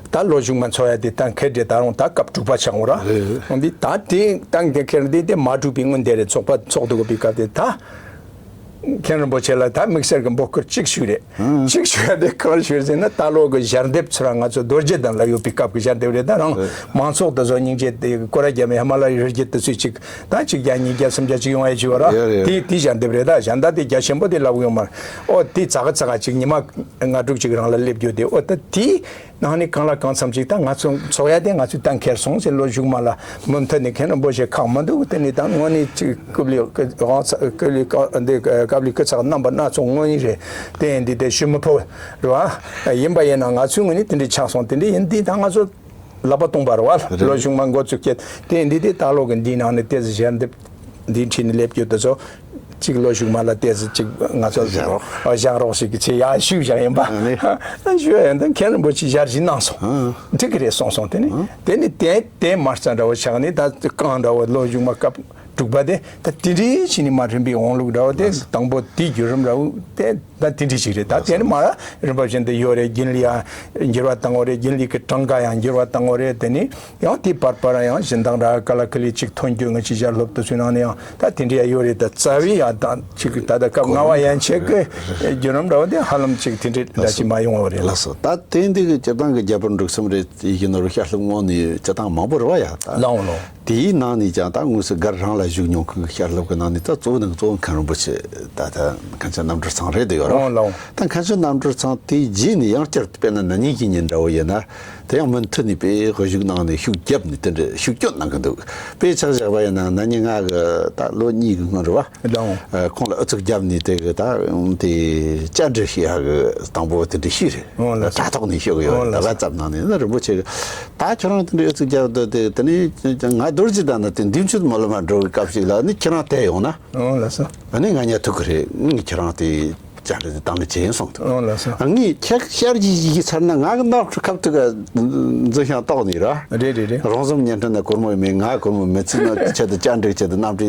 ད་ལོ་གཞུག་མ་འཚོགས་ཡ་དེ་ད་འཁེལ་འདྲེ་ད་རུང་ད་སྐབས་དྲུག་པ་ཆགས་འོང་ར། རེད་རེད། འོང་དུས་ད་དེ་ད་འདི་འཁེལ་འདི་དེ་མ་གྲུབ་པའི་སྔོན་དེ་རེད། ཚོགས་པ་ཚོགས་འདུག་པའི་སྐབས་དེ་ད། མཁན་རིན་པོ་ཆེ་ལ་ད་དམིགས་བསལ་གྱི་འབོད་སྐུལ་གཅིག་ཞུས་རེད། ཨང་། གཅིག་ཞུ་ཡ་དེ་ག་རེ་ཞུས་ཟེར་ན། ད་ལོ་གི་ཞལ་འདེབས་ཚུར་ང་ཚོ་རྡོ་རྗེ་གདན་ལ་ཡོད་པའི་སྐབས་ཀྱི་ཞལ་འདེབས་རེད། ད་རང་རེད། མང་ཚོགས་དེ་ཚོ་སྙིང་རྗེ་དེ་སྐོར་ར་རྒྱབ་མི་ཧི་མ་ལ་ཡའི་རི་རྒྱུད་དེ་ཚོས་ཅིག་ད་གཅིག་བརྒྱ་གཉིས་བརྒྱ་སུམ་བརྒྱ་ཅིག་ཡོང་ཡ་ཅིག་ཡོད་ར། ཡོད་རེད། དེ་དེ་ཞལ་འདེབས་རེད། ད་གཞན་དག་དེ་རྒྱ་ཆེན་པོ་དེ་ལབ་ཡོང་མ་རེད། ཨོ་དེ་ཙག་ག་ཙག་ག་ཅིག་ཉི་མ་ལྔ་དྲུག་ཅིག་རང་ལ་སླེབས་རྒྱུ་དེ། ཨོ་ད་དེ། ནང་ནས་གང་ལ་གང་འཚམ་ཅིག་ད་ང་ཚོ་ཚོགས་ཡ་དེ་ང་ཚོས་གཏན་འཁེལ་སོང་ཟེར། ལོ་གཞུག་མ་ལ་མུ་མཐུད་ནས་མཁན་རིན་པོ་ཆེ་ཁག་མི་འདུག་དེ་ནས་ད་དངོས་གནས་ཅིག་སྐུ་ལུས་སྐུ་དབང་ཚ་སྐུ་ལུས་ཀ་འདི་སྐབས་ལུས་སྐུ་ཚ་རྣམ་པ་སྣ་ཚོགས་དངོས་གནས་རེད། དེ་ཡིན་དུས་དེ་ཞུ་མི་ཕོད་རེད་བ། ཡིན་པ་ཡིན་ན་ང་ཚོའི་ངོས་ནས་དེ་འདྲའི་ཆགས་སོང་། དེ་འདྲའི་ཡིན་དུས་ད་ང་ཚོ་ལག་པ་སྟོང་པ་རེད་བ། རེད། ལོ་གཞུག་མ་འགོ་བཙུགས་ཀྱི་དེ་ཡིན་དུས་དེ་ད་ལོ་གི་འདིའི་ནང་ནས་དེ་ཟེར་ཞལ་འདེབས། འདིའི་འཁྲིས་ནས་སླེབས་རྒྱུ་དེ་ཚོ་གཅིག་ལོ་གཞུག་མ་ལ་ཏོག་ཙམ་གཅིག་ང་ཚོ་བཞག་རོགས། ཨ་བཞག་རོགས་ཞིག་གི་ཚེ་ཡར་ཞུས་བཞག་ཡིན་པ། ཨ་ནི། ཨ་ཞུས་ཡིན་ད་མཁན་རིན་པོ་ཆེ་ཞལ་བཞེས་གནང་སོང་། ཨ། འགྲིག་གི་རེད་གསུངས་སོང་། དེ་ནི། ཨ། དེ་ནི་དེ་དེ་མ་རྩ་འདྲ་བོ་ཆགས་ནི་ད་རྐང་འདྲ་བོ་ལོ་གཞུག་མ་སྐབས་དྲུག་པ་དེ་ད་དེ་འདྲའི་ཕྱི་ནི་མ་རིམ་པའི་འོང་ལུགས་འདྲ་བོ་དེ། ཨ། དང་པོ་དེའི་བརྒྱུད་རིམ་འདྲ་བོ་དེ་ད་དེ་འདྲའི་ཞིག་རེད། ད་དེ་ནི་མ་ར་རིམ་པ་བཞིན་དུ་ཡོད་རེད། རྒྱུན་ལས་ཡང་འགྱུར་བ་བཏང་བ་རེད། རྒྱུན་ལས་ཀྱི་གྲངས་ཀ་ཡང་འགྱུར་བ་བཏང་བ་རེད། དེ་ནི། ཡང་དེའི་བར་བར་ཡང་སྦྱིན་བདག་འདྲ་ཀ་ལ་ཀི་ལི་གཅིག་ཐོན་རྒྱུ། ང་ཅི་ཞལ་སློབ་དེ་ཚོའི་ནང་ནས་ཡང་ད་དེ་འདྲ་ཡང་ཡོད་རེད། ད་རྩ་བའི་ཡང་ད་ཅིག་ད་ལྟ་སྐབས་ལྔ་པ་ཡན་ཆད་ཀྱི་བརྒྱུད་རིམ་འདྲ་བོ་དེ་ཧ་ལམ་ཅིག་དེ་འདྲའི་འདྲ་ཅིག་མ་ཡོང་བ་རེད། ལགས་སོ། ད་དེ་འདི་གི་སྤྱིར་བཏང་གི་རྒྱ་བོད་འབྲུག་གསུམ་རེད། ཡིད་ཀྱི་ནོར་བུ་ཞལ་སློབ་དངོས་ནས་སྤྱིར་བཏང་མང་པོ་རེད་བ་ཡ། ད་ལའང་ལོ། དེའི་ནང་ནས་ཀྱང་ད་དངོས་སུ་སྒར་རང་ལ་བཞུགས་མྱོང་མཁན་གྱི་ཞལ་སློབ་ཀྱི་ནང་ནས་ད་གཙོ་བོ་ནང་གཙོ་བོ་མཁན་རིན་པོ་ཆེ་ད་ད་མཁན་ཆེན་རྣམ་གྲོལ་ཚང་རེད་དེ་ཡོད་རེད། ལའང་ལོ། ད་མཁན་ཆེན་རྣམ་གྲོལ་ཚང་དེའི་རྗེས་ནས་ཡང་བསྐྱར་དཔེར་ན་ན་ནིང་གི་ཉིན་འདྲ་བོ་ཡིན་ན། དེ་ཡང་མུ་མཐུད་ནས་དཔེ་དབུ་བཞུགས་གནང་ནས་ཤུགས་བརྒྱབ་ནས་དེ་འདྲ་ཤུགས་སྐྱོན་གནང་གི་འདུག་དཔེ་ཆ་བཞག་པ་ཡིན་ན་ན་ནིང་ང་གི་ད་ལོ་གཉིས་ཀྱི་སྔོན་རེད་བ། ལའང་། ཨ། ཁོང་ལ་ཨུ་ཚུགས་བརྒྱབ་ནས་དེ་གི་ད་དེ་བཅར་འདྲི་ཞུ་ཡག་གི་དང་པོ་དེ་འདྲ་ཞུས་རེད། འོ་ལགས་སོ། དྲ་ཐོག་ནས་ཞུ་གི་ཡོད། འོ་ལགས་སོ། ད་ག་ཙམ་ནང་ནས་ན་རིན་པོ་ཆེ་གི་ད་ཁྱོད་རང་དེ་འདྲ་ཨུ་ཚུགས་བརྒྱབ་འདུག་དེ་དེ་ནས་ང་རྡོ་རྗེ་གདན་ན་དེ་འདེམས་ཆོས་སྨོན་ལམ་འགྲོ་གི་སྐབས་ཤིག་ལ་ནི་ཁྱེད་རང་དེ་ཡོང་ན། འོ་ལགས་སོ། ཨ་ནི་ང་ཉལ་ཐུག་གི་རེད། ངས་ཁྱེད་རང་དེ། བཅར་འདྲི་དང་ལེན་བྱེད་ཡིན་གསུངས་འདུག་འོ་ལགས་སོ། ངས་ཁྱེད་ཤར་གྱི་ཡི་གེ་ཚར་ན་ང་གི་ནག་ཁྲོ་ཁབ་ཏུ་ག་འཛིན་ཤང་ཏོག་ནི་ར། རེད་རེད་རེད། རོང་ཟོམ་ཉན་ཁྲི་ན་གོར་མོ་མེད། ང་གོར་མོ་མེད་ཚེ་ན་ཆེད་དུ་བཅར་འདྲི་ཆེད་དུ་གནམ་གྲུ་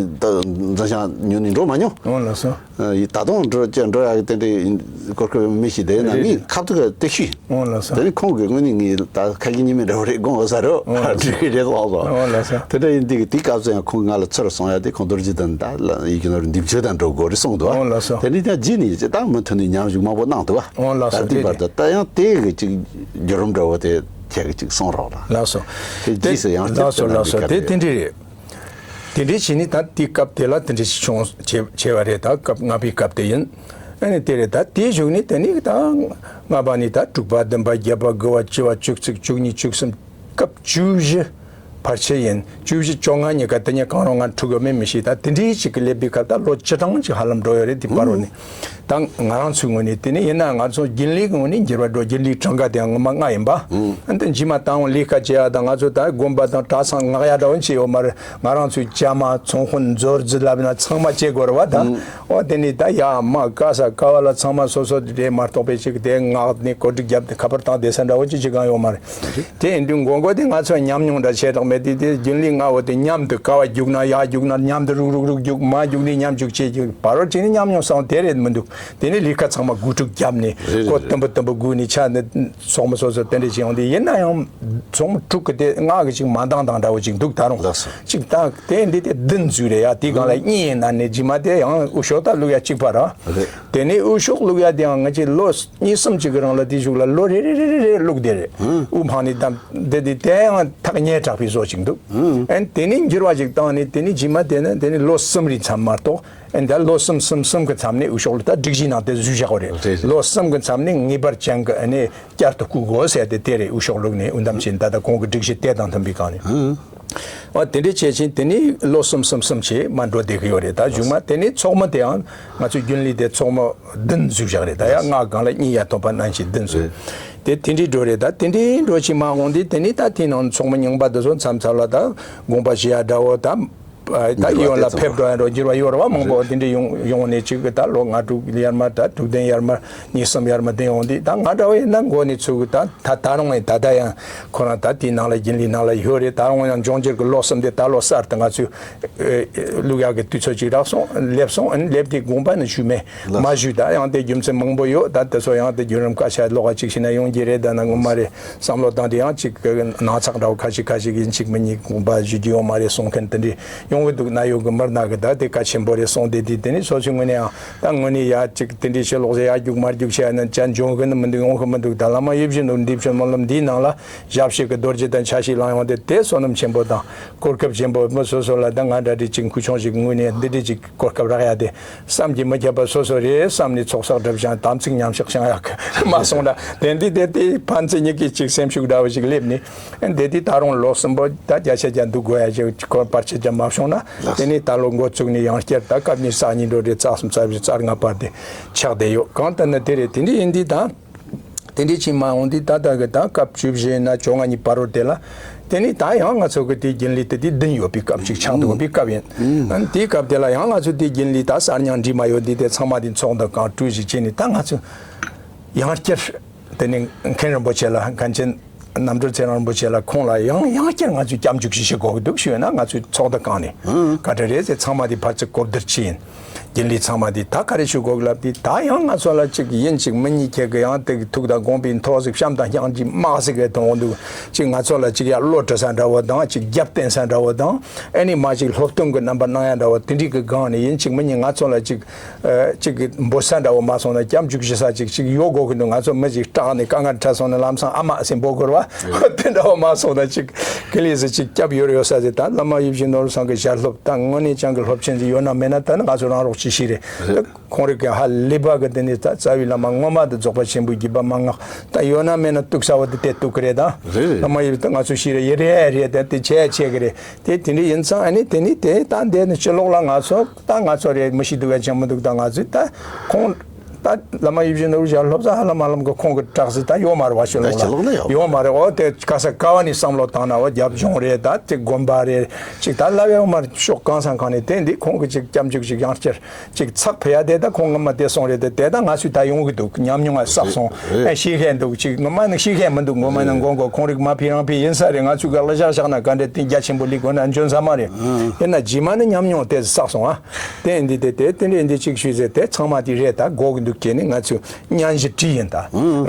འཛིན་ཤང་ཉོ་ནི་འགྲོ་མ་མྱོང་། འོ་ལགས་སོ། ཡི་ད་དུང་འགྲོ་ཅེས་འགྲོ་ཡག་གི་དེ་འདྲའི་གོར་ཁབ་མི་ཤེས་དེ་ན་རེད་ངས་རེད། ཁབ་ཏུ་ག་དེ་ཤི། འོ་ལགས་སོ། དེ་ནི་ཁོང་གིས་དངོས་གནས་ངས་ད་ཁ་ཡིན་ཉི་མའི་འདྲ་བོ་རེད་དགོངས་ས་རོ། འོ་ལགས་སོ། འགྲིག་གི་རེད་ལགས་སོ། འོ་ལགས་སོ། དེ་འདྲ་ཡིན་དུས་ཀྱི་དེའི་སྐབས་སུ་ཡང་ཁོང་ང་ལ་ཚུར་སོང་ཡ་དེ་ཁོང་རྡོ་རྗེ་གདན་ད་ལ་ཡི་གེ་ནོར་འདེམས་ཆོས་དང་འགྲོ་དགོས་རེད་གསུངས་འདུག་འོ་ལགས་སོ། དེ་ནི་ཀྱང་རྗེས་ནས་ཅི་ད་མུ་མཐུད་ནས་མཉམ་ཞུགས་མང་པོ་གནང་འདུག་འོ་ལགས་སོ། ད་དེའི་བར་དུ་ད་ཡང་དེ་གི་ཅིག་བརྒྱུད་རིམ་འདྲ་བོ་དེ་ཁྱེད་ཀྱིས་ཅིག་གསུང་རོགས་ལ། ལགས་སོ། དེ་རྗེས་སུ་ཡང་དེ་བསྐྱར་དུ་ལགས་སོ་གནང་ལགས་སོ། བའི་དེ་སྐབས་དེ་འདྲ་རེད། དེ་འདྲའི་བྱས་ནས་ད་དེའི་སྐབས་དེ་ལ་དེ་འདྲ་ཞིག་བྱུང་བྱས་བྱས་པ་རེད། ད་སྐབས་ལྔ་པའི་སྐབས་དེ་ཡིན། ཨ་ནི་དེ་རེད། ད་དེའི་གཞུག་ནས་དེ་ནས་ད་ལྔ་པ་ནས་ད་དྲུག་པ་བདུན་པ་བརྒྱད་པ་དགུ་པ་བཅུ་པ་བཅུ་གཅིག་བཅུ་གཉིས་བཅུ་གསུམ་སྐབས་བཅུ་བཞི་བར་ཆད་ཡིན། བཅུ་བཞི་བཅོ་ལྔ་གཉིས་ཀ་དེ་ནས་གང་རུང་ང་འཁྲུག་ཡོད་མེད་མི་ཤེས། ད་དེ་འདྲའི་ཞིག་གི་སླེབས་པའི་སྐབས་ད་ལོ་བཅུ་གྲངས་ཅིག་ཧ་ལམ་འགྲོ་ཡོད་རེད། དེ་བར་རུ་ནས། ད་ང་རང་ཚོའི་ངོས་ནས་དེ་ནི་ཡིན་ན་ང་ཚོ་རྒྱུན་ལས་ཀྱི་ངོས་ནས་འགྱུར་བ་འགྲོ། རྒྱུན་ལས་གྲངས་ཀ་དེ་ཡང་ངོ་མ་ལྔ་ཡིན་པ། ཨ་ནི་ད་རྗེས་མ་ད་འོང་ལས་ཀ་བྱེད་ཡ་དང་ང་ཚོ་ད་དགོན་པ་དང་གྲྭ་ཚང་ལྔ་ཡ་འདྲ་བོ་བྱས་ཡོད་མ་རེད། ང་རང་ཚོའི་བྱ་མ་ཚོང་དཔོན་མཛོད་རྫི་ལབ་ན་ཚང་མ་བྱེད་དགོས་རེད་བ་ད། ཨོ་དེ་ནི་ད་ཡ་མ་ཀ་ས་ཀ་བ་ལ་ཚང་མ་སོ་སོ་དེ་མ་གཏོགས་པའི་ཅིག་དེ་ངག་ནས་གོ་སྒྲིག་བརྒྱབ་སྟེ་ཁ་པར་བཏང་བསྡད་ས་འདྲ་བོ་ཅིག་ཅིག་གང་ཡོད་མ་རེད། དེ་ཡིན་དུས་མགོ་མགོ་དེ་ང་ཚོ་ཉམས་མྱོང་འདྲ་བྱས་དྲགས་མེད་དེ། དེ་རྒྱུན་ལས་ལྔ་བོ་དེ་མཉམ་དུ་ཀ་བ་རྒྱུག་ན་ཡར་རྒྱུག་ན་མཉམ་དུ་རུག་རུག་རུག་རྒྱུག་མར་རྒྱུག་ནས་མཉམ་རྒྱུག་བྱེད་རྒྱུག་བར་བར་ཅིག་ནི་ཉམས་མྱོང་སོང་དེ་རེད་མི་འདུག་དེ་ནས་ལས་ཀ་ཚང་མ་སྒོ་དྲུག་བརྒྱབ་ནས་རེད་རེད་ཁོ་རེད། དུམ་བུ་དུམ་བུ་སྒུག་ནས་ཆ་ནས་ཚོགས་མི་སོ་སོ་དེ་འདྲས་བྱས་ཡོང་དུས་ཡིན་ན་ཡང་ཚོགས་མི་དྲུག་གི་དེ་ལྔ་གི་ཅིག་མ་འདང་འདང་འདྲ་བོ་ཅིག་འདུག་ད་རུང་ལགས་སོ། ཅིག་ད་དེ་འདི་དེ་བདུན་ཚུད་རེད་ཡ། དེའི་སྒང་ལ་གཉིས་ཡིན་ན་ནི་རྗེས་མ་དེ་ཡང་འུ་ཤོག་ད་བླུག་ཡ་གཅིག་པ་ར། རེད། དེ་ནས་འུ་ཤོག་བླུག་ཡ་དེ་ཡང་ང་ཅིག་ལོ་གཉིས་གསུམ་ཅིག་གི་རིང་ལ་དེའི་གཞུག་ལ་ལོ་རེ་རེ་རེ་རེ་རེ་བླུག་བསྡད་རེད། དབུ་འཕང་ནས་བསྡམས་དེ་དེ་དེ་ཡང་ཐག་ཉེ་དྲགས་པའི་བཟོ་ཅིག་འདུག་ཨན་དེ་ནས་འགྱུར་བ་ཅིག་བཏང་ནས་དེ་ནས་རྗེས་མ་དེ་ནི་དེ་ནས་ལོ་གསུམ་རེའི་མཚམས་མ་གཏོགས་ཨན་ད་ལོ་གསུམ་གསུམ་གསུམ་གི་མཚམས་ནས་འུ་ཤོག་ལ་ད་སྒྲིག་གཞིའི་ནང་དེ་བཟོས་བཞག་པ་རེད། རེད་རེད། ལོ་གསུམ་གི་མཚམས་ནས་ངེས་པར་ཅན་གི་ཨ་ནི་བསྐྱར་དུ་བསྐོ་དགོས་ཟེར་ཏེ་དེ་རེད། འུ་ཤོག་བླུགས་ནས་འུ་འདམ་བྱས་ད་ལྟ་གོང་གི་སྒྲིག་གཞི་དེ་དང་མཐུན་པའི་སྒང་ནས། ཨ་དེ་འདྲས་བྱས་ཕྱིན་དེ་ནས་ལོ་གསུམ་གསུམ་གསུམ་བྱས་མར་འགྲོ་བསྡད་ཀྱི་ཡོད་རེད། ད་གཞུག་མ་དེ་ནས་ཚོགས་མི་དེའང་ང་ཚོའི་རྒྱུན་ལས་དེ་ཚོགས་མི་བདུན་བཟོས་བཞག་རེད། ད་ཡང་ལྔ་སྒང་ལ་གཉིས་ཡར་ཐོན་པ་ནང་བཞིན་བདུན་བཟོས། དེ་དེ་འདྲས་འགྲོ་རེད། ད་དེ་འདྲས་འགྲོ་ཕྱིན་མ་འོང་དུས་དེ་ནས་ད་དེའི་ནང་ཚོགས་མི་རྙིང་པ་དེ་ཚོ་མཚམས་མཚམས་ལ་ད་དགོངས་པ་བཞེས་ཡ་འདྲ་བོ་ད། ད་འགྱུར་བ་ཡོང་ལ་དེ་ཕེབས་འགྲོ་ཡ་འགྲོ་འགྱུར་བ་ཡོད་རེད་བ། མང་པོ་དེ་འདྲས་ཡོང་ཡོང་ནས་ཅིག་ད་ལོ་ལྔ་དྲུག་ཡར་མར་ད་དྲུག་བདུན་ཡར་མར་གཉིས་གསུམ་ཡར་མར་དེ་ཡོང་དུས་ད་ང་འདྲ་བོ་ཡིན་ན་མགོ་ནས་ཚུགས་ད་ད་ད་རུང་ཡིན་ད་ད་ཡང་ཁོ་རང་ད་དེའི་ནང་ལ་རྒྱུན་ལས་ནང་ལ་ཡོད་རེད། ད་རུང་ཡང་འབྱུང་འགྱུར་གྱི་ལོ་གསུམ་དེ་ད་ལོ་གསར་དུ་ང་ཚོས་ཨེ་བླུག་ཡག་གི་དུས་ཚོད་ཅིག་རག་སོང་སླེབས་སོང་། ཨ་ནི་སླེབས་དུས་དགོངས་པ་ནི་ཞུས་མེད་མ་ཞུས། ད་ཡང་དེ་རྒྱུ་མཚན་མང་པོ་ཡོད། ད་དེ་ཚོ་ཡང་དེ་བརྒྱུད་རིམ་སྐད་ཆ་ལོགས་ཀ་ཅིག་བྱས་ན་ཡོང་གི་རེད། ད་ན་ངོ་མ་རེད། བསམ་བློ་བཏང་དེ་ཡང་ཅིག་ནང་ཚགས་འདྲ་བོ་ཁ་ཅིག་ཁ་ཅིག་ཡིན་གཅིག་མིན་གཉིས་དགོངས་པ་ཞུ་རྒྱུ་ཡོད་མ་རེད་གསུང་མཁན་དེ་འདྲས་ཡོང་གི་འདུག་ན་ཡོད་གི་མི་སྣ་གི་ད་དེ་གལ་ཆེན་པོ་རེད་གསུངས་ཏེ། དེ་དེ་ནི་སོ་སོའི་ངོས་ནས་ཡང་ད་དངོས་གནས་ཡ་ཅིག་དེ་འདྲས་ཕྱི་ལོགས་སུ་ཡ་རྒྱུག་མ་རྒྱུག་བྱས་ན་ཅན་འབྱུང་གི་ནི་མི་འདུག་ཡོང་གི་མི་འདུག་ད་བླ་མ་ཡིད་བཞིན་ནོར་བུ་འདི་ཕྱི་སྨོན་ལམ་འདིའི་ནང་ལ་ཞབས་ཕྱི་གི་རྡོ་རྗེ་དང་ཆ་ཤས་བླངས་ཡོང་དེ་དེ་བསོད་ནམས་ཆེན་པོ་དང་གོ་སྐབས་ཆེན་པོ་མི་སོ་སོ་ལ་ད་ང་འདྲ་འདྲས་ཅིག་མཁོ་ཆུང་ཞིག་ངོས་ནས་འདི་འདྲས་ཅིག་གོ་སྐབས་རག་ཡ་དེ་བསམ་གྱིས་མི་ཁྱབ་པ་སོ་སོ་རེད་བསམ་ནས་ཚོགས་བསགས་སྒྲུབ་ཞིང་དམ་ཚིག་ཉམས་བཞག་བྱང་ཡག་གི་མ་སོང་ན་དེ་འདི་དེ་དེ་ཕན་ཚུན་གཉིས་ཀྱི་ཅིག་སེམས་ཤུགས་འདྲ་བོ་ཞིག་སླེབས་ནས་དེ་དེ་ད་རུང་ལོ་གསུམ་པོ་ད་བརྒྱ་ཆ་བརྒྱ་འདུག་དགོས་ཡ་ཅིག་ཁོ་བར་ཆད་ཀྱང་མ་བྱུང་ན་དེ་ནས་ད་ལོ་འགོ་བཙུགས་ནས་ཡང་བསྐྱར་ད་སྐབས་གཉིས་རྩ་གཉིས་འགྲོ་རེད། རྩ་གསུམ་རྩ་བཞི་རྩ་ལྔ་བར་དེ་ཆགས་བསྡད་ཡོད། གང་ལྟར་ན་དེ་རེད། དེ་འདྲ་ཡིན་དུས་ད། དེ་འདྲའི་ཕྱིན་མ་འོང་དུས་ད་ལྟ་གི་ད་སྐབས་བཅུ་བཞི་ན་བཅོ་ལྔ་གཉིས་བར་རོ་དེ་ལ། དེ་ནི་ད་ཡང་ང་ཚོ་གི་དེའི་རྒྱུན་ལས་དེ་དེ་བདུན་ཡོད་པའི་སྐབས་ཅིག་ཆགས་འདུག་པའི་སྐབས་ཡིན། ཨ་ནི་དེའི་སྐབས་དེ་ལ་ཡང་ང་ཚོ་དེའི་རྒྱུན་ལས་ད་གསར་རྙིང་འདྲིས་མ་ཡོད་དུས་དེ་ཚང་མ་དེ་ཚོགས་འདུ་གང་གྲོས་ཞིག་བྱས་ནས་ད་ང་ཚོ་ཡང་བསྐྱར་དེ་ནི་མཁན་རིན་པོ་ཆེ་ལ་མཁན་ཆེན་རྣམ་གྲོལ་ཚེ་རིང་རིན་པོ་ཆེ་ལ་ཁོང་ལ་ཡང་ཡང་བསྐྱར་ང་ཚོས་སྐྱབས་འཇུག་ཞིག་བྱེད་དགོས་ཀྱི་འདུག་ཞུས་ན་ང་ཚོས་ཚོགས་འདུ་གང་ནས་བཀའ་དྲིན་རེད་ཟེར། ཚང་མ་དེ་ཕར་ཚུར་གོ་བསྡུར་བྱས་ཡིན། རྒྱུན་ལས་ཚང་མ་དེ་ད་ག་རེ་ཞུ་དགོས་ལབ་དུས་ད་ཡང་ང་ཚོ་ལ་ཅིག་ཡིན་གཅིག་མིན་གཉིས་ཁྱེད་ཀྱི་ཡང་དེ་གི་ཐུགས་དང་དགོངས་པའི་མཐོ་ཟིག་བཤམས་དང་བརྐྱངས་ཀྱིས་དམག་ཟིག་གི་གཏོང་འོང་འདུག་ཅིག་ང་ཚོ་ལ་ཅིག་ཡར་བློ་གྲོས་ས་འདྲ་བོ་དང་ཅིག་རྒྱབ་བརྟེན་ས་འདྲ་བོ་དང་ཨ་ནི་མ་ཅིག་སློབ་སྟོན་གྱི་རྣམ་པ་གནང་ཡ་འདྲ་བོ་དེ་འདྲའི་གི་སྒང་ནས་ཡིན་གཅིག་མིན་གཉིས་ང་ཚོ་ལ་ཅིག་ཅིག་གི་འབོད་ས་འདྲ་བོ་མ་སོང་ན་སྐྱབས་འཇུག་ཞུ་ས་ཅིག་ཅིག་ཡོད་དགོས་ཀྱི་འདུག་ང་ཚོ་མི་ཅིག་སྐྲག་ནས་དཀའ་ངལ་འཕྲད་སོང་ན་ལམ་སང་ཨ་མ་ཟེར་འབོད་དགོས་རེད་བ། དེ་འདྲ་བོ་མ་སོང་ན་ཅིག་ག་ལེ་ཟེར་ཅིག་སྐྱབས་ཡོད་རེད་ཡོད་ས་ཟེར། ད་བླ་མ་ཡིད་བཞིན་ནོར་བུ་ཚང་གི་ཞལ་སློབ་ད་དངོས་གནས་ཅང་གི་སློབ་ཆེན་ཟིག་ཡོད་ན་མེད་ན་ད་ནི་ང་ཚོ་རང་རོགས་ཅིག་ཤེས་རེད། ཁོང་རིགས་ཀྱི་ཧ་ལས་པ་གི་དེ་ནས་ད་རྩ་བའི་བླ་མ་ངོ་མ་དེ་རྫོགས་པ་ཆེན་པོའི་བརྒྱུད་པ་མན་ངག་ད་ཡོད་ན་མེད་ན་གཏུག་ས་བོ་དེ་དེ་གཏུག་གི་རེད་ད། རེད་རེད། ལ་མ་ཡོད་ད་ང་ཚོ་ཤི་རེད་ཡི་རེད་རེད་ད་དེ་བྱས་བྱས་གི་རེད་དེ་དེ་འདྲ་ཡིན་ཙང་ཨ་ནི་དེ་ནི་དེ་ད་འདས་ནི་ཕྱི་ལོགས་ལ་ང་ཚོ་ད་ང་ཚོ་རེད་མི་ཤི་འདུག་ག་ཅང་མི་འདུག་ད་ང་ཚོས་ད་ཁོང་ད་བླ་མ་ཡིད་བཞིན་ནོར་བུ་ཞལ་སློབ་ཚ་ཧ་ལམ་ཧ་ལམ་གི་ཁོང་གི་བྲག་སྲིད་ད་ཡོད་མ་རེད་བ། ཕྱི་ལོགས་ལ་ཕྱི་ལོགས་ལ་ཡོད། ཡོད་མ་རེད། འོ་དེ་ག་ས་ག་བ་ནས་བསམ་བློ་བཏང་ན་འོ་རྒྱབ་ལྗོངས་རེད་ད་དེ་དགོན་པ་རེད་ཅིག་ད་ལབ་ཡོད་མ་རེད། ཕྱོགས་གང་ས་གང་ནས་དེ་འདི་ཁོང་གི་ཅིག་སྐྱབས་འཇུག་ཅིག་ཡང་བསྐྱར། ཅིག་ཚགས་ཕུད་ཡ་དེ་ད་ཁོང་ངོ་མ་དེ་སོང་རེད་དེ་དེ་ད་ང་ཚོས་ད་ཡོང་གི་འདུག་ཉམས་མྱོང་ང་བསགས་སོང་། ཨེ་ཤེས་མཁན་འདུག་ཅིག་ངོ་མ་ནི་ཤེས་མཁན་མི་འདུག་ངོ་མ་ནི་མགོ་མགོ་ཁོང་རིགས་མ་ཕི་རང་ཕི་ཡིན་ས་རེད། ང་ཚོའི་སྒང་ལ་བཞག་བཞག་ན་ག་འདྲ་དེ་རྒྱ་ཆེན་པོ་ལི་དགོས་ན་འཇོན་ས་མ་རེད། ཡིན་ན་རྗེས་མ་ནི་ཉམས་མྱོང་དེ་བསགས་སོང་ཨ། དེ་འདི་དེ་དེ་དེ་འདྲ་འདི་ཅིག་ཞུས་ཟེར་དེ་ཚང་མ་དེ་རེད་ད་དགོས་གི་འདུག་ཅེས་ནི་ང་ཚོས་སྙན་ཞུ་བྲིས་ཡིན་ད།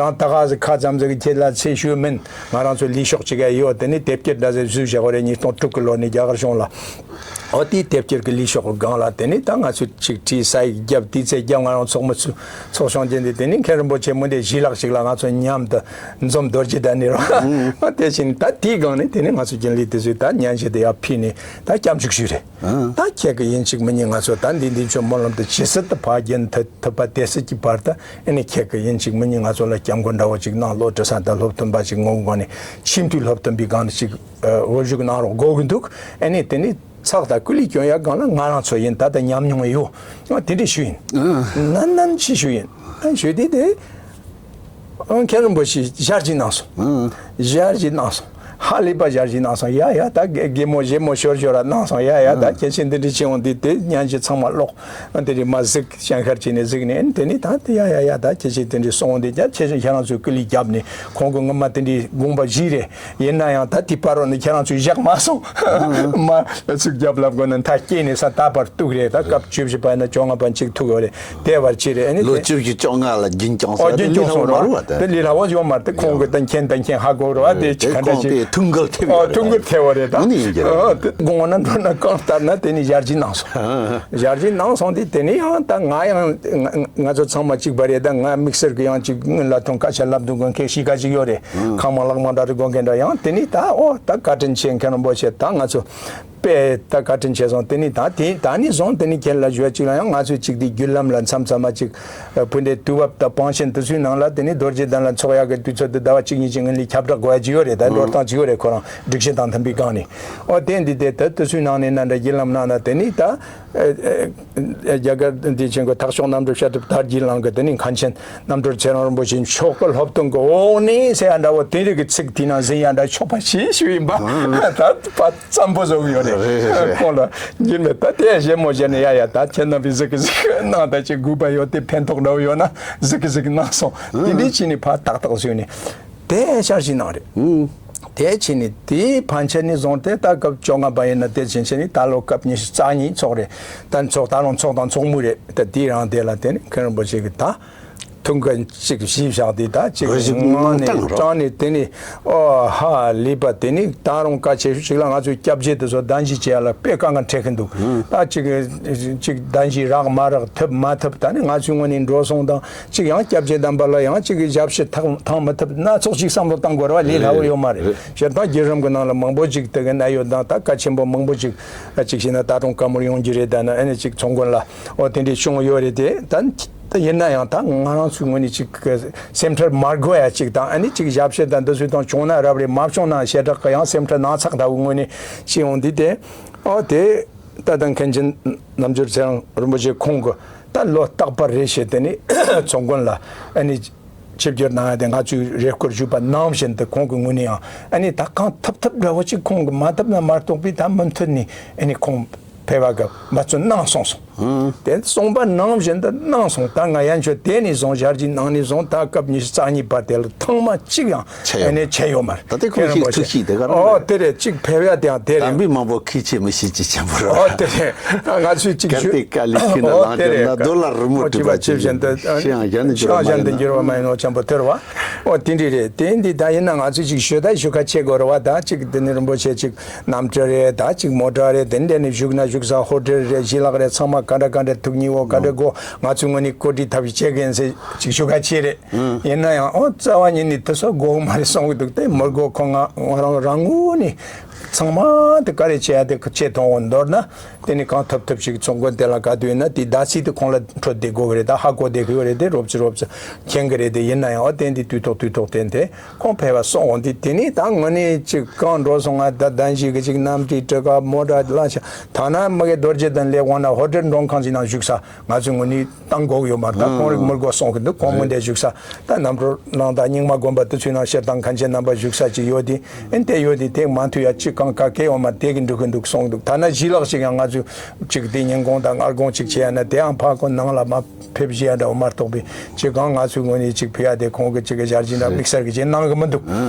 རང་ད་ག་ཟིག་ཁ་ཙམ་ཟིག་ཁྱེད་ལ་ཚེ་ཞུ་མིན་ང་རང་ཚོ་ལས་ཤོག་ཅིག་ཡོད་དེ་ནི་དེབ་སྐྱེལ་འདྲ་ཟིག་བཟོས་བཞག་པ་རེད། ཉིས་སྟོང་དྲུག་གི་ལོ་ནས་རྒྱ་གར་གཞུང་ལ། འོ་དེའི་དེབ་སྐྱེལ་གྱི་ལས་ཤོག་གི་སྒང་ལ་དེ་ནས་ད་ང་ཚོས་ཅིག་བྲིས་ས་ཡིག་བརྒྱབ་དུས་ཚེ་བརྒྱབ་ང་རང་ཚོགས་མི་ཚོ་ཚོགས་ཆུང་རྒྱུན་དེ་དེ་ནས་མཁན་རིན་པོ་ཆེ་མུ་འདེ་བཞི་ལག་ཅིག་ལ་ང་ཚོ་མཉམ་དུ་འཛོམས་རྡོ་རྗེ་གདན་ནས་རོ། དེ་བཞིན་ད་དེའི་སྒང་ནས་དེ་ནས་ང་ཚོ་རྒྱུན་ལས་དེ་ཚོས་ད་སྙན་ཞུ་དེ་ཡར་ཕུལ་ནས་ད་སྐྱབས་འཇུག་ཞུས་རེད། ད་ཁྱེད་ཀྱི་ཡིན་གཅིག་མིན་གཉིས་ང་ཚོ་ད་འདི་འདི་ཚོ་སྨོན་ལམ་དུ་ཇི་སྲིད་དུ་ཕར་རྒྱུན་མཐུད་ཐུབ་པ་དེ་སྲིད་ཀྱི་བར་དུ་ཨེ་ནས་ཁྱེད་ཀྱི་ཡིན་གཅིག་མིན་གཉིས་ང་ཚོ་ལ་སྐྱབས་མགོན་འདྲ་བོ་ཅིག་གནང་བློ་གྲོས་ས་དང་སློབ་སྟོན་པ་ཅིག་ངོ་བོ་སྒང་ནས་ཁྱིམ་དུས་སློབ་སྟོན་པའི་སྒང་ནས་ཅིག་འོ་བཞུགས་གནང་རོགས་དགོས་ཀྱི་འདུག་ཨེ་ནས་དེ་ནས། ཚགས་དང་སྐུ་ལས་སྐྱོན་ཡག་སྒང་ལ་ང་རང་ཚོ་ཡིན་ད་ལྟ་ཉམས་མྱོང་ཡོད། ཨ་དེ་འདྲ་ཞུ་ཡིན། ནན་ནན་ཞིག་ཞུ་ཡིན། ཨ་ཞུ་དེ་དེ། ཨ་མཁན་རིན་པོ་ཆེ་ཞལ་གྱིས་གནང་སོང་། ཞལ་གྱིས་གནང་སོང་། ཧ་ལས་པ་ཞལ་གྱིས་གནང་སོང་། ཡ་ཡ་ད་གད་མོ་བཞད་མོ་ཤོར་ཤོར་ར་གནང་སོང་། ཡ་ཡ་ད་སྐད་ཆ་འདི་འདྲ་བྱས་འོང་དུས་དེ་སྙན་ཞུ་ཚང་མ་ཀློག་ཨ་དེ་རིང་མ་གཟིགས་སྤྱན་ཤར་བྱས་ནས་གཟིགས་ནས་དེ་ནས་ད་དེ་ཡ་ཡ་ཡ་ད་སྐད་ཆ་དེ་འདྲ་སོང་འོང་དུས་ཀྱང་ཁྱེད་ཁྱེད་རང་ཚོས་སྐུ་ལས་བརྒྱབ་ནས་ཁོང་གི་ངོ་མ་དེ་འདྲའི་དགོངས་པ་བཞེས་རེད། ཡིན་ན་ཡང་ད་དེ་བར་རོ་ནི་ཁྱེད་རང་ཚོས་བཞག་མ་སོང་། མ་ཚུགས་རྒྱབ་ལབ་དགོས་ན་མཐའ་སྐྱེལ་ནས་ས་ད་བར་གཏུགས་རེད། ད་སྐབས་བཅུ་བཞི་པ་ཡིན་ན་བཅོ་ལྔ་པ་གཅིག་ཐུག་ཡོད་རེད། དེ་བར་ཅི་རེད། ཨ་ནི་ལོ་དེ་བཅུ་བཞི་བཅོ་ལྔ་ལ་རྒྱུན་སྐྱོང་ཨོ་ཟེར་རྒྱུན་སྐྱོང་སོང་ར། དེ་ལས་སླ་བོ་ཡོད་མ་རེད། དེ་ཁོང་གི་ད་མཁྱེན་ད་མཁྱེན་ཧ་གོ་རོ། ཨ་དེ་ཅི་ག་འདྲ་ཅིག་ཐུགས་འགུལ་ཐེབས་ཨོ་ཡོད་ཐུགས་འགུལ་ཐེབས་པ་རེད་ད། ཨོ་དེ་དགོངས་ན་འགྲོ་ན་གང་ལྟར་ན་དེ་ནི་ཞལ་གྱིས་གནང་སོང་། ཞལ་གྱིས་གནང་སོང་དེ་དེ་ནི་ཡང་ད་ང་ཡང་ང་ང་ཚོ་ཚང་མ་གཅིག་པ་རེད། ད་ང་དམིགས་བསལ་གྱི་ཡང་གཅིག་སྔོན་ལ་ཐོན་སྐད་ཆ་ལབ་འདུག་དགོས་མཁན་གཤིས་ཀ་ཅིག་ཡོད་རེད། ཁང་མ་ལག་མ་འདྲ་རེ་དགོས་མཁན་འདྲ། ཡང་དེ་ནི་ད་ཨོ་ད་བཀའ་དྲིན་ཆེ་མཁན་རིན་པོ་ཆེ་ད་ང་ཚོ་དཔེ་ད་བཀའ་དྲིན་ཆེ་སོང་། དེ་ནི་ད་དེ་ད་ནི་བཟུང་དེ་ནི་ཁྱེད་ལ་ཞུ་བ་གཅིག་ལ་ཡང་ང་ཚོས་གཅིག་དེ་བརྒྱུད་ལམ་ལ་མཚམས་མཚམས་མ་གཅིག་བུ་འདྲེ་དུས་བབ་དང་བང་ཆེན་དེ་ཚོའི་ནང་ལ་དེ་ནི་རྡོ་རྗེ་གདན་ལ་འཚོགས་ཡག་གི་དུས་ཚོད་དེ་ཟླ་བ་གཅིག་གཉིས་ཀྱི་སྔོན་ལ་ཁྱབ་བསྒྲགས་དགོས་ཡ་གཅིག་ཡོད་རེད། ད་འགྲོ་སྟངས་གཅིག་ཡོད་རེད། ཁོ་རང་སྒྲིག་གཞི་དང་མཐུན་པའི་སྒང་ནས་ཨོ་དེ་འདི་དེ་ད་དེ་ཚོའི་ནང་ནས་ན་འདྲ་བརྒྱུད་ལམ་ནང་ན་དེ་ནི་ད། རྒྱ་གར་འདི་ཆེན་གོ་ཐག་ཤོག་རྣམ་གྲོལ་བཤད་སྒྲུབ་དར་རྒྱས་གླིང་གི་དེ་ནི་མཁན་ཆེན་རྣམ་གྲོལ་ཚེ་རིང་རིན་པོ་ཆེ་མཆོག་གི་སློབ་སྟོན་གྱི་འོག་ནས་ཟེར་ཡ་འདྲ་བོ་དེ་རིགས་ཀྱི་ཚིག་དེ་ན་ཟིན་ཡ་འདྲ་ཆོག་པ་ཞེས་ཞུས་ཡིན་པ། ད་པ་ཙམ་པོ་བཟོ་གི་ཡོད་རེད། ཁོང་ལ་འགྱུར་མེད་ད་དེ་བཞད་མོ་བཞད་ནས་ཡ་ཡ་ད་ཁྱེད་རྣམ་པས་གཟིགས་གི་གཟིགས་གནང་ད་ཅིག་དགོས་པ་ཡོད་དེ་ཕན་ཐོགས་འདྲ་བོ་ཡོད་ན་གཟིགས་གི་གཟིགས་གནང་སོང་། དེ་འདྲའི་ཕྱིན་ནས་ཕར་ཏག་ཏག་བཟོས་ནས་དེ་ཤར་ཞིག་གནང་རེད། དེ་ཕྱིན་ནས་དེའི་ཕན་ཆད་ནས་བཟུང་སྟེ་ད་སྐབས་བཅོ་ལྔ་པ་ཡིན་ན་དེ་ཕྱིན་ཆད་ནས་ད་ལོ་སྐབས་ཉི་ཤུ་རྩ་གཉིས་ཚོགས་རེད། ད་ཚོགས་ད་རུང་ཚོགས་དང་ཚོགས་མུས་རེད། ད་དེའི་རང་དེ་ལ་དེ་ནི་མཁན་རིན་པོ་ཆེ་གི་ད་ཐུགས་འགན་གཅིག་བཞེས་བཞག་དེ་ད་གཅིག་གི་ངང་ནས་དྲངས་ནས་དེ་ནི་ཨོ་ཧ་ལས་པ་དེ་ནི་ད་རུང་བཀའ་ཆེ་ཤོས་ཅིག་ལ་ང་ཚོའི་སྐྱབས་རྗེ་དེ་ཚོ་གདན་ཞུ་བྱེད་ཡ་ལ་དཔེ་དཀའ་ངལ་འཕྲད་གི་འདུག་ད་གཅིག་གཅིག་གདན་ཞུ་རག་མ་རག་ཐུབ་མ་ཐུབ་ད་ནི་ང་ཚོའི་ངོས་ནས་འགྲོ་སོང་དང་། གཅིག་ཡང་སྐྱབས་རྗེ་དམ་པ་ལ་ཡང་གཅིག་གི་ཞབས་ཕྱི་ཐང་ཐང་མི་ཐུབ་སྣ་ཚོགས་ཤིག་བསམ་བློ་བཏང་དགོས་རེད་བ། ལས་སླ་བོ་ཡོད་མ་རེད། རེད། སྤྱིར་བཏང་བརྒྱུད་རིམ་གྱི་ནང་ལ་མང་པོ་ཅིག་དེ་གི་གནད་ཡོད་དང་ད་གལ་ཆེན་པོ་མང་པོ་ཅིག་ཅིག་བྱས་ན་ད་དུང་བཀའ་མོལ་ཡོང་རྒྱུ་རེད། ད་ནི་ཨ་ནི་ཅིག་ཚོགས་མགོན་ལ་ཨོ་དེ་འདྲའི་བྱུང་ཡོད་རེད་དེ། ད་ཡིན་ན་ཡང་ད་ང་རང་ཚོའི་ངོས་ནས་ཅིག་གི་སེམས་ཁྲལ་མ་དགོས་ཡ་ཅིག་དང་ཨ་ནི་ཅིག་ཞབས་ཕྱི་དང་འདི་ཚོའི་དང་བྱུང་ན་རབ་རེད། མ་བྱུང་ན་ཞེ་དྲག་གི་ཡང་སེམས་ཁྲལ་ནག་ཚགས་འདྲ་བོའི་ངོས་ནས་བྱས་ཡོང་དུས་དེ་ཨོ་དེ། ད་ལྟ་མཁན་ཆེན་རྣམ་འགྱུར་ཚེ་རིང་རིན་པོ་ཆེ་ཁོང་གི་ད་ལོ་རྟག་པར་རེ་བྱས་དེ་ནས་ཚོགས་མགོན་ལ་ཨ་ནི་ཆིབས་བསྒྱུར་གནང་ཡ་དེ་ང་ཚོས་རེ་སྐུལ་ཞུས་པ་ནང་བཞིན་དུ་ཁོང་གི་ངོས་ནས་ཡང་ཨ་ནི་ད་གང་ཐུབ་ཐུབ་འདྲ་བོ་ཅིག་ཁོང་གི་མ་ཐུབ་ན་མ་གཏོགས་པའི་ད་མུ་མཐུད་ནས་ཨ་ནི་ཁོང་ཕེབས་པ་གི་འབད་བརྩོན་གནང་སོང་སོང་། དེ་གསུངས་པ་ནང་བཞིན་དུ་གནང་སོང་། ད་ང་ཡན་ཆོད་དེ་ནས་བཟུང་ཞལ་གྱིས་གནང་ནས་བཟུང་ད་སྐབས་ཉི་ཤུ་རྩ་གཉིས་བར་དེ་ལ་ཐེངས་མ་གཅིག་ཡང་ཆད་ཡོད་ཨ་ནི་ཆད་ཡོད་མ་རེད། ད་ལྟ་ཁོང་ཁྱེད་རིན་པོ་ཆེ་ཐུགས་གཤིས་དེ་ག་རང་ཨོ་རེད། དེ་རེད། གཅིག་ཕེབས་ཡ་དེ་ཡང་དེ་རེད། དམ་པའི་མང་པོ་ཁས་ཆེ་མི་ཤེས་ཀྱི་ཆེན་པོ་རེད། ཨོ་དེ་རེད། ང་ཚོས་གཅིག་གལ་ཏེ་བཀའ་ལས་ཁྱེད་ན་ཨོ་ལངས་དེ་ཀྱང་རེད། ན་རྡོ་ལ་རི་མོ་བྲིས་པ་ཅིག་བཞིན་དུ་ཤི་ཡང་གཞན་དུ་འགྱུར་བ་མ་ཡིན་ནོ། འགྱུར་བ་མ་ཡིན་ནོ་ཆེན་པོ་དེ་རེད་བ། ཨོ་དེ་འདྲ་རེད། དེ་འདི་ད་ཡིན་ན་ང་ཚོས་གཅིག་ཞུ་ད་ཞུ་ཁ་ཆེ་དགོས་རེད་བ། ད་གཅིག་དེ་ནི་རིན་པོ་ཆེ་གཅིག་གནམ་གྲུ་རེད། ད་གཅིག་མོ་ཊ་རེད། དེ་འདྲ་ནི་བཞུགས་ན་བཞུགས་ས་ཧོ་ཊེལ་རེད། ཞི་ལག་རེད། ཚང་མ་ག་འདྲ་ག་འདྲ་ཐུག་ཉེ་བོ་ག་འདྲ་དགོ་ང་ཚོའི་ངོས་ནས་བཀོད་སྒྲིག་ཐབས་ཤེས་བྱེད་མཁན་ཟེར་གཅིག་ཞུ་ཁ་ཆེ་རེད། ཡིན་ན་ཡང་ཨོ་རྩ་བ་ཉིད་ནས་དེ་ཚོ་དགོས་མ་རེད་གསུང་གི་འདུག་དེ་མི་དགོས། ཁོ་ང་ང་རང་རང་ངོས་ནས་ཚང་མ་དེ་ག་རེ་བྱེད་ཡ་དེ་བྱེད་ཐོང་འོ། མདོར་ན་དེ་ནི་གང་ཐུབ་ཐུབ་ཞིག་ཚོགས་མགོན་དེ་ལ་ག་དུས་ཡིན་ན་དེ་ཟླ་ཚིགས་དེ་ཁོང་ལ་འཕྲོད་བསྡད་དགོས་གི་རེད། ད་ཧ་གོ་བསྡད་གི་ཡོད་རེད། དེ་རོབ་ཙི་རོབ་ཙི་མཁྱེན་གི་རེད། དེ་ཡིན་ན་ཡང་ཨོ་དེ་འདི་དུས་ཐོག་དུས་ཐོག་བསྟན་ཏེ་ཁོང་ཕེབས་པ་སོང་འོ། དེ་དེ་ནི་ད་ངོས་ནས་ཅིག་གང་འགྲོ་སོང་ང་ད་གདན་ཞུ་གི་ཅིག་གནམ་གྲུའི་གྲུ་ཁ་མོ་ཊ་གླ་ཆ་ཐ་ན་མ་གི་རྡོ་རྗེ་གདན་སླེབས་འོང་ན་ཧོ་ཊེལ་མགྲོན་ཁང་ཅིག་ནང་བཞུགས་ས་ང་ཚོའི་ངོས་ནས། བཏང་དགོས་ཡོད་མ་རེད། ད་ཁོང་རིག་མི་དགོས་གསུང་གི་འདུག་ཁོང་མུ་འདས་བཞུགས་ས་ད་གནམ་གྲུ་ནང་ད་རྙིང་མ་དགོན་པ་དེ་ཚོའི་ནང་ཤར་དང་མཁན་ཆེན་རྣམ་པ་བཞུགས་ས་ཅིག་ཡོད་དེ། ཨེ་དེ་ཡོད་དེ་དེ་མ་མཐུན་ཡ་ཅི་གང་ག་གེ་ཡོད་མ་དེ་གི་འགྲོ་གི་འདུག་གསུང་གི་འདུག་ཐ་ན་ཞི་ལག་ཅིག་ཡང་ང་ཚོས་ཅིག་དེ་ཉིན་གུང་དང་སྔ་དགོང་ཅིག་བྱེད་ཡ་ན་དེའང་ཕ་ཁོ་ནང་ལ་མ་ཕེབས་བཞི་ཡ་འདྲ་བོ་མ་གཏོགས་པའི་ཅི་གང་ང་ཚོའི་ངོས་ནས་ཅིག་ཕུལ་ཡ་དེ་ཁོང་གི་ཅིག་གི་ཞལ་གྱིས་འདྲ་དམིགས་བསལ་གྱི་ཅིག་གནང་གི་མི་འདུག་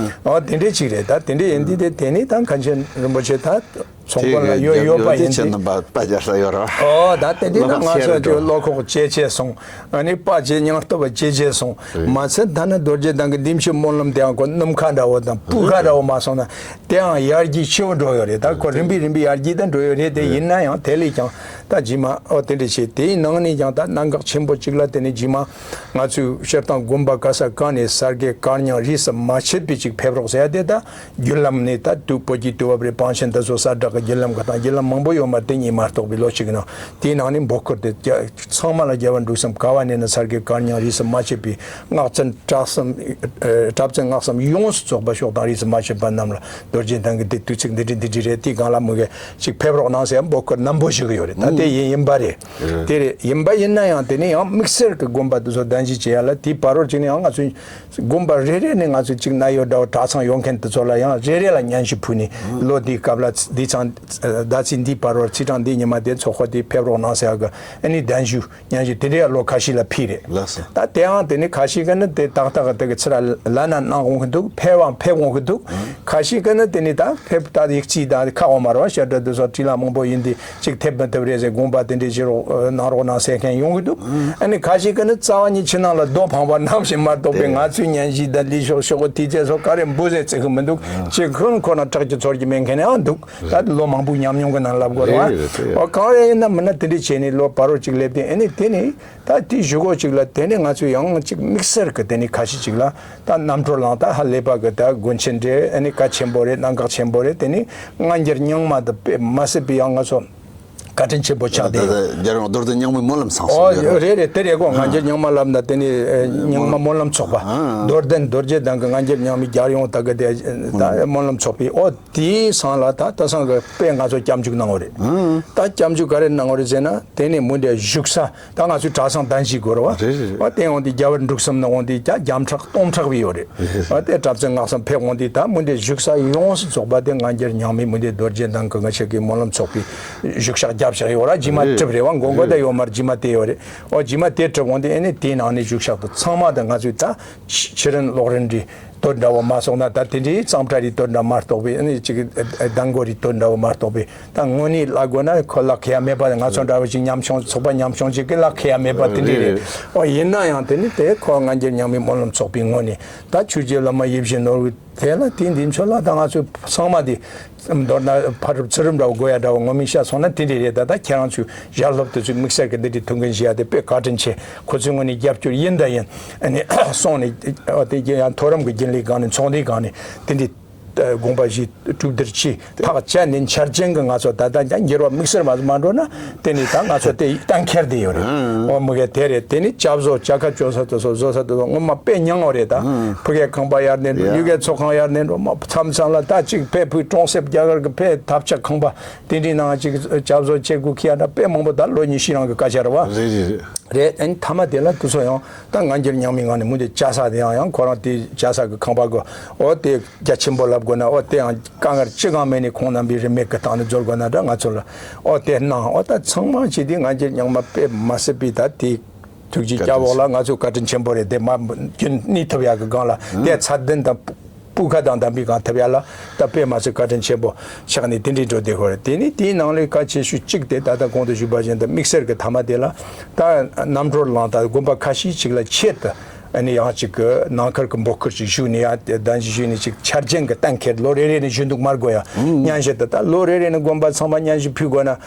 ཨོ་དེ་འདྲས་ཅིག་རེད། ད་དེ་འདྲས་ཡིན་དུས་དེ་དེ་ནི་ད་མཁན་ཆེན་རིན་པོ་ཆེ་ད། ཚོགས་མགོན་ལ་ཡོད་ཡོད་པ་ཡིན་ཏེ། ཁྱེད་རྣམ་པ་དཔའ་རྒྱ་ས་ཡོད་ར། ཨོ་ད་དེ་འདྲའི་ན་ང་ཚོ་ཅིག་བློ་ཁོག་ཇེ་ཆེ་སོང་། ཨ་ནི་དཔའ་ཆེ་སྙིང་སྟོབས་ཇེ་ཆེ་སོང་། མ་ཚད་ད་ནི་རྡོ་རྗེ་གདན་གྱི་བདེ་མཆོག་སྨོན་ལམ་དེའང་ཁོ་སྣུམ་ཁ་འདྲ་བོ་དང་སྤུས་ཁ་འདྲ་བོ་མ་སོང་ན་དེའང་ཡར་རྒྱས་ཆེ་བོ་འགྲོ་ཡོད་རེད། ད་ཁོ་རིམ་པས་རིམ་པས་ཡར་རྒྱས་ད་འགྲོ་ཡོད་རེད་དེ། ཡིན་ན་ཡང་དེ་ལས་ཀྱང་ད་རྗེས་མ་ཨོ་དེ་འདྲ་བྱས་དེའི་ནང་ནས་ཀྱང་ད་གནད་འགག་ཆེན་པོ་གཅིག་ལ་དེ་ནས་རྗེས་མ་ང་ཚོའི་སྤྱིར་བཏང་དགོན་པ་ག་ས་གང་ནས་གསར་བསྐོས་བཀའ་རྙིང་རིས་སུ་མ་ཆད་པའི་ཅིག་ཕེབས་རོགས་ཟེར་ཡ་དེ་ད། བརྒྱུད་ལམ་ནས་ད་དུས་བོད་ཀྱི་དུས་བབ་རེད། བང་ཆེན་དེ་ཚོ་གསལ་བསྒྲགས་ གི་བརྒྱུད་ལམ་གི་སྟེང་བརྒྱུད་ལམ་མང་པོ་ཡོད་མ་རེད། དེ་གཉིས་མ་གཏོགས་པའི་ལོ་གཅིག་གི་ནང་དེའི་ནང་ནས་འབོད་སྐུལ་དེ་རྒྱ་ཚང་མ་ལ་རྒྱལ་བ་འབྲུག་གསུམ་ག་བ་ནས་ན་ས་དགེ་བཀའ་རྙིང་རིས་སུ་མ་ཆད་པའི་སྔགས་བཙུན་གྲྭ་གསུམ་ཨ་གྲྭ་བཙུན་སྔགས་གསུམ་ཡོངས་སུ་རྫོགས་པ་ཕྱོགས་དང་རིས་སུ་མ་ཆད་པ་རྣམས་ལ་རྡོ་རྗེ་གདན་གྱི་དེ་དུས་ཚིགས་འདི་འདྲ་འདི་འདྲ་རེད། དེའི་སྒང་ལ་མི་གེ་ཅིག་ཕེབས་རོགས་གནང་ཟེར་འབོད་སྐུལ་རྣམ་པོ་ཞུ་གི་ཡོད་རེད། ད་དེ་ཡིན་ཡིན་པ་རེད། དེ་རེད། ཡིན་པ་ཡིན་ན་ཡང་དེ་ནས་ཡང་དམིགས་བསལ་གྱི་དགོན་པ་དེ་ཚོ་གདན་ཞུ་བྱེད་ཡ་ལ་དེའི་བར་རོལ་ཅིག་ནས་ཡང་ང་ཚོས་དགོན་པ་རེ་རེ་ནས་ང་ཚོས་གཅིག་ན་ཡོད་འདྲ་བོ་གྲྭ་ཚང་ཡོད་མཁན་དེ་ཚོ་ལ་ཡང་རེ་རེ་ལ་སྙན་ཞུ་ཕུལ་ནས་ལོ་འདིའི་སྐབས་ལ་འདི་ཚང་ཟླ་ཚེས་འདིའི་བར་བར་ཚེས་གྲངས་འདིའི་ཉི་མ་དེ་ཚོགས་འཁོར་དེ་ཕེབས་རོགས་གནང་ཟེར་གི་ཨ་ནི་གདན་ཞུ་སྙན་ཞུ་དེ་འདྲའི་ལོ་ཁ་ཤས་ལ་ཕུལ་རེད། ལགས་སོ། ད་དེའང་དེ་ནི་ཁ་ཤས་ཀྱི་ནི་དེ་ཏག་ཏག་གི་དེ་གི་ཚུར་ལབ་ན་གནང་འོང་གི་འདུག་ཕེབས་བའང་ཕེབས་འོང་གི་འདུག་ཁ་ཤས་ཀྱི་ནི་དེ་ནི་ད་ཕེབས་ད་ཡིག་ཆ་ད་ཁག་འོང་མ་རེད་བ། བཤད་གྲྭ་དེ་ཚོ་བྲིས་ལ་མང་པོ་ཡིན་དེ། གཅིག་ཐེབས་མི་ཐུབ་རེད་ཟེར། དགོངས་པ་དེ་འདྲའི་བཞེས་རོགས་གནང་རོགས་གནང་ཟེར་མཁན་ཡོང་གི་འདུག་ཨ་ནི་ཁ་ཤས་ཀྱིས་ནི་རྩ་བ་ཉིད་ཕྱི་ནང་ལ་རྡོ་འཕངས་པ་ནང་བཞིན་མ་གཏོགས་པའི་ང་ཚོའི་སྙན་ཞུ་དང་ལས་ཤོག་ཤོག་གི་དུས་ཚོད་སོགས་ག་རེ་འབུལ་ཟེར་བརྩི་གི་མི་འདུག་ཅེས་ཁོ་ཁོ་རང་སྐྲག་རྒྱུ་ཚོར་རྒྱུ་མེད་མཁན་ཡང་འདུག་ད་ལོ་མང་པོའི་ཉམས་མྱོང་གི་ནང་ལབ་དགོས་རེད་བ། རེད་རེད་རེད། འོ་གང་རེད་ཡིན་ན་མིན་ན་དེ་འདྲས་བྱས་ནས་ལོ་བར་རོ་གཅིག་སླེབས་ཏེ་ཨ་ནི་དེ་ནི་ད་དེའི་གཞུག་གུ་གཅིག་ལ་དེ་ནི་ང་ཚོས་ཡང་གཅིག་དམིགས་བསལ་གྱི་དེ་ནི་ཁ་ཤས་གཅིག་ལ། ད་རྣམ་གྲོལ་གླིང་ད་ཧ་ལས་པ་གི་ད་དགོན་ཆེན་རེད། ཨ་ནི་གལ་ཆེན་པོ་རེད། གནད་འགག་ཆེན་པོ་རེད། དེ་ནི་སྔ་འགྱུར་རྙིང་མ་དང་དཔེ་མ་སྲིད་པའི་ཡང་ང་ཚོ་བཀའ་དྲིན་ཆེན་པོ་ཆགས་བསྡད་ཡོད། རྒྱལ་དབང་རྡོར་གདན་རྙིང་མའི་སྨོན་ལམ་ཚང་སོང་ཡོད་རེད། རེད་རེད། དེ་རེད་གོ། སྔ་འགྱུར་རྙིང་མ་ལབ་ན་དེ་ནི་རྙིང་མ་སྨོན་ལམ་ཚོགས་པ་རྡོར་གདན་རྡོ་རྗེ་གདན་གྱི་སྔ་འགྱུར་རྙིང་མའི་རྒྱལ་ཡོངས་ད་གི་དེ་ད་སྨོན་ལམ་ཚོགས་པའི་ཨོ་དེའི་སང་ལ་ད་ད་སང་གི་དཔེ་ང་ཚོ་སྐྱབས་འཇུག་གནང་བ་རེད། ད་སྐྱབས་འཇུག་ག་རེ་གནང་བ་རེད་ཟེར་ན་དེ་ནི་མུ་འདྲེ་བཞུགས་ས། ད་ང་ཚོའི་གྲྭ་ཚང་གདན་ཞུ་དགོས་རེད་བ། རེད་རེད་རེད། བ་དེ་འོང་དུས་རྒྱལ་བ་འབྲུག་གསུམ་ནས་འོང་དུས་ཀྱང་བརྒྱ་ཕྲག་སྟོང་ཕྲག་བི་ཡོད་རེད། རེད་རེད། བ་དེ་གྲྭ་བཙུན་སྔགས་གསུམ་ཕེབས་འོང་དུས་ད་མུ་འདི་བཞུགས་ས་ཡོངས་སུ་རྫོགས་པ་དེ་སྔ་འགྱུར་རྙིང་མའི་མུ་འདི་རྡོ་རྗེ་གདན་གྱི་ང་ཆེ་གི་སྨོན་ལམ་ཚོགས་པའི་བཞུགས་ཤག་རྒྱབ་ཤག་ཡོད་ར། རྗེས་མ་རེད། གྲུབ་རེད་བ། མགོན་པོ་ད་ཡོད་མ་རེད། རྗེས་མ་དེ་ཡོད་རེད། འོ་རྗེས་མ་དེ་གྲུབ་འོང་དུས་ཨེ་ནི་དེའི་ནང་ནས་བཞུགས་ཤག་ཏུ་ཚང་མ་དང་ང་ཚོའི་ད་ཕྱི་རིན་ལོག་རིན་རེད། དོན་འདྲ་བོ་མ་སོང་ན་ད་དེ་འདྲའི་གཙང་སྦྲ་རེད། དོན་འདྲ་མ་གཏོགས་པའི་ཨ་ནི་ཅིག་གདམས་ངག་རེད། དོན་འདྲ་བོ་མ་གཏོགས་པའི་ད་དངོས་གནས་ལབ་དགོས་ན་ཁོ་ལག་ཁེ་ཡ་མེད་པ། ང་ཚོ་འདྲ་བོ་ཅིག་ཉམ་ཆུང་ཚོགས་པ་ཉམ་ཆུང་ཅིག་གི་ལག་ཁེ་ཡ་མེད་པ་དེ་འདྲ་རེད། རེད། ཨོ་ཡིན་ན་ཡང་དེ་ནི་དེ་ཁོ་སྔ་འགྱུར་རྙིང་མའི་སྨོན་ལམ་ཚོགས་པའི་ངོས་ནས་ད་ཆོས་རྗེ་བླ་མ་ཡིད་བཞིན་ནོར་བུའི་དེ་ལ་དེ་འདི་ཚོ་ལ་ད་ང་ཚོ་ཚང་མ་དེ་མདོར་ན་ཕ་རབས་ཚུལ་རབས་འདྲ་བོ་དགོས་ཡ་འདྲ་བོ་ངོ་མི་ཤ་སོང་ན་དེ་འདྲ་རེད། ད་ད་ཁྱེད་རང་ཚོས་ཞལ་སློབ་དེ་ཚོའི་དམིགས་བསལ་གྱི་འདི་འདྲའི་ཐུགས་འགན་བཞེས་ཡ་དེ་དཔེ་བཀའ་དྲིན་ཆེ། ཁོ་ཚོའི་ངོས་ནས་རྒྱབ་སྐྱོར་ཡིན་ད་ཡིན། ཨ་ནི་སོང་ནས་ཨ་དེ་ཡང་མཐོ་རིམ་གྱི་རྒྱུན་ལས་སྒང་ནས་ཚོགས་འདུའི་སྒང་ནས་དེ་འདྲའི་དགོངས་པ་བཞེས་གྲོས་བསྡུར་བྱས་ཐག་བཅད་ནས་འཆར་ཅན་གྱི་ང་ཚོ་ད་ལྟ་ཀྱང་འགྱུར་བ་དམིགས་བསལ་མ་མ་འགྲོ་ན་དེ་ནས་ད་ང་ཚོ་དེ་གཏན་འཁེལ་བསྡད་ཡོད་རེད། འོ་མི་གེ་དེ་རེད། དེ་ནས་སྐྱབས་བཟོ་བཅའ་ཁ་བཅོ་ས་དེ་ཚོ་བཟོ་ས་དེ་ཚོ་ངོ་མ་དཔེ་མྱང་བ་རེད། ད་ཕ་གའི་ཁང་པ་ཡར་ནས་འགྲོ། ཡ་གཡུས་ཀའི་ཚོགས་ཁང་ཡར་ནས་འགྲོ། མ་མཚམས་མཚམས་ལ་ད་ཅིག་ཕའི་ཕུའི་གྲོང་གསེབ་རྒྱ་གར་གྱི་ཕའི་ཐབ་ཆག་ཁང་པ་དེ་འདྲའི་ནང་ཅིག་སྐྱབས་བཟོ་བྱེད་དགོས་ཁེ་ཡ་འདྲ་དཔེ་མང་པོ། ད་ལོ་ཉི་ཤུ་རིང་གི་སྐད་ཆ་རེད་བ། རེད་རེད་རེད། རེད། ཨ་ནི་མཐའ་མ་དེ་ལ་དེ་ཚོ་ཡང་ད་སྔ་འགྱུར་རྙིང་མའི་ངང་ནས་མུ་དེ་བཅའ་ས་དེ་ཡང་ཡང་ཁོ་རང་དེ་བཅའ་ས་གི་ཁང་པ་གོ། འོ་དེ་རྒྱ་ཆེན་པོ་ལབ་དགོས་ན་འོ་དེ་ཡང་དཀའ་ངལ་ཅི་གང་མེད་ནས་ཁོང་རྣམ་པའི་རིན་མེད་ཀྱི་སྟེང་ནས་འཛོལ་དགོས་ན་འདྲ་ང་ཚོ་ལ་འོ་དེ་གནང་། འོ་ད་ཚང་མ་བྱས་དུས་སྔ་འགྱུར་རྙིང་མ་དཔེ་མ་སྲིད་པའི་ད་དེ་ཐུགས་རྗེ་སྐྱབས་འོག་ལ་ང་ཚོ་བཀའ་དྲིན་ཆེན་པོ་རེད། དེ་མ་རྒྱུན་གནས་ཐུབ་ཡག་གི་སྒང་ལ་དེ་ཚད་ལྡན་དང་སྤུས་ཀ་དང་ལྡན་པའི་སྒང་ཐུབ་ཡག་ལ་ད་དཔེ་མ་སྲིད་བཀའ་དྲིན་ཆེན་པོ་ཆགས་ནས་དེ་འདྲའི་འགྲོ་བསྡད་ཁོ་རེད། དེ་ནས་དེའི་ནང་ལས་གལ་ཆེ་ཤོས་གཅིག་དེ་ད་ལྟ་གོང་དུ་ཞུས་པ་བཞིན་དུ་དམིགས་བསལ་གྱི་མཐའ་མ་དེ་ལ་ད་རྣམ་གྲོལ་གླིང་དང་དགོན་པ་ཁ་ཤས་ཅིག་ལ་ཆེད་དུ། ཨ་ནི་ཡང་ཅིག་གི་ནང་ཁུལ་གྱི་འབོད་སྐུལ་ཅིག་ཞུས་ནས་ཡང་གདན་ཞུ་ཞུས་ནས་ཅིག་འཆར་ཅན་གྱི་གཏན་འཁེལ་ལོ་རེ་རེ་ནས་ཞུ་འདུག་མ་དགོས་ཡ། སྙན་ཞུ་དེ་ད་ལོ་རེ་རེ་ནས་དགོན་པ་ཚང་མ་སྙན་ཞུ་ཕུལ་དགོས་ན་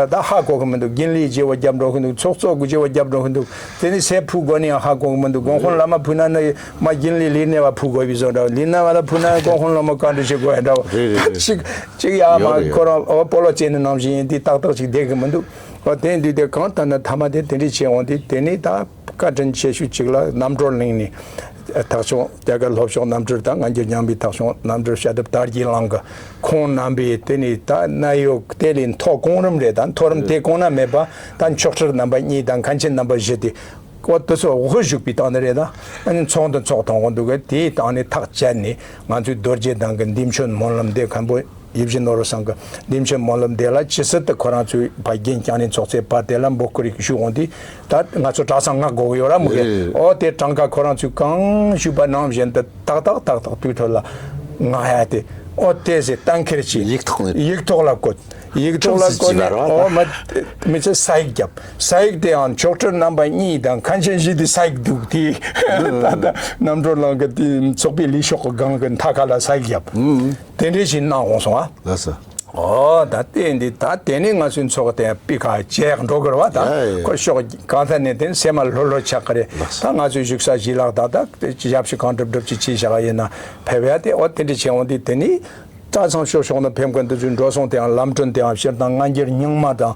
ད་ཧ་གོ་གི་མི་འདུག་རྒྱུན་ལས་བྱེད་པ་རྒྱབ་འགྲོ་གི་འདུག་ཚོགས་གཙོ་དགུ་བྱེད་པ་རྒྱབ་འགྲོ་གི་འདུག་དེ་ནས་སེ་ཕུལ་དགོས་ན་ཡང་ཧ་གོ་གི་མི་འདུག་དགོན་དཔོན་བླ་མ་ཕུལ་ན་ནི་མ་རྒྱུན་ལས་ལས་སྣེ་བ་ཕུལ་དགོས་པའི་བཟོ་འདྲ་བ། ལས་སྣེ་བ་ལ་ཕུལ་ན་དགོན་དཔོན་བླ་མ་བཀའ་འདྲི་བྱེད་དགོས་ཡ་འདྲ་བ། རེད་རེད་རེད། ཅིག་ཅིག་ཡ་མ་ཡོད་རེད་ཡོད་ཁོ་རང་འོ་སྤོ་ལོ་བྱས་ནས་ནང་བཞིན་ཡིན་དུས་ཏག་ཏག་ཅིག་བསྡད་གི་མི་འདུག་འོ་དེ་འདུག་དེ་གང་ལྟར་ན་མཐའ་མ་དེ་དེ་འདྲས་བྱས་འོང་དུས་དེ་ནས་ད། བཀའ་དྲིན་ཆེ་ཤོས་གཅིག་ལ་རྣམ་གྲོལ་གླིང་ནས་ཐེག་མཆོག་རྒྱ་གར་ལྷོ་ཕྱོགས་རྣམ་གྲོལ་དང་སྔ་འགྱུར་རྙིང་པའི་ཐེག་མཆོག་རྣམ་གྲོལ་བཤད་སྒྲུབ་དར་རྒྱས་གླིང་གི་ཁོང་རྣམ་པས་དེ་ནས་ད་གནད་ཡོད་དེ་ལས་མཐོ་གོང་རིམ་རེད། ད་མཐོ་རིམ་དེ་གོང་ན་མེད་པ་ད་མཆོག་སྤྲུལ་རྣམ་པ་གཉིས་དང་མཁན་ཆེན་རྣམ་པ་བཞི་དེ་ཀོ་དེ་ཚོ་དབུ་བཞུགས་པའི་སྟེང་ནས་རེད། ད་ཨ་ནི་ཚོགས་འདུ་ཚོགས་ཐོང་གོ་འདུག་གི་དེའི་སྟེང་ནས་ཐག་བཅད་ནས་ང་ཚོའི་རྡོ་རྗེ་གདན་གྱི་འདི་མཆོད་སྨོན་ལམ་དེ་མཁན་པོ། ཡིད་བཞིན་ནོར་བུ་ཚང་གི་འདི་མཆོད་སྨོན་ལམ་དེ་ལ་ཇི་སྲིད་དུ་ཁོ་རང་ཚོའི་ཕ་རྒན་རྐྱང་རིང་ཚོགས་ཚེ་བར་དེ་ལ་འབོད་སྐུལ་ཞུ་འོང་དུས་ད་ང་ཚོ་གྲྭ་ཚང་མངགས་དགོས་ཀྱི་ཡོད་ར་མི་གི། ཨོ་དེ་གྲངས་ཀ་ཁོ་རང་ཚོས་གང་ཞུས་པ་ནང་བཞིན་དུ་ཏག་ཏག་ཏག་ཏག་དུས་ཐོག་ལ་མངགས་ཡ་དེ་ཨོ་དེ་ཟེར་གཏན་འཁེལ་བྱས། ཡིག་ཐོག་ནས། ཡིག་ཐོག་ལ་བཀོད། ཡིག་ཐོག་ལ་བཀོད་ནས་ཁྲིམས་སུ་ཨོ་མ་མི་ཚེ་ས་ཡིག་བརྒྱབ། ས་ཡིག་དེའང་མཆོག་སྤྲུལ་རྣམ་པ་གཉིས་དང་མཁན་ཆེན་བཞི་དེ་ས་ཡིག་འདུག་དེ་ད་ལྟ་རྣམ་གྲོལ་གླིང་གི་དེ་ཚོགས་པའི་ལས་ཤོག་གི་སྒང་གི་མཐའ་ཁ་ལ་ས་ཡིག་བརྒྱབ། དེ་འདྲས་ཞིག་གནང་འོང་སོང་ཨ། ལགས་སོ། ཨོ་ད་ལྟའི་འདི་ད་དེ་ནས་ང་ཚོའི་ཚོགས་དེ་པི་ཁ་བྱས་འགྲོ་དགོས་རེད་བ། ད་ཡ་ཡ་ཡ། ཁོ་ཤོག་གང་ཐད་ནས་དེ་ནས་སེམས་མ་ལྷོད་ལྷོད་ཆགས་ཀྱི་རེད། ལགས་སོ། ད་ང་ཚོའི་བཞུགས་ས་གཞིས་ལགས་ད་ད་ཞབས་ཕྱི་གང་སྒྲུབ་སྒྲུབ་ཅིག་བྱས་བཞག་ཡིན་ན་ཕེབས་ཡ་དེ་ཨོ་དེ་འདྲ་བྱས་འོང་དུས་དེ་ནས་ ད་ཚང་ཤོག་ཤོག་ན་ཕེབས་མཁན་དེ་ཚོའི་འགྲོ་སོང་དེའང་ལམ་གྲོན་དེའང་སྤྱིར་བཏང་སྔ་འགྱུར་རྙིང་མ་དང་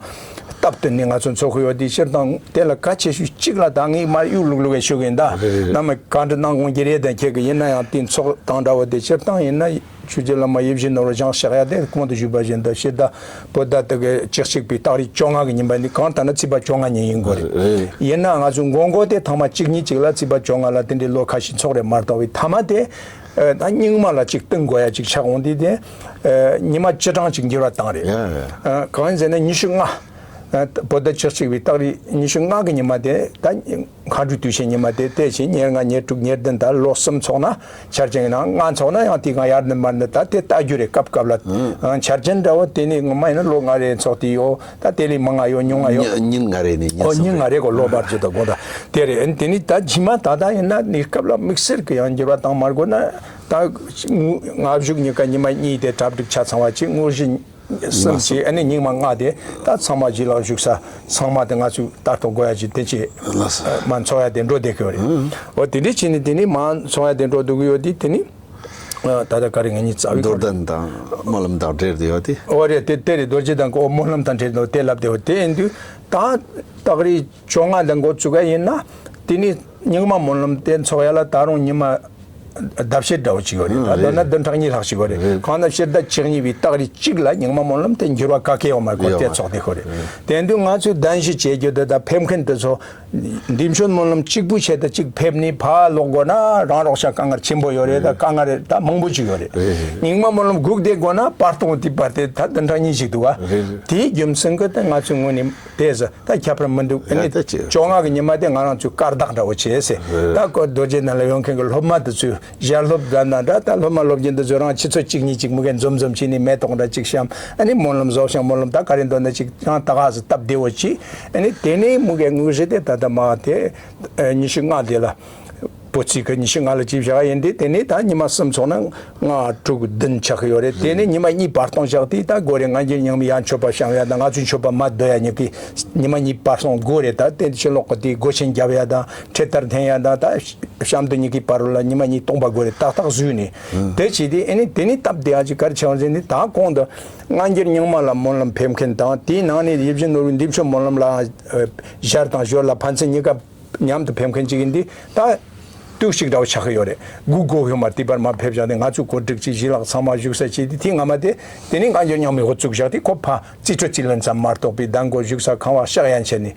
སྟབས་བསྟུན་ནས་ང་ཚོ་འཚོགས་ཀྱི་ཡོད་དེ། སྤྱིར་བཏང་དེ་ལ་གལ་ཆེ་ཤོས་གཅིག་ལ་ད་ངས་མར་གཡུག་ལུག་ལུག་གི་ཞུ་གི་ཡིན། ད་རེད་རེད། རྣམ་པ་བཀའ་འདྲི་གནང་དགོས་ཀྱི་རེད། དེ་ཁྱེད་ཀྱི་ཡིན་ན་ཡང་དེ་ཚོགས་སྟངས་འདྲ་བོ་དེ་སྤྱིར་བཏང་ཡིན་ན་ཆོས་རྗེ་བླ་མ་ཡིད་བཞིན་ནོར་བུ་བཞེངས་བཞག་ཡ་དེ་གོང་དུ་ཞུས་པ་བཞིན་དུ་ཕྱི་ཟླ་བོད་ཟླ་དེ་གི་བཅུ་གཅིག་པའི་སྟག་རིས་བཅོ་ལྔ་གི་ཉིན་པ་ནི་གང་ལྟར་ན་ཚེས་པ་བཅོ་ལྔ་ཉིན་ཡིན་དགོས་རེད། རེད། ཡིན་ན་ང་ཚོ་མགོ་མགོ་དེ་ཐེངས་མ་གཅིག་གཉིས་གཅིག་ལ་ཚེས་པ་བཅོ་ལྔ་ལ་དེ་འདྲའི་ལོ་ཁ་ཤས་འཚོགས་རེད་མ་གཏོགས་པའི་མཐའ་མ་དེ། ཨ། ད་རྙིང་མ་ལ་ཅིག་བསྟུན་དགོས་ཡ་ཅིག་ཆགས་འོང་དུས་དེ། ཨ། ཉི་མ་བཅུ་གྲངས་ཅིག་འགྱུར་བ་བཏང་རེད། ཡ་ཡ། ཨ། གང་ཡིན་ཟེར་ན་ཉི་ཤུ་ལྔ། ཨ། བོད་ཟླ་བཅུ་གཅིག་པའི་སྟག་རིས་ཉི་ཤུ་ལྔ་གི་ཉི་མ་དེ་ད་མཁའ་འགྲོའི་དུས་ཆེན་ཉི་མ་དེ་དེ་བཞིན་ཉེར་ལྔ་ཉེར་དྲུག་ཉེར་བདུན་ད་ལོ་གསུམ་འཚོགས་ན་ཆ་རྐྱེན་ཡིན་ན་ལྔ་འཚོགས་ན་ཡང་དེ་གང་ཡར་འདི་མར་འདི་ད་དེ་ལྟ་རྒྱུ་རེད། སྐབས་སྐབས་ལ། ཨ། ཆ་རྐྱེན་འདྲ་བོ་དེ་ནི་ངོ་མ་ཡིན་ན་ལོ་ལྔ་རེ་འཚོགས་དེ་ཡོད། ད་དེ་ལས་མང་ང་ཡོད་ཉུང་ང་ཡོད། ཉིན་ཉིན་ལྔ་རེ་ནས་ཉིན་ཨོ་གསུམ་ཉིན་རེ། ལྔ་རེ་གོ་ལོ་བར་གྱི་ད་དགོངས་དག་དེ་རེད། ཨ་ནི་དེ་ནི་ད་ཕྱི་མ་ད་ལྟ་ཡིན་ན་གནས་སྐབས་ལ་དམིགས་བསལ་གྱི་ཡང་འགྱུར་བ་བཏང་མ་དགོས་ན་ད་སྔ་གཞུག་གཉིས་ཀ་ཉི་མ་གཉིས་དེ་གྲ་སྒྲིག་ཆ་ཚང་བ་ཅིག་དངོས་གཞི་གསུམ་ཅིག་ཨ་ནི་རྙིང་མ་ལྔ་དེ་ད་ཚང་མ་ཇི་ལག་བཞུགས་ས་ཚང་མ་དེ་ང་ཚོས་ལྟ་རྟོག་དགོས་ཡ་ཅིག་དེ་ཅིག་ལགས་སོ། མ་འཚོགས་ཡ་དེ་འགྲོ་བསྡད་ཀྱི་ཡོད་རེད། ཨང་། འོ་དེ་འདྲ་བྱས་ནས་དེ་ནི་མ་འཚོགས་ཡ་དེ་འགྲོ་འདུག་གི་ཡོད་དེ། དེ་ནི། ཨ། ད་ལྟ་ག་རེ་ངེད་གཉིས་རྩ་བའི་རྡོར་གདན་དང་སྨོན་ལམ་དང་འབྲེལ་བསྡད་ཡོད་དེ། འོ་རེད། དེ་དེ་རེད། རྡོ་རྗེ་གདན་གོ་སྨོན་ལམ་དང་འབྲེལ་འདུག་དེ་ལབ་བསྡད་ཡོད་དེ། ཡིན་དུས་ད་སྟག་རིས་བཅོ་ལྔ་དང་འགོ་བཙུགས་ཡ་ཡིན་ན་དེ་ནི་རྙིང་མ་སྨོན་ལམ་དེ་འཚོགས་ཡ་ལ་ད་རུང་ཉི་མ་ལྡབ་བཤད་འདྲ་བོ་ཅིག་ཡོད་རེད། ད་མདོར་ན་བདུན་ཕྲག་གཉིས་ལྷག་ཅིག་ཡོད་རེད། རེད། གང་ལྟར་ཕྱི་ཟླ་བཅུ་གཉིས་པའི་སྟག་རིས་གཅིག་ལ་རྙིང་མ་སྨོན་ལམ་དེ་འགྱུར་བ་ག་གེ་ཡོད་མ་རེད། ཡོད་མ་དེ་ཚོགས་བསྡད་ཡོད་རེད། དེ་དུས་ང་ཚོས་གདན་ཞུ་བྱེད་རྒྱུ་དེ་ད་ཕེབས་མཁན་དེ་ཚོ། འདི་མཆོད་སྨོན་ལམ་གཅིག་པུ་བྱས་ཏེ་གཅིག་ཕེབས་ནས་ཕར་ལོག་དགོས་ན་རང་རོགས་ཤ་དཀའ་ངལ་ཆེན་པོ་ཡོད་རེད། ད་དཀའ་ངལ་རེད། ད་མང་པོ་ཅིག་ཡོད་རེད། རེད་རེད། རྙིང་མ་སྨོན་ལམ་སྒུག་བསྡད་དགོས་ན་བར་སྟོང་དེ་བར་དེ་ད་བདུན་ཕྲག་གཉིས་ཅིག་འདུག་ག་རེད་རེད། དེའི་རྒྱུ་མཚན་གྱིས་ད་ང་ཚོས་དངོས་གནས་དེ་ཟེར་ད་ཁྱད་པར་མི་འདུག་ཨ་ནི་ཡ་ད་ཅི། བཅོ་ལྔ་གི་ཉི་མ་དེ་ང་རང་ཚོས་དཀར་རྟགས་འདྲ་བོ་བྱས་ཟེར། རེད། ད་ཁོ་རྡོ་རྗེ་གདན་ལ་ཡོང་མཁན་གྱི་སློབ་མ་དེ་ཚོས་ཞལ་སློབ་དང་ད་ད་སློབ་མ་སློབ་སྦྱོང་དེ་ཚོས་རང་ཆུ་ཚོད་གཅིག་གཉིས་ཅིག་མུ་གེ་འཛོམས་འཛོམས་བྱས་ནས་མེ་ཏོག་འདྲ་ཅིག་བཤམས། ཨ་ནི་སྨོན་ལམ་བཟོ་ཞིང་སྨོན་ལམ་ད་ག་རེ་འདོན་ན་ཅིག་ཡང་ད་ག་ཟེ་སྟབས་བདེ་བོ་ཅིག་ཨ་ནི་དེ་ནས་མུ་གེ་དངོས་གཞི་དེ་ད་ལྟ་མ་དེ་ཉི་ཤུ་ལྔ་དེ་ལ་བོད་ཚེས་ཀྱི་ཉི་ཤུ་ལྔ་ལ་ཅིག་བཞག་ཡིན་དེ། དེ་ནས་ད་ཉི་མ་གསུམ་འཚོགས་ན་ལྔ་དྲུག་བདུན་ཆགས་ཀྱི་ཡོད་རེད། དེ་ནས་ཉི་མ་གཉིས་བར་སྟོང་བཞག་དེ་ད་གོ་རེ་སྔ་འགྱུར་རྙིང་མའི་ཡང་མཆོད་པ་བཤམས་ཡ་དང་ང་ཚོའི་མཆོད་པ་མ་བསྡུ་ཡ་གཉིས་ཀྱི་ཉི་མ་གཉིས་བར་སྟོང་དགོས་རེད། ད་དེ་ཕྱི་ལོགས་ཀྱི་དེའི་སྒོ་ཆེན་རྒྱབ་ཡ་དང་ཁྲི་ལྟར་འཐེན་ཡ་དང་ད་བཤམས་སྟོན་གཉིས་ཀྱི་བར་ལ་ཉི་མ་གཉིས་སྟོང་པ་དགོས་རེད། ཏག་ཏག་བཟོས་ནས་དེ་བྱས་དེ་ཨ་ནི་དེ་ནས་སྟབས་བདེ་ཡ་ཅིག་ག་རེ་བྱུང་ཟེར་ན། ད་གོང་དུ་སྔ་འགྱུར་རྙིང་མ་ལ་སྨོན་ལམ་ཕེབས་མཁན་དང་དེའི་ནང་ནས་ཡིད་བཞིན་ནོར་བུའི་འདི་མཆོད་སྨོན་ལམ་ལ་ཨ་ཞར་དང་ཞོར་ལ་ཕན་ཚུན་གཉིས་ཀ་མཉམ་དུ་ཕེབས་མཁན་ཅིག་ཡིན་དུས་ད་དུས་གཅིག་འདྲ་བོ་ཆགས་ཀྱི་ཡོད་རེད། སྒུག་དགོས་ཡོད་མ་རེད། དེ་བར་མ་ཕེབས་བཞག་སྟེ་ང་ཚོའི་གོ་སྒྲིག་ཅིག་ཞི་ལྷག་ཚང་མ་བཞུགས་ས་བྱས་ཏེ་དེ་སྔ་མ་དེ་དེ་ནི་སྔ་འགྱུར་རྙིང་མའི་འགོ་བཙུགས་བཞག་སྟེ་ཁོ་ཕ་རྩིས་སྤྲོད་རྩིས་ལེན་ཙམ་མ་གཏོགས་པའི་གདན་སྒོ་བཞུགས་ས་གང་བ་ཤག་ཡན་ཆད་ནས་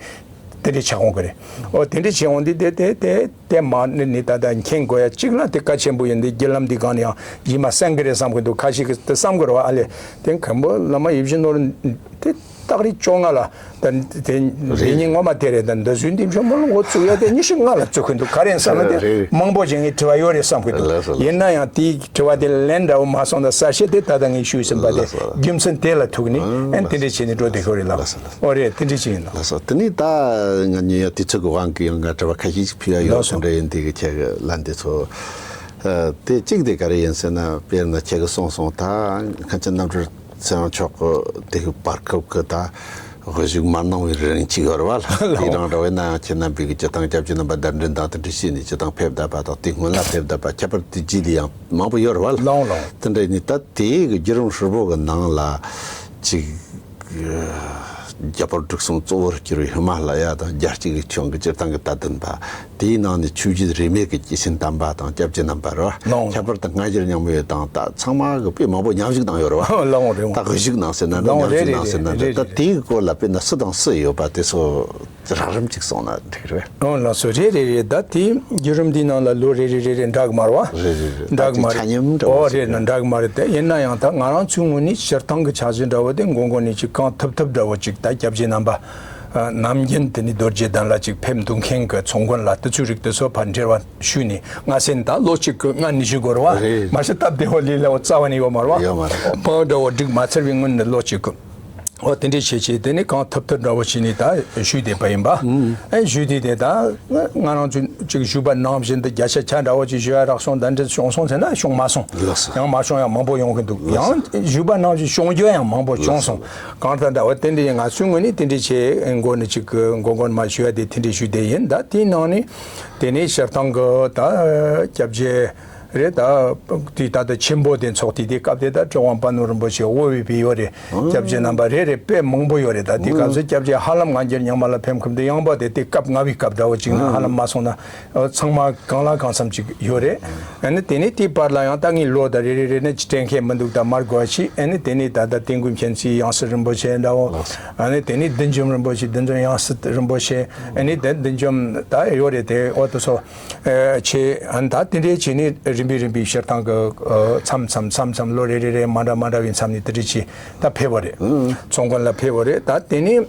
དེ་འདྲས་ཆགས་འོང་གི་རེད། ཨོ་དེ་འདྲས་བྱས་འོང་དུས་དེ་དེ་དེ་དེ་མ་ནི་ནི་ད་ལྟ་མཁྱེན་དགོས་ཡ་གཅིག་ལ་དེ་གལ་ཆེན་པོ་ཡིན་དུས་བརྒྱུད་ལམ་འདི་སྒང་ནས་ཡང་ཡིད་མ་གསན་གི་རེད་བསམ་གི་འདུག་ཁ་ཤས་ཀྱིས་དེ་བསམ་གི་རེད་བ། ཨ་ལས་དེ་མཁན་པོ་བླ་མ་ཡིད་བཞིན་ནོར་བུ་དེ་སྟག་རིས་བཅོ་ལྔ་ལ། ད་དེ་རེད། ལས་ཉིན་ངོ་མ་དེ་རེད། ད་འདི་ཚོའི་འདི་མཆོད་སྨོན་ལམ་འགོ་བཙུགས་ཡ་དེ་ཉི་ཤུ་ལྔ་ལ་བཙུགས་གི་འདུག་ག་རེ་ཡིན་བསམ་ན་དེ་རེད། མང་པོ་ཞིག་གིས་དྲི་བ་ཡོད་རེད་བསམ་གི་འདུག་ལགས་སོ། ལགས་སོ། ཡིན་ན་ཡང་དེའི་དྲི་བ་དེ་ལན་འདྲ་བོ་མ་སོང་ན་གསལ་བཤད་དེ་ད་ལྟ་ངས་ཞུས་ཟིན་པ་དེ་ལགས་སོ། རྒྱུ་མཚན་དེ་ལ་ཐུག་ནས་ཨ་ཨ་ནི་དེ་འདྲས་བྱས་ནས་འགྲོ་བསྡད་ཀྱི་རེད་ལགས། ལགས་སོ། ཨོ་རེད། དེ་འདྲས་བྱས་ཡིན་ལགས། ལགས་སོ། དེ་ནས་ད་ང་ཉོན་ཡ་དུས་ཚོད་ཀྱི་དབང་གིས་ཡང་ང་དྲི་བ་ཁ་ཤས་ཤིག་ཕུལ་ཡ་ཡོད། ལགས་སོ། དེ་འདྲ་ཡིན་དེ་གི་ཁྱེད་ཀྱི་ལན་དེ་ཚོ་ཨ་དེ་གཅིག་དེ་ག་རེ་ཡིན་ཟེར་ན། དཔེར་ན་ཁྱེད་ཀྱིས་གསུངས་སོང་། ད་མཁན་ཆེན་རྣམ་གྲོལ་ཚེ་དབང་མཆོག་གི་དེ་གི་བར་སྐབས་ཀྱི་ད་དབུ་བཞུགས་མ་གནང་བའི་རིང་ཅིག་ཡོད་རེད་བ་ལ། དེ་རང་འདྲ་བས་ན་ཁྱེད་རྣམ་པས་ཀྱི་སྤྱིར་བཏང་སྐྱབས་རྗེ་རྣམ་པ་གདན་འདྲེན་དང་དེ་འདྲ་བྱས་ནས་སྤྱིར་བཏང་ཕེབས་བསྡད་པ་དང་དེ་སྔོན་ལ་ཕེབས་བསྡད་པ་ཁྱད་པར་དེ་རྗེས་ལ་ཡང་མང་པོ་ཡོད་རེད་བ་ལ། ལོང་ལོང་། དེ་འདྲ་ཡིན་ད་དེ་གི་བརྒྱུད་རིམ་ཧྲིལ་པོ་གི་ནང་ལ་ཅིག་རྒྱ་བོད་འབྲུག་གསུམ་གཙོ་བོར་གྱུར་བའི་ཧི་མ་ལ་ཡ་དང་རྒྱལ་སྤྱི་གི་ཁྱོན་གྱི་སྤྱིར་བཏང་གི་དད་ལྡན་པ། དེའི་ནང་ནས་ཆོས་བརྒྱུད་རིས་མེད་ཀྱི་སྐྱེས་ཆེན་དམ་པ་དང་སྐྱབས་རྗེ་རྣམ་པ་རེད་བ། ལོང་། ཁྱད་པར་དུ་སྔ་འགྱུར་རྙིང་མའི་དང་ད་ཚང་མ་གི་དཔེ་མང་པོ་མཉམ་ཞུགས་གནང་ཡོད་རེད་བ། ལོང་རེད། ད་དབུ་བཞུགས་གནང་ཟེར་ན་འདྲ། ལོང་། མཉམ་རེད་ཞུགས་རེད་གནང་ཟེར་ན་རེད་འདྲ། རེད་ད་རེད། དེའི་སྐོར་ལ་དཔེར་ན་སུ་དང་སུ་ཡོད་པ་དེ་ཚོ་རགས་རིམ་ཅིག་གསུངས་ན་འགྲིག་རེད། ཨོ་ལགས་སོ། རེད་རེད་རེད། ད་དེའི་བརྒྱུད་རིམ་འདིའི་ནང་ལ་ལོ་རེ་རེ་རེ་རེ་འདྲ་གི་མ་རེད་བ། རེད་རེད་རེད། འདྲ་གི་མ་རེད། ད་དེ་ཆ་མཉམ་འདྲ་བོ་ཨོ་ཞིག་རེད་ན་རེད། འདྲ་གི་མ་རེད། དེ་ཡིན་ན་ཡང་ད་ང་རང་ཚོའི་ངོས་ནས་སྤྱིར་བཏང་གི་འཆར་གཞི་འདྲ་བོ་དེ་མགོ་མགོ་ནས་ཅིག་གང་ཐུབ་ཐུབ་འདྲ་བོ་ཅིག་ད་སྐྱབས་རྗེ་རྣམ་པ་ནམ་རྒྱུན་དེ་ནི་རྡོ་རྗེ་གདན་ལ་ཅིག་ཕེབས་འདུག་མཁན་གྱི་ཚོགས་མགོན་ལགས་དེ་ཚོའི་རིགས་དེ་ཚོ་ཕར་འབྲེལ་བ་ཞུས་ནས་སྔ་སེ་ད་ལོ་གཅིག་གི་སྔ་ནས་ཞུ་དགོས་རེད་བ། རེད། མ་གཞི་སྟབས་བདེ་བོ་ལས་སླ་བོ་རྩ་བ་ནས་ཡོད་མ་རེད་བ། ཡོད་མ་རེད། བ་འདྲ་བོ་སྒྲིག་མ་ཚར་བའི་སྔོན་ནས་ལོ་གཅིག་གི་འོ་དེ་འདྲས་བྱས་བྱས་དེ་ནི་གང་ཐུབ་ཐུབ་འདྲ་བོ་བྱས་ནས་ད་ཞུས་བསྡད་པ་ཡིན་པ། ཨེ་ཞུས་དུས་དེ་ད་ང་རང་ཚོས་ཅིག་ཞུས་པ་ནང་བཞིན་དུ་བརྒྱ་ཆ་བརྒྱ་འདྲ་བོ་ཅིག་ཞུ་ཡ་རག་སོང་། གདན་འདྲེན་བྱུང་སོང་ཟེར་ན་བྱུང་མ་སོང་། ལགས་སོ། ཡང་མ་བྱུང་ཡང་མང་པོ་ཡོང་གི་འདུག་ལགས་སོ། ཡང་ཞུས་པ་ནང་བཞིན་བྱུང་རྒྱུ་ཡང་མང་པོ་བྱུང་སོང་། ལགས་སོ། གང་ལྟར་འདྲ་བོ་དེ་འདྲས་ཡིན། ང་ཚོའི་ངོས་ནས་དེ་འདྲས་བྱས་མགོ་ནས་ཅིག་མགོ་མགོ་ནས་མ་ཞུ་ཡ་དེ་དེ་འདྲས་ཞུས་བསྡད་ཡིན། ད་དེའི་ནང་ནས་དེ་ནས་སྤྱིར་བཏང་གི་ད་སྐྱབས་རྗེ་ རེད། ད་དེ་ད་ལྟ་ཆེན་པོ་དེ་ཚོགས་དུས་དེ་སྐབས་དེ་ད་གྲུབ་དབང་པད་ནོར་རིན་པོ་ཆེ་དབུ་བའི་བི་ཡོད་རེད། སྐྱབས་རྗེ་རྣམ་པ་རེ་རེ་དཔེ་མང་པོ་ཡོད་རེད། ད་དེ་སྐབས་སུ་སྐྱབས་རྗེ་ཧ་ལམ་ང་འགྱུར་ཉག་མ་ལ་ཕེབས་ཁུམ་དེ་ཡང་པ་དེ་དེ་སྐབས་ང་བའི་སྐབས་འདྲ་བོ་ཅིག་ན་ཧ་ལམ་མ་སོང་ན་ཚང་མ་གང་ལ་གང་འཚམ་ཅིག་ཡོད་རེད། ཨ་ནི་དེ་ནས་དེའི་བར་ལ་ཡང་ད་ངའི་ལོ་ད་རེ་རེ་རེ་ནས་ཅི་དྲན་མཁན་མི་འདུག་ད་མར་དགོས་ཤི། ཨ་ནི་དེ་ནས་ད་ད་དེ་མགོན་མཁྱེན་བརྩེའི་ཡང་སྲིད་རིན་པོ་ཆེ་འདྲ་བོ། ཨ་ནི་དེ་ནས་བདུད་འཇོམས་རིན་པོ་ཆེ་བདུད་འཇོམས་ཡང་སྲིད་རིན་པོ་ཆེ། ཨ་ནི་དེ་བདུད་འཇོམས་ད་ཡོད་རེད། དེ་འོ་དེ་ཚོ། ཨེ་ཆེ་ཨན་ད་དེ་འདྲའི་བྱས་ནས་རིམ་པས་རིམ་པས་སྤྱིར་བཏང་གི་ཨ་མཚམས་མཚམས་མཚམས་མཚམས་ལོ་རེ་རེ་རེ་མ་འདྲ་མ་འདྲ་བའི་མཚམས་ནས་དེ་འདྲ་བྱས་ད་ཕེབས་པ་རེད། ཚོང་མགོན་ལ་ཕེབས་པ་རེད། ད་དེ་ནས་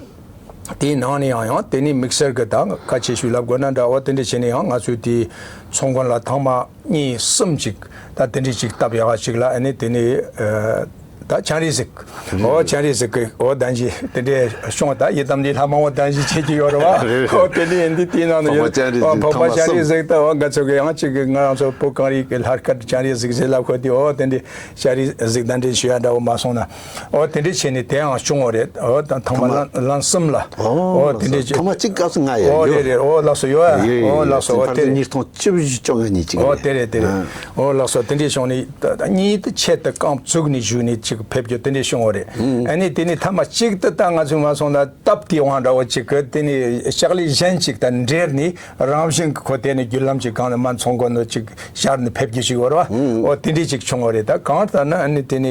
དེའི་ནང་ནས་ཡང་ཡང་དེ་ནས་དམིགས་བསལ་གྱི་ད་ཁ་ཆེ་ཤོས་ལབ་དགོས་ན་འདྲ་བོ་དེ་འདྲ་བྱས་ནས་ཡང་ང་ཚོས་དེའི་ཚོང་མགོན་ལ་ཐེངས་མ་གཉིས་གསུམ་ཅིག་ད་དེ་འདྲ་ཅིག་བཏབ་ཡག་ཅིག་ལ། ཨ་ནི་དེ་ནས་ཨ་ད་ཆང་རིག་གཟིགས། ཨོ་ཆང་རིག་གཟིགས་ཀྱི་ཨོ་གདན་ཞུ་དེ་འདྲའི་བྱུང་། ད་ཡི་དམ་འདི་ལྷ་མང་བོ་གདན་ཞུ་བྱེད་ཀྱི་ཡོད་རེད་བ། རེད་རེད། ཨོ་དེ་འདྲའི་ཡིན་དུས་དེའི་ནང་ནས་ཡོད། ཨོ་འཕགས་པ་ཆང་རིག་གཟིགས་ད་ཨོ་ང་ཚོ་གི་ཡང་གཅིག་གི་ང་རང་ཚོ་བོད་གངས་རིའི་གི་ལྷ་སྐལ་ཆང་རིག་གཟིགས་ཟེར་ལབ་ཁོ་དེ་ཨོ་དེ་འདྲའི་ཆང་རིག་གཟིགས་གདན་འདྲེན་ཞུ་ཡ་འདྲ་བོ་མ་སོང་ན། ཨོ་དེ་འདྲའི་བྱས་ནས་དེའང་བྱུང་བ་རེད། ཨོ་ད་ཐེངས་མ་ལན་ལན་གསུམ་ལ། ཨོ་དེ་འདྲའི་ཐེངས་མ་གཅིག་སྐབས་སུ་ང་ཡ་ཨོ་ཡོད། རེད་རེད། ཨོ་ལགས་སོ་ཡོད་ཡ། ཨོ་ལགས་སོ། ཨོ་དེ་ཉིས་སྟོང་བཅུ་བཞི་བཅོ་ལྔ་ཉིན་གཅིག་ཨོ་རེད། དེ་རེད་དེ་རེད། ཨོ་ལགས་སོ། དེ་འདྲའི་བྱུང་ནས་ད་ད་གཉིད་ཆད་དུ་རྐང་བཙུགས་ནས་བཞུགས་ནས་ཅིག་ཕེབས་རྒྱུ་དེ་འདྲའི་བྱུང་བ་རེད། ཨ་ནི་དེ་ནས་ཐ་མ་གཅིག་ཏུ་ད་ང་ཚོས་མ་སོང་ན་སྟབས་བདེ་བ་འདྲ་བོ་ཅིག་གི་དེ་ནས་ལྕགས་ལས་གཞན་ཅིག་དང་འབྲེལ་ནས་རང་བཞིན་གྱི་ཁོ་དེ་ནས་བརྒྱུད་ལམ་ཅིག་གང་ནས་མ་ཚོང་མགོ་ནོ་ཅིག་ཤར་ནས་ཕེབས་རྒྱུ་ཞིག་བར་བ། ཨོ་དེ་འདྲའི་ཅིག་བྱུང་བ་རེད། ད་གང་ལྟར་ན་ཨ་ནི་དེ་ནས་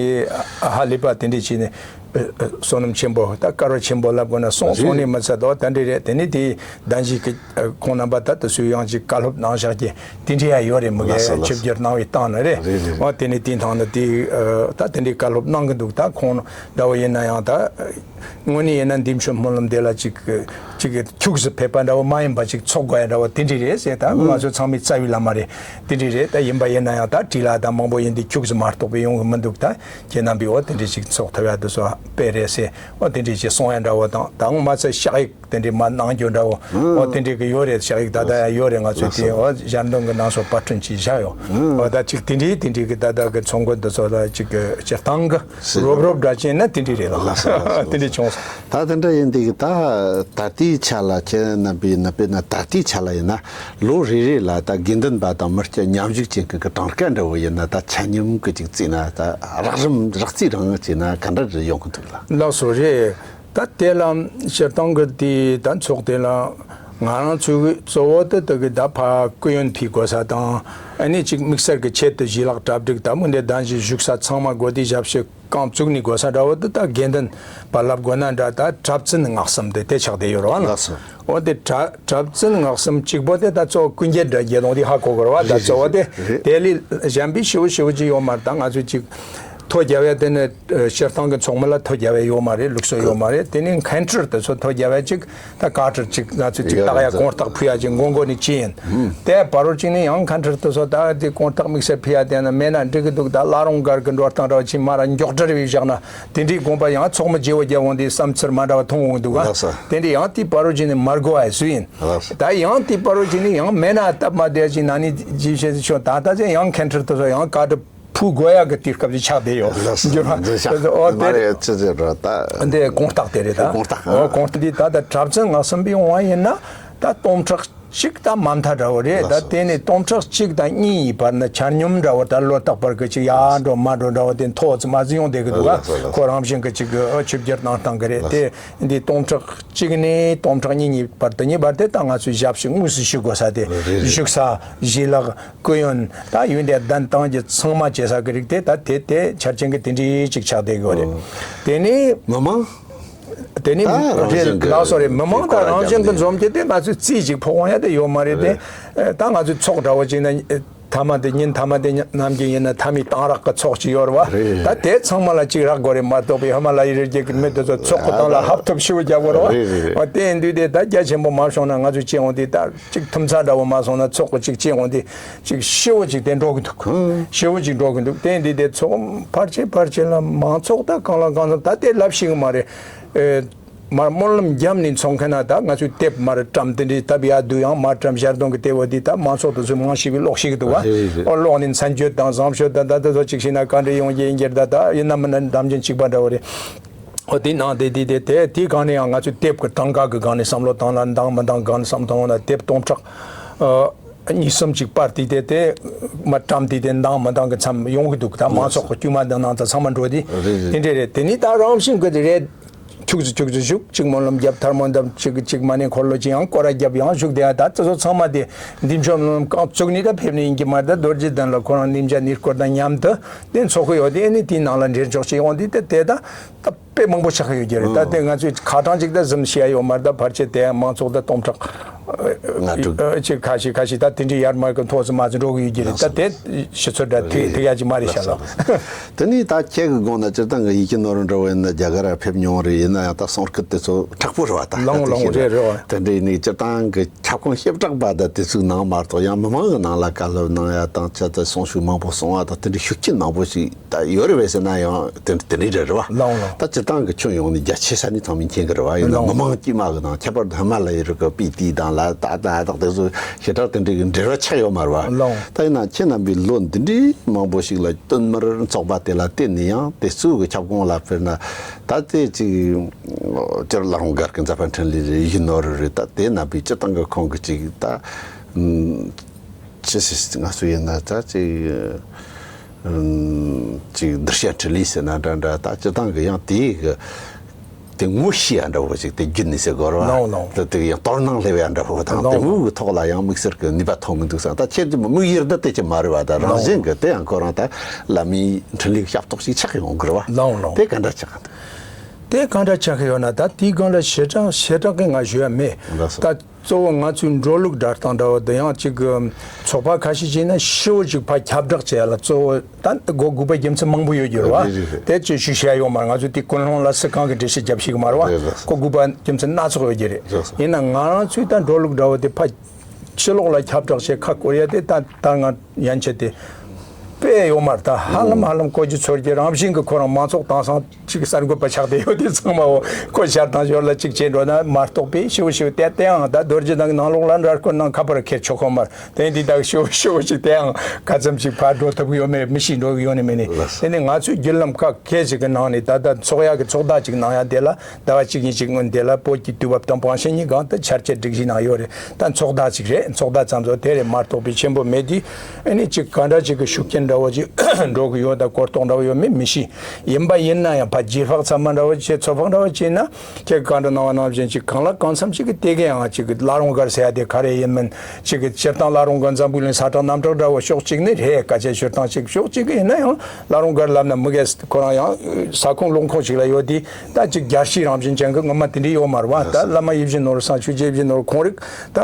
ཧ་ལས་པ་དེ་འདྲའི་བྱས་ནས་བསོད་ནམས་ཆེན་པོ་ད་སྐལ་བ་ཆེན་པོ་ལབ་དགོས་ན་སོང་སོང་ནས་མི་ཚད་དོ་ད་འདྲའི་རེད། དེ་ནས་དེའི་གདན་ཞུས་ཀྱི་ཁོང་རྣམ་པ་ད་དུ་སུས་ཡང་ཅིག་བཀའ་སློབ་གནང་བཞག་གི་དེ་འདྲའི་ཡ་ཡོད་རེད། མི་ལགས་སོ་གས་ལགས་ཆིབས་སོ། བསྒྱུར་གནང་བའི་སྟེང་ན་རེད། རེད་རེད། ཨོ་དེ་ནས་དེའི་ཐང་ན་དེ་ད་དེ་འདྲའི་བཀའ་སློབ་གནང་གི་འདུག་ད་ཁོང་འདྲ་བོ་ཡིན་ན་ཡང་ད། དངོས་གནས་ཡིན་ན་འདི་མཆོད་སྨོན་ལམ་དེ་ལ་ཅིག་ཅིག་ཁྱུག་ཙམ་ཕེབས་པ་འདྲ་བོ་མ་ཡིན་པ་ཅིག་ཚོགས་དགོས་ཡ་འདྲ་བོ་དེ་འདྲ་རེད་ཟེར། ད་ང་ཚོ་ཚང་མའི་རྩ་བའི་བླ་མ་རེད། དེ་འདྲ་རེད། ད་ཡིན་པ་ཡིན་ན་ཡང་ད་བྲིས་ལ་ད་མང་པོ་ཡིན་དུས་ཁྱུག་ཙམ་མ་གཏོགས་པའི་ཡོང་གི་མི་འདུག་ད་ཁྱེད་རྣམ་པས་འོ་དེ་འདྲ་ཅིག་ཚོགས་ཐུབ་ཡ་དེ་ཚོ་དཔེ་རེད་ཟེར། འོ་དེ་འདྲ་ཅིག་གསུང་ཡ་འདྲ་བོ་དང་ད་ངོ་མ་ཚད་ཤག་ཡིག་དེ་འདྲ་མ་གནང་རྒྱུ་འདྲ་བོ་འོ་དེ་འདྲ་གི་ཡོད་རེད། ཤག་ཡིག་ད་ད་ཡ་ཡོད་རེད། ང་ཚོས་དེ་འོ་ཞལ་འདོན་གི་ནང་སོགས་པར་སྐྲུན་ཅིག་བཞག་ཡོད། འོ་ད་ཅིག་དེ་འདྲའི་དེ་འདྲའི་གི་ད་ད་གི་ཚོང་མགོན་དེ་ཚོ་ལ་ཅིག་གི་སྤྱིར་བཏང་གི་རོབ་རོབ་འདྲ་ཅན་ན་དེ་འདྲ་རེད་ལགས། ལགས་སོ་ལགས་སོ། དེ་འདྲ་བྱུང་སོང་། ད་དེ་འདྲ་ཡིན་དུས་ད་ད་ལྟའི་ཆ་ལ་ཁྱེད་རྣམ་པས་ན་དཔེར་ན་ད་ལྟའི་ཆ་ལ་ཡིན་ན་ལོ་རེ་རེ་ལ་ད་དགེ་འདུན་པ་དང་མི་སྐྱ་མཉམ་ཞུགས་ཅན་གྱི་གི་གྲངས་ཀ་འདྲ་བོ་ཡིན་ན་ད་ཆ་སྙོམས་གི་ཅིག་བརྩིས་ན་ད་རགས་རིམ་རགས་རྩིས་རང་བྱས་ན་ག་འདྲ་རེ་ཡོང་གི་འདུག་ལགས། ལགས་སོ་རེད། ད་དེ་ལ་སྤྱིར་བཏང་གི་དེ་ད་ཚོགས་དེ་ལ་ང་རང་ཚོའི་གཙོ་བོ་དེ་དག་གི་ད་ཕ་སྐུ་ཡོན་ཕུལ་དགོས་ས་དང་ཨ་ནི་ཅིག་དམིགས་བསལ་གྱི་ཆེད་དུ་ཞུས་ལག་གྲ་སྒྲིག་ད་མི་འདི་གདན་ཞུ་བཞུགས་ས་ཚང་མ་གོ་དེ་ཞབས་ཕྱི། རྐང་བཙུགས་ནས་དགོས་ས་འདྲ་བོ་དེ་ད་དགེ་འདུན་པ་ལབ་དགོས་ན་འདྲ་ད་གྲྭ་བཙུན་སྔགས་གསུམ་དེ་དེ་ཆགས་བསྡད་ཡོད་རེད་བ་ལ། ལགས་སོ། འོ་དེ་གྲྭ་གྲྭ་བཙུན་སྔགས་གསུམ་གཅིག་པོ་དེ་ད་གཙོ་བོ་ཀུན་མཁྱེན་དགྲ་བགེགས་གདོང་དེ་ཧ་གོ་དགོས་རེད་བ། ད་རེད་གཙོ་བོ་རེད་དེ་རེད། དེ་ལས་གཞན་པའི་ཞེ་པོ་ཞེ་པོ་ཅིག་ཡོད་མ་རེད། ད་ང་ཚོས་ཅིག་ཐོ་རྒྱབ་ཡ་དེ་ནི་སྤྱིར་བཏང་གི་ཚོགས་མི་ལ་ཐོ་རྒྱབ་ཡ་ཡོད་མ་རེད། ལུགས་སྲོལ་ཡོད་མ་རེད། དེ་ནས་མཁན་སྤྲུལ་དེ་ཚོ་ཐོ་རྒྱབ་ཡ་ཅིག་ད་བཀའ་ཁྲིར་ཅིག་ང་ཚོས་ཅིག་ཡ་བཏགས་ཡ་ད་དགོངས་དག་ཕུལ་ཡ་ཅིག་མགོ་མགོ་ནས་ཅི་ཡིན། ཨུམ། དེ་བར་རོ་ཅིག་ནས་ཡང་མཁན་སྤྲུལ་དེ་ཚོ་ད་དེ་དགོངས་དག་དམིགས་བསལ་ཕུལ་ཡ་དེ་ན་མེད་ན་འགྲིག་གི་འདུག་ད་བླ་རུང་སྒར་གི་འགྲོ་སྟངས་འདྲ་བ་ཅིག་མ་ར་མགྱོགས་འགྲེལ་བའི་བཞག་ན་དེ་འདྲའི་དགོངས་པ་ཡང་ཚོགས་མི་བརྗེ་བོ་རྒྱག་འོང་དུས་བསམ་ཚུལ་མ་འདྲ་བ་མཐོང་འོང་འདུག་ག་ལགས་སོ། དེ་འདྲ་ཡང་དེ་བར་རོ་ཅིག་ནས་མ་དགོས་པ་སུ་ཡིན། ལགས་སོ། ད་ཡང་དེ་བར་རོ་ཅིག་ནས་ཡང་མེད་ན་སྟབས་མ་བདེ་ཅིག་ན་ནི་ཅི་བྱེད་ཆོག་ད་ལྟ་ཅི་ཡང་མཁན་སྤྲུལ་དེ་ཚོ་ཡང་བཀའ་སྒྲུབ། ཕུལ་དགོས་ཡག་གི་དུས་སྐབས་ཅིག་ཆགས་བསྡད་ཡོད། ལགས་སོ། འགྱུར་བ་འདི་ཤ་འོ་མ་དེ་རེད་ཅི་ཟེར་རོ་ད། འདི་དགོངས་དག་དེ་རེད་ད། དགོངས་དག་ཨ། འོ་དགོངས་དག་འདི་ད་ལྟ་གྲྭ་བཙུན་སྔགས་གསུམ་པའི་དབང་ཡིན་ན་ད་སྟོང་ཕྲག་གཅིག་དང་མ་མཐའ་འདྲ་བོ་རེད། ལགས་ད་སོ། དེ་ནས་སྟོང་ཕྲག་གཅིག་དང་གཉིས་ཡི་བར་ན་ཆ་སྙོམས་འདྲ་བོ་ད་ལོ་རྟག་པར་གི་ཅིག་ཡར་འགྲོ་མར་འགྲོ་འདྲ་བོ་དེ་མཐོ་ཙམ་མ་ཙམ་ཡོང་བསྡད་གི་འདུག་ག་ལགས་སོ་ལགས་སོ། ཁོ་རང་བཞིན་གི་ཅིག་གི་ཆིབས་བསྒྱུར་གནང་སྟངས་གི་རེད་ལགས་སོ། དེ་འདི་སྟོང་ཕྲག་གཅིག་ནས་སྟོང་ཕྲག་གཉིས་གཉིས་བར་དུ་གཉིས་བར་དེ་ད་ང་ཚོས་ཞབས་ཕྱི་དངོས་སུ་ཞུ་དགོས་ས་དེ་རེད་རེད། བཞུགས་ས་ཞུས་ལག་སྐུ་ཡོན་ད་ཡོན་ཏན་ལྡན་སྟངས་ཀྱི་ཚང་མ་བྱེད་ས་གི་རིགས་དེ་ད་དེ་དེ་ཆ་རྐྱེན་གི་དེ་འདྲའི་ཅིག་ཆགས་བསྡད་ཡོད་རེད། ཨོ། དེ་ནས་མི་མང་། དེ་ནས་ད་རང་བཞིན་གི་ལགས་སོ་རེད། མི་མང་དང་རང་བཞིན་གི་འཛོམས་རྒྱུ་དེ་ང་ཚོའི་རྩིས་ཅིག་ཕོག་འོང་ཡ་དེ་ཡོད་མ་རེད་དེ། རེད། ད་ང་ཚོའི་ཚོགས་འདྲ་བོ་ཅིག་ན་ཐ་མ་དེ་ཉིན་ཐ་མ་དེ་ནམ་རྒྱུན་ཡིན་ན་ཐ་མའི་གཏང་རག་གི་ཚོགས་ཅིག་ཡོད་རེད་བ། རེད། ད་དེ་ཚང་མ་ལ་ཅིག་རག་དགོས་རེད་མ་གཏོགས་པའི་ཧ་མ་ལ་ཡི་རེད་རྒྱུ་གི་མི་དེ་ཚོ་ཚོགས་ཁོ་སྟངས་ལ་ཧབ་ཐོབ་ཞེ་པོ་རྒྱག་དགོས་རེད་བ། རེད་རེད་རེད། ཨ་དེ་ཡིན་དུས་དེ་ད་རྒྱ་ཆེན་པོ་མ་བྱུང་ན་ང་ཚོས་སྐྱེ་འོང་དེ་ད། གཅིག་ཐུམ་ཚ་འདྲ་བོ་མ་སོང་ན་ཚོགས་པ་གཅིག་བྱེད་འོང་དུས་གཅིག་ཤི་བོ་གཅིག་དེ་འགྲོ་གི་འདུག་ཤི་བོ་གཅིག་འགྲོ་གི་འདུག་དེ་འདི་དེ་ཚོགས་ཕར་ཆེ་ཕར་ཆེ་ལ་མང་ཚོགས་ད་གང་ལ་གང་འཚམ་ད་དེ་ལབ་ཤེས་གི་མ་རེད། ཨེ། མར་སྨོན་ལམ་རྒྱབ་ནས་འཚོགས་མཁན་ན་ད་ང་ཚོས་དེབ་མར་བཀྲམ་དེ་འདྲའི་སྟབས་ཡག་འདུག་ཡང་མར་བཀྲམ་ཞལ་འདོན་གི་དེབ་བོ་འདི་ད་མང་ཚོགས་དེ་ཚོས་མང་ཤེས་པའི་ཀློག་ཤེས་གི་འདུག་བ། རེད་རེད། ཨོ་ཀློག་ནས་མཚན་བརྗོད་དང་བཟང་སྤྱོད་དང་ད་ད་ཚོ་གཅིག་ཤེས་ན་ག་འདྲ་ཡོང་རྒྱུ་ཡིན་རྒྱུ་ད་ད་ཡིན་ན་མིན་ན་དམ་ཅན་གཅིག་པ་འདྲ་བོ་རེད། ཨོ་དེ་ནང་དེ་དེ་དེ་དེ་དེའི་སྒང་ནས་ཡང་ང་ཚོས་དེབ་ཀྱི་གྲངས་ཀ་གི་སྒང་ནས་བསམ་བློ་བཏང་ན་འདང་མི་འདང་སྒང་ནས་བསམ་བློ་བཏང་ན་དེབ་སྟོང་ཕྲག་ཨ་ གཉིས་གསུམ་ཅིག་སྤར་དེ་དེ་དེ་མ་བཀྲམ་དེ་དེ་འདང་མི་འདང་གི་མཚམས་ཡོང་གི་འདུག་ད་མང་ཚོགས་ཀྱི་དཀྱུས་མ་འདི་ནང་ད་ཚང་མ་འགྲོ་དེ་རེད་རེད། དེ་འདྲས་རེད། དེ་ནི་ད་རང་བཞིན་གྱི་རེད། ཁྱུག་ཙི་ཁྱུག་ཙི་བཞུགས་གཅིག་སྨོན་ལམ་རྒྱབ་མཐར་སྨོན་འདེབས་གཅིག་གཅིག་མ་ཎི་འཁོར་ལོ་གཅིག་ཡང་སྐོར་ར་རྒྱབ་ཡང་བཞུགས་དེ་ཡང་ད་ཙི་ཚོ་ཚང་མ་དེ་འདི་མཆོད་སྨོན་ལམ་རྐང་བཙུགས་ནི་ད་ཕེབས་ནི་ཡིན་གྱི་མ་རེད། ད་རྡོ་རྗེ་གདན་ལ་ཁོ་རང་གནས་མཇལ་གནས་སྐོར་དང་མཉམ་དུ་དེ་འཚོགས་གི་ཡོད་དེ་ནི་དེའི་ནང་ལ་འབྲེལ་འཇོག་བྱེད་ཡོང་དེ་ད་དེ་ད་ད་དཔེ་མང་པོ་ཆགས་ཡོད་ཀྱི་རེད། ད་དེ་ང་ཚོས་ཁ་གྲངས་གཅིག་ད་གཟིམ་ཤེས་ཡ་ཡོད་མ་རེད། ད་ཕལ་ཆེར་དེ་ཡང་མང་ཚོགས་ད་སྟོང་ཕྲག་ལྔ་དྲུག་ཅིག་ཁ་ཤས་ཁ་ཤས་ད་དེ་འདྲའི་ཡར་མར་གི་མཐོ་ཙམ་མ་ཙམ་འགྲོ་གི་ཡོད་ཀྱི་རེད། ད་དེ་ཕྱི་ཚོད་འདྲ་ཐིག་ཐིག་ཡ་ཅིག་མ་རེད་ཤག་ལ། དེ་ནས་ད་ཁྱེད་ཀྱི་དགོངས་ན་སྤྱིར་བཏང་གི་ཡིད་ཀྱི་ནོར་འདྲ་བོ་ཡིན་ན་རྒྱ་གར་ར་ཕེབས་མྱོང་རེད། ཡིན་ན་ཡང་ད་སོང་སྐུད་དེ་ཚོ་དྲག་པོ་རེད་བ། ད་ལོང་ལོང་རེད་རེད་བ། དེ་འདྲ་ཡིན་ནའི་སྤྱིར་བཏང་གི་ཁྱབ་ཁོངས་བྱེ་བྲག་པ་ད་དེ་ཚོའི་ནང་མ་གཏོགས་ཡང་མི་མང་གི་ནང་ལ་བཀའ་སློབ་གནང་ཡ་དང་ཆ་ད་གསུང་ཤུགས་མང་པོ་གསུང་བ་དང་དེ་འདྲའི་ཤུགས་རྐྱེན་མང་པོ་ཞིག་ད་ཡོད་རེད་བས་ཟེར་ན་ཡང་དེ་དེ་འདྲའི་རེད་རེད་བ། ལོང་ལོང་། ད་སྤྱིར་བཏང་གི་ཁྱོན་ཡོངས་ནས་རྒྱ་ཆེ་ས་ནས་ཚང་མས་མཁྱེན་གི་རེད་བ། ཡིན་ན་ལོང་མི་མང་དཀྱུས་མ་གི་ནང་ཁྱད་པར་དུ་ཧི་མ་ལ་ཡའི་རི་གི་སྤི་ཏི་དང་ལ་ད་ད་ད་དེ་ཚོ་བྱེ་བྲག་དེ་འདྲའི་གི་འབྲེལ་བ་ཆགས་ཡོད་མ་རེད་བ། ལོང་། ད་ཡིན་ན་ཁྱེད་རྣམ་པས་ལོ་འདི་འདྲའི་མང་པོ་ཞིག་ལ་བསྟུད་མར་ཚོགས་པ་དེ་ལ་བརྟེན་ནས་ཡང་དེ་ཚོའི་གི་ཁྱབ་ཁོངས་ལ་དཔེར་ན་ད་དེ་ཅིག་སྤྱིར་བླ་རུང་སྒར་གི་མཛད་པ་འཕྲིན་ལས་ཡིན་ནོ་རེད། ད་དེ་རྣམ་པའི་སྤྱིར་བཏང་གི་ཁོང་གི་ཅིག་ད་ཅི་ཞིག་ང་ཚོ་ཡིན་ན་ད་ཅིག་ཅིག་གདུལ་བྱ་འཕྲིན་ལས་ཟེར་ན་འདྲ་འདྲ། ད་སྤྱིར་བཏང་གི་ཡང་དེའི་གི་དེ་ངོ་ཤེས་ཡ་འདྲ་བོ་ཞིག་དེ་བརྒྱུད་ནས་ཟེར་དགོས་རེད་བ། ལོང་ལོང་། དེ་དེ་ཡང་དོ་སྣང་སླེབས་ཡ་འདྲ་བོ་དང་། ལོང་། དེ་ངོ་གི་ཐོག་ལ་ཡང་དམིགས་བསལ་གི་ནུས་པ་ཐོན་གི་འདུག་བསམ། ད་ཁྱེད་ཀྱི་དམིགས་ཡུལ་འདི་དེ་ཅི་མ་རེད་བ། ད་རང་བཞིན་གི་དེ་ཡང་ཁོ་རང་ད་བླ་མའི་འཕྲིན་ལས་ཞབས་ཏོག་ཞིག་ཆགས་ཡོང་གི་རེད་བ། ལོང་ལོང་། དེ་ག་འདྲ་ཆགས་གི་འདུག་དེ་ག་འདྲ་ཆགས་ཡོད་ན་ད་དེའི་སྒང་ལ་ཞེ་དྲག་ཞེ་དྲག་གི་ང་ཞུ་ཡ་མེད། ལགས་སོ། ད་གཙོ་བོ་ང་ཚོའི་འགྲོ་ལུགས་སྒྲ་གདངས་འདྲ་བོ་དེ་ཡང་ཅིག་གི་ཚོགས་པ་ཁ་ཤས་ཅིག་ན་ཤི་བོ་ཅིག་ཕར་ཁྱབ་བསྒྲགས་བྱས་ལ་གཙོ་བོ་ད་སྒོ་སྒུག་པའི་རྒྱུ་མཚན་མང་པོ་ཡོད་རྒྱུ་རེད་བ། རེད་རེད་རེད། དེ་ཅིག་ཞུ་བཤད་ཡོད་མ་རེད། ང་ཚོ་དེ་ཀུན་སློང་ལ་སུ་གང་གི་འགྲེལ་བཤད་རྒྱབ་ཤེས་ཀྱི་མ་རེད་བ། རེད་རེད། སྒོ་སྒུག་པ་རྒྱུ་མཚན་སྣ་ཚོགས་ཡོད་རྒྱུ་རེད། རེད་རེད། ཡིན་ན་ང་རང་ཚོའི་ད་འགྲོ་ལུགས་འདྲ་བོ་དེ་ཕར་ཕྱི་ལོགས་ལ་ཁྱབ་བསྒྲགས་བྱེད་ཁག་ཁུར་ཡ་དེ་ད་ད་ང་ཡན་ཆད་དེ་དཔེ་ཡོད་མ་རེད། ད་ཧ་ལམ་ཧ་ལམ་ཀོ་ཅི་ཚོར་གྱི་རང་བཞིན་གྱི་ཁོ་རང་མང་ཚོགས་དེང་སང་ཅིག་གསར་འགོད་པ་ཆགས་བསྡད་ཡོད་དེ་ཚང་མ་འོ་ཁོ་ཞར་དང་ཞོར་ལ་ཅིག་བྱས་འགྲོ་ན་མ་གཏོགས་པའི་ཤི་བོ་ཤི་བོ་དེ་དེའང་ད་རྡོ་རྗེ་གདན་གྱི་ནང་ལོགས་ལ་འདྲ་སྐོར་གནང་ཁ་པར་ཁྱེར་ཆོག་གོ་མ་རེད། དེ་འདི་དག་ཤི་བོ་ཤི་བོ་ཞིག་དེའང་ག་ཙམ་ཞིག་ཕར་འགྲོ་ཐུབ་ཀྱི་ཡོད་མེད་མི་ཤེས། འགྲོ་གི་ཡོད་ནི་མེད་ནི། དེ་ནི་ང་ཚོའི་བརྒྱུད་ལམ་ཁག་ཁག་ཅིག་གི་ནང་ནས་ད་ལྟ་ཚོགས་ཡག་གི་ཚོགས་བརྡ་ཅིག་གནང་ཡ་དེ་ལ་ཟླ་བ་གཅིག་གཉིས་ཅིག་སྔོན་དེ་ལ་བོད་ཀྱི་དུས་བབ་དང་བང་ཆེན་གཉིས་སྒང་དུ་འཆར་ཅན་སྒྲིག་གཞི་ནང་ཡོད་རེད། ད་ཚོགས་བརྡ་ཅིག་རེད། ཚོགས་བརྡ་ཙམ་ཚོ་དེ་རེད་མ་གཏོགས་པའི་ཆེན་པོ་མེད་དུས་ཨ་ནི་ཅིག་ག་འདྲ་ཅིག་གི་ཤུགས་རྐྱེན་འདྲ་བོ་ཅིག་འགྲོ་གི་ཡོད་ད་གོ་རྟོགས་འདྲ་བོ་ཡོད་མེད་མི་ཤེས། ཡིན་པ་ཡིན་ན་ཡང་ཕར་རྗེས་དཔག་ཚང་མ་འདྲ་བོ་བྱས་ཚོད་དཔག་འདྲ་བོ་བྱས་ན་ཁྱེད་གང་འདྲ་གནང་བ་ནང་བཞིན་ཅིག་གང་ལ་གང་འཚམ་ཅིག་གི་དེ་གའི་ཡང་ཅིག་གི་བླ་རུང་སྒར་ཟེར་ཡ་དེ་ག་རེ་ཡིན་མིན་ཅིག་གི་སྤྱིར་བཏང་བླ་རུང་སྒར་འཛམ་བུ་གླིང་ས་ཁྲ་གནམ་གྲགས་འདྲ་བོ་ཕྱོགས་གཅིག་ནས་རེད། སྐད་ཆ་ཤོད་སྟངས་ཅིག་ཕྱོགས་གཅིག་གི་ཡིན་ན་ཡང་བླ་རུང་སྒར་ལབ་ན་མི་སྒེར་ཁོ་རང་ཡང་ས་ཁོངས་ལུང་ཁོངས་ཤིག་ལ་ཡོད་དེ་ད་ཅིག་རྒྱལ་སྤྱིའི་རང་བཞིན་ཅན་གྱི་ངོ་མ་དེ་འདྲའི་ཡོད་མ་རེད་བ། ད་བླ་མ་ཡིད་བཞིན་ནོར་བུ་སང་ཆོས་རྗེ་ཡིད་བཞིན་ནོར་བུ་ཁོང་རིགས་ད་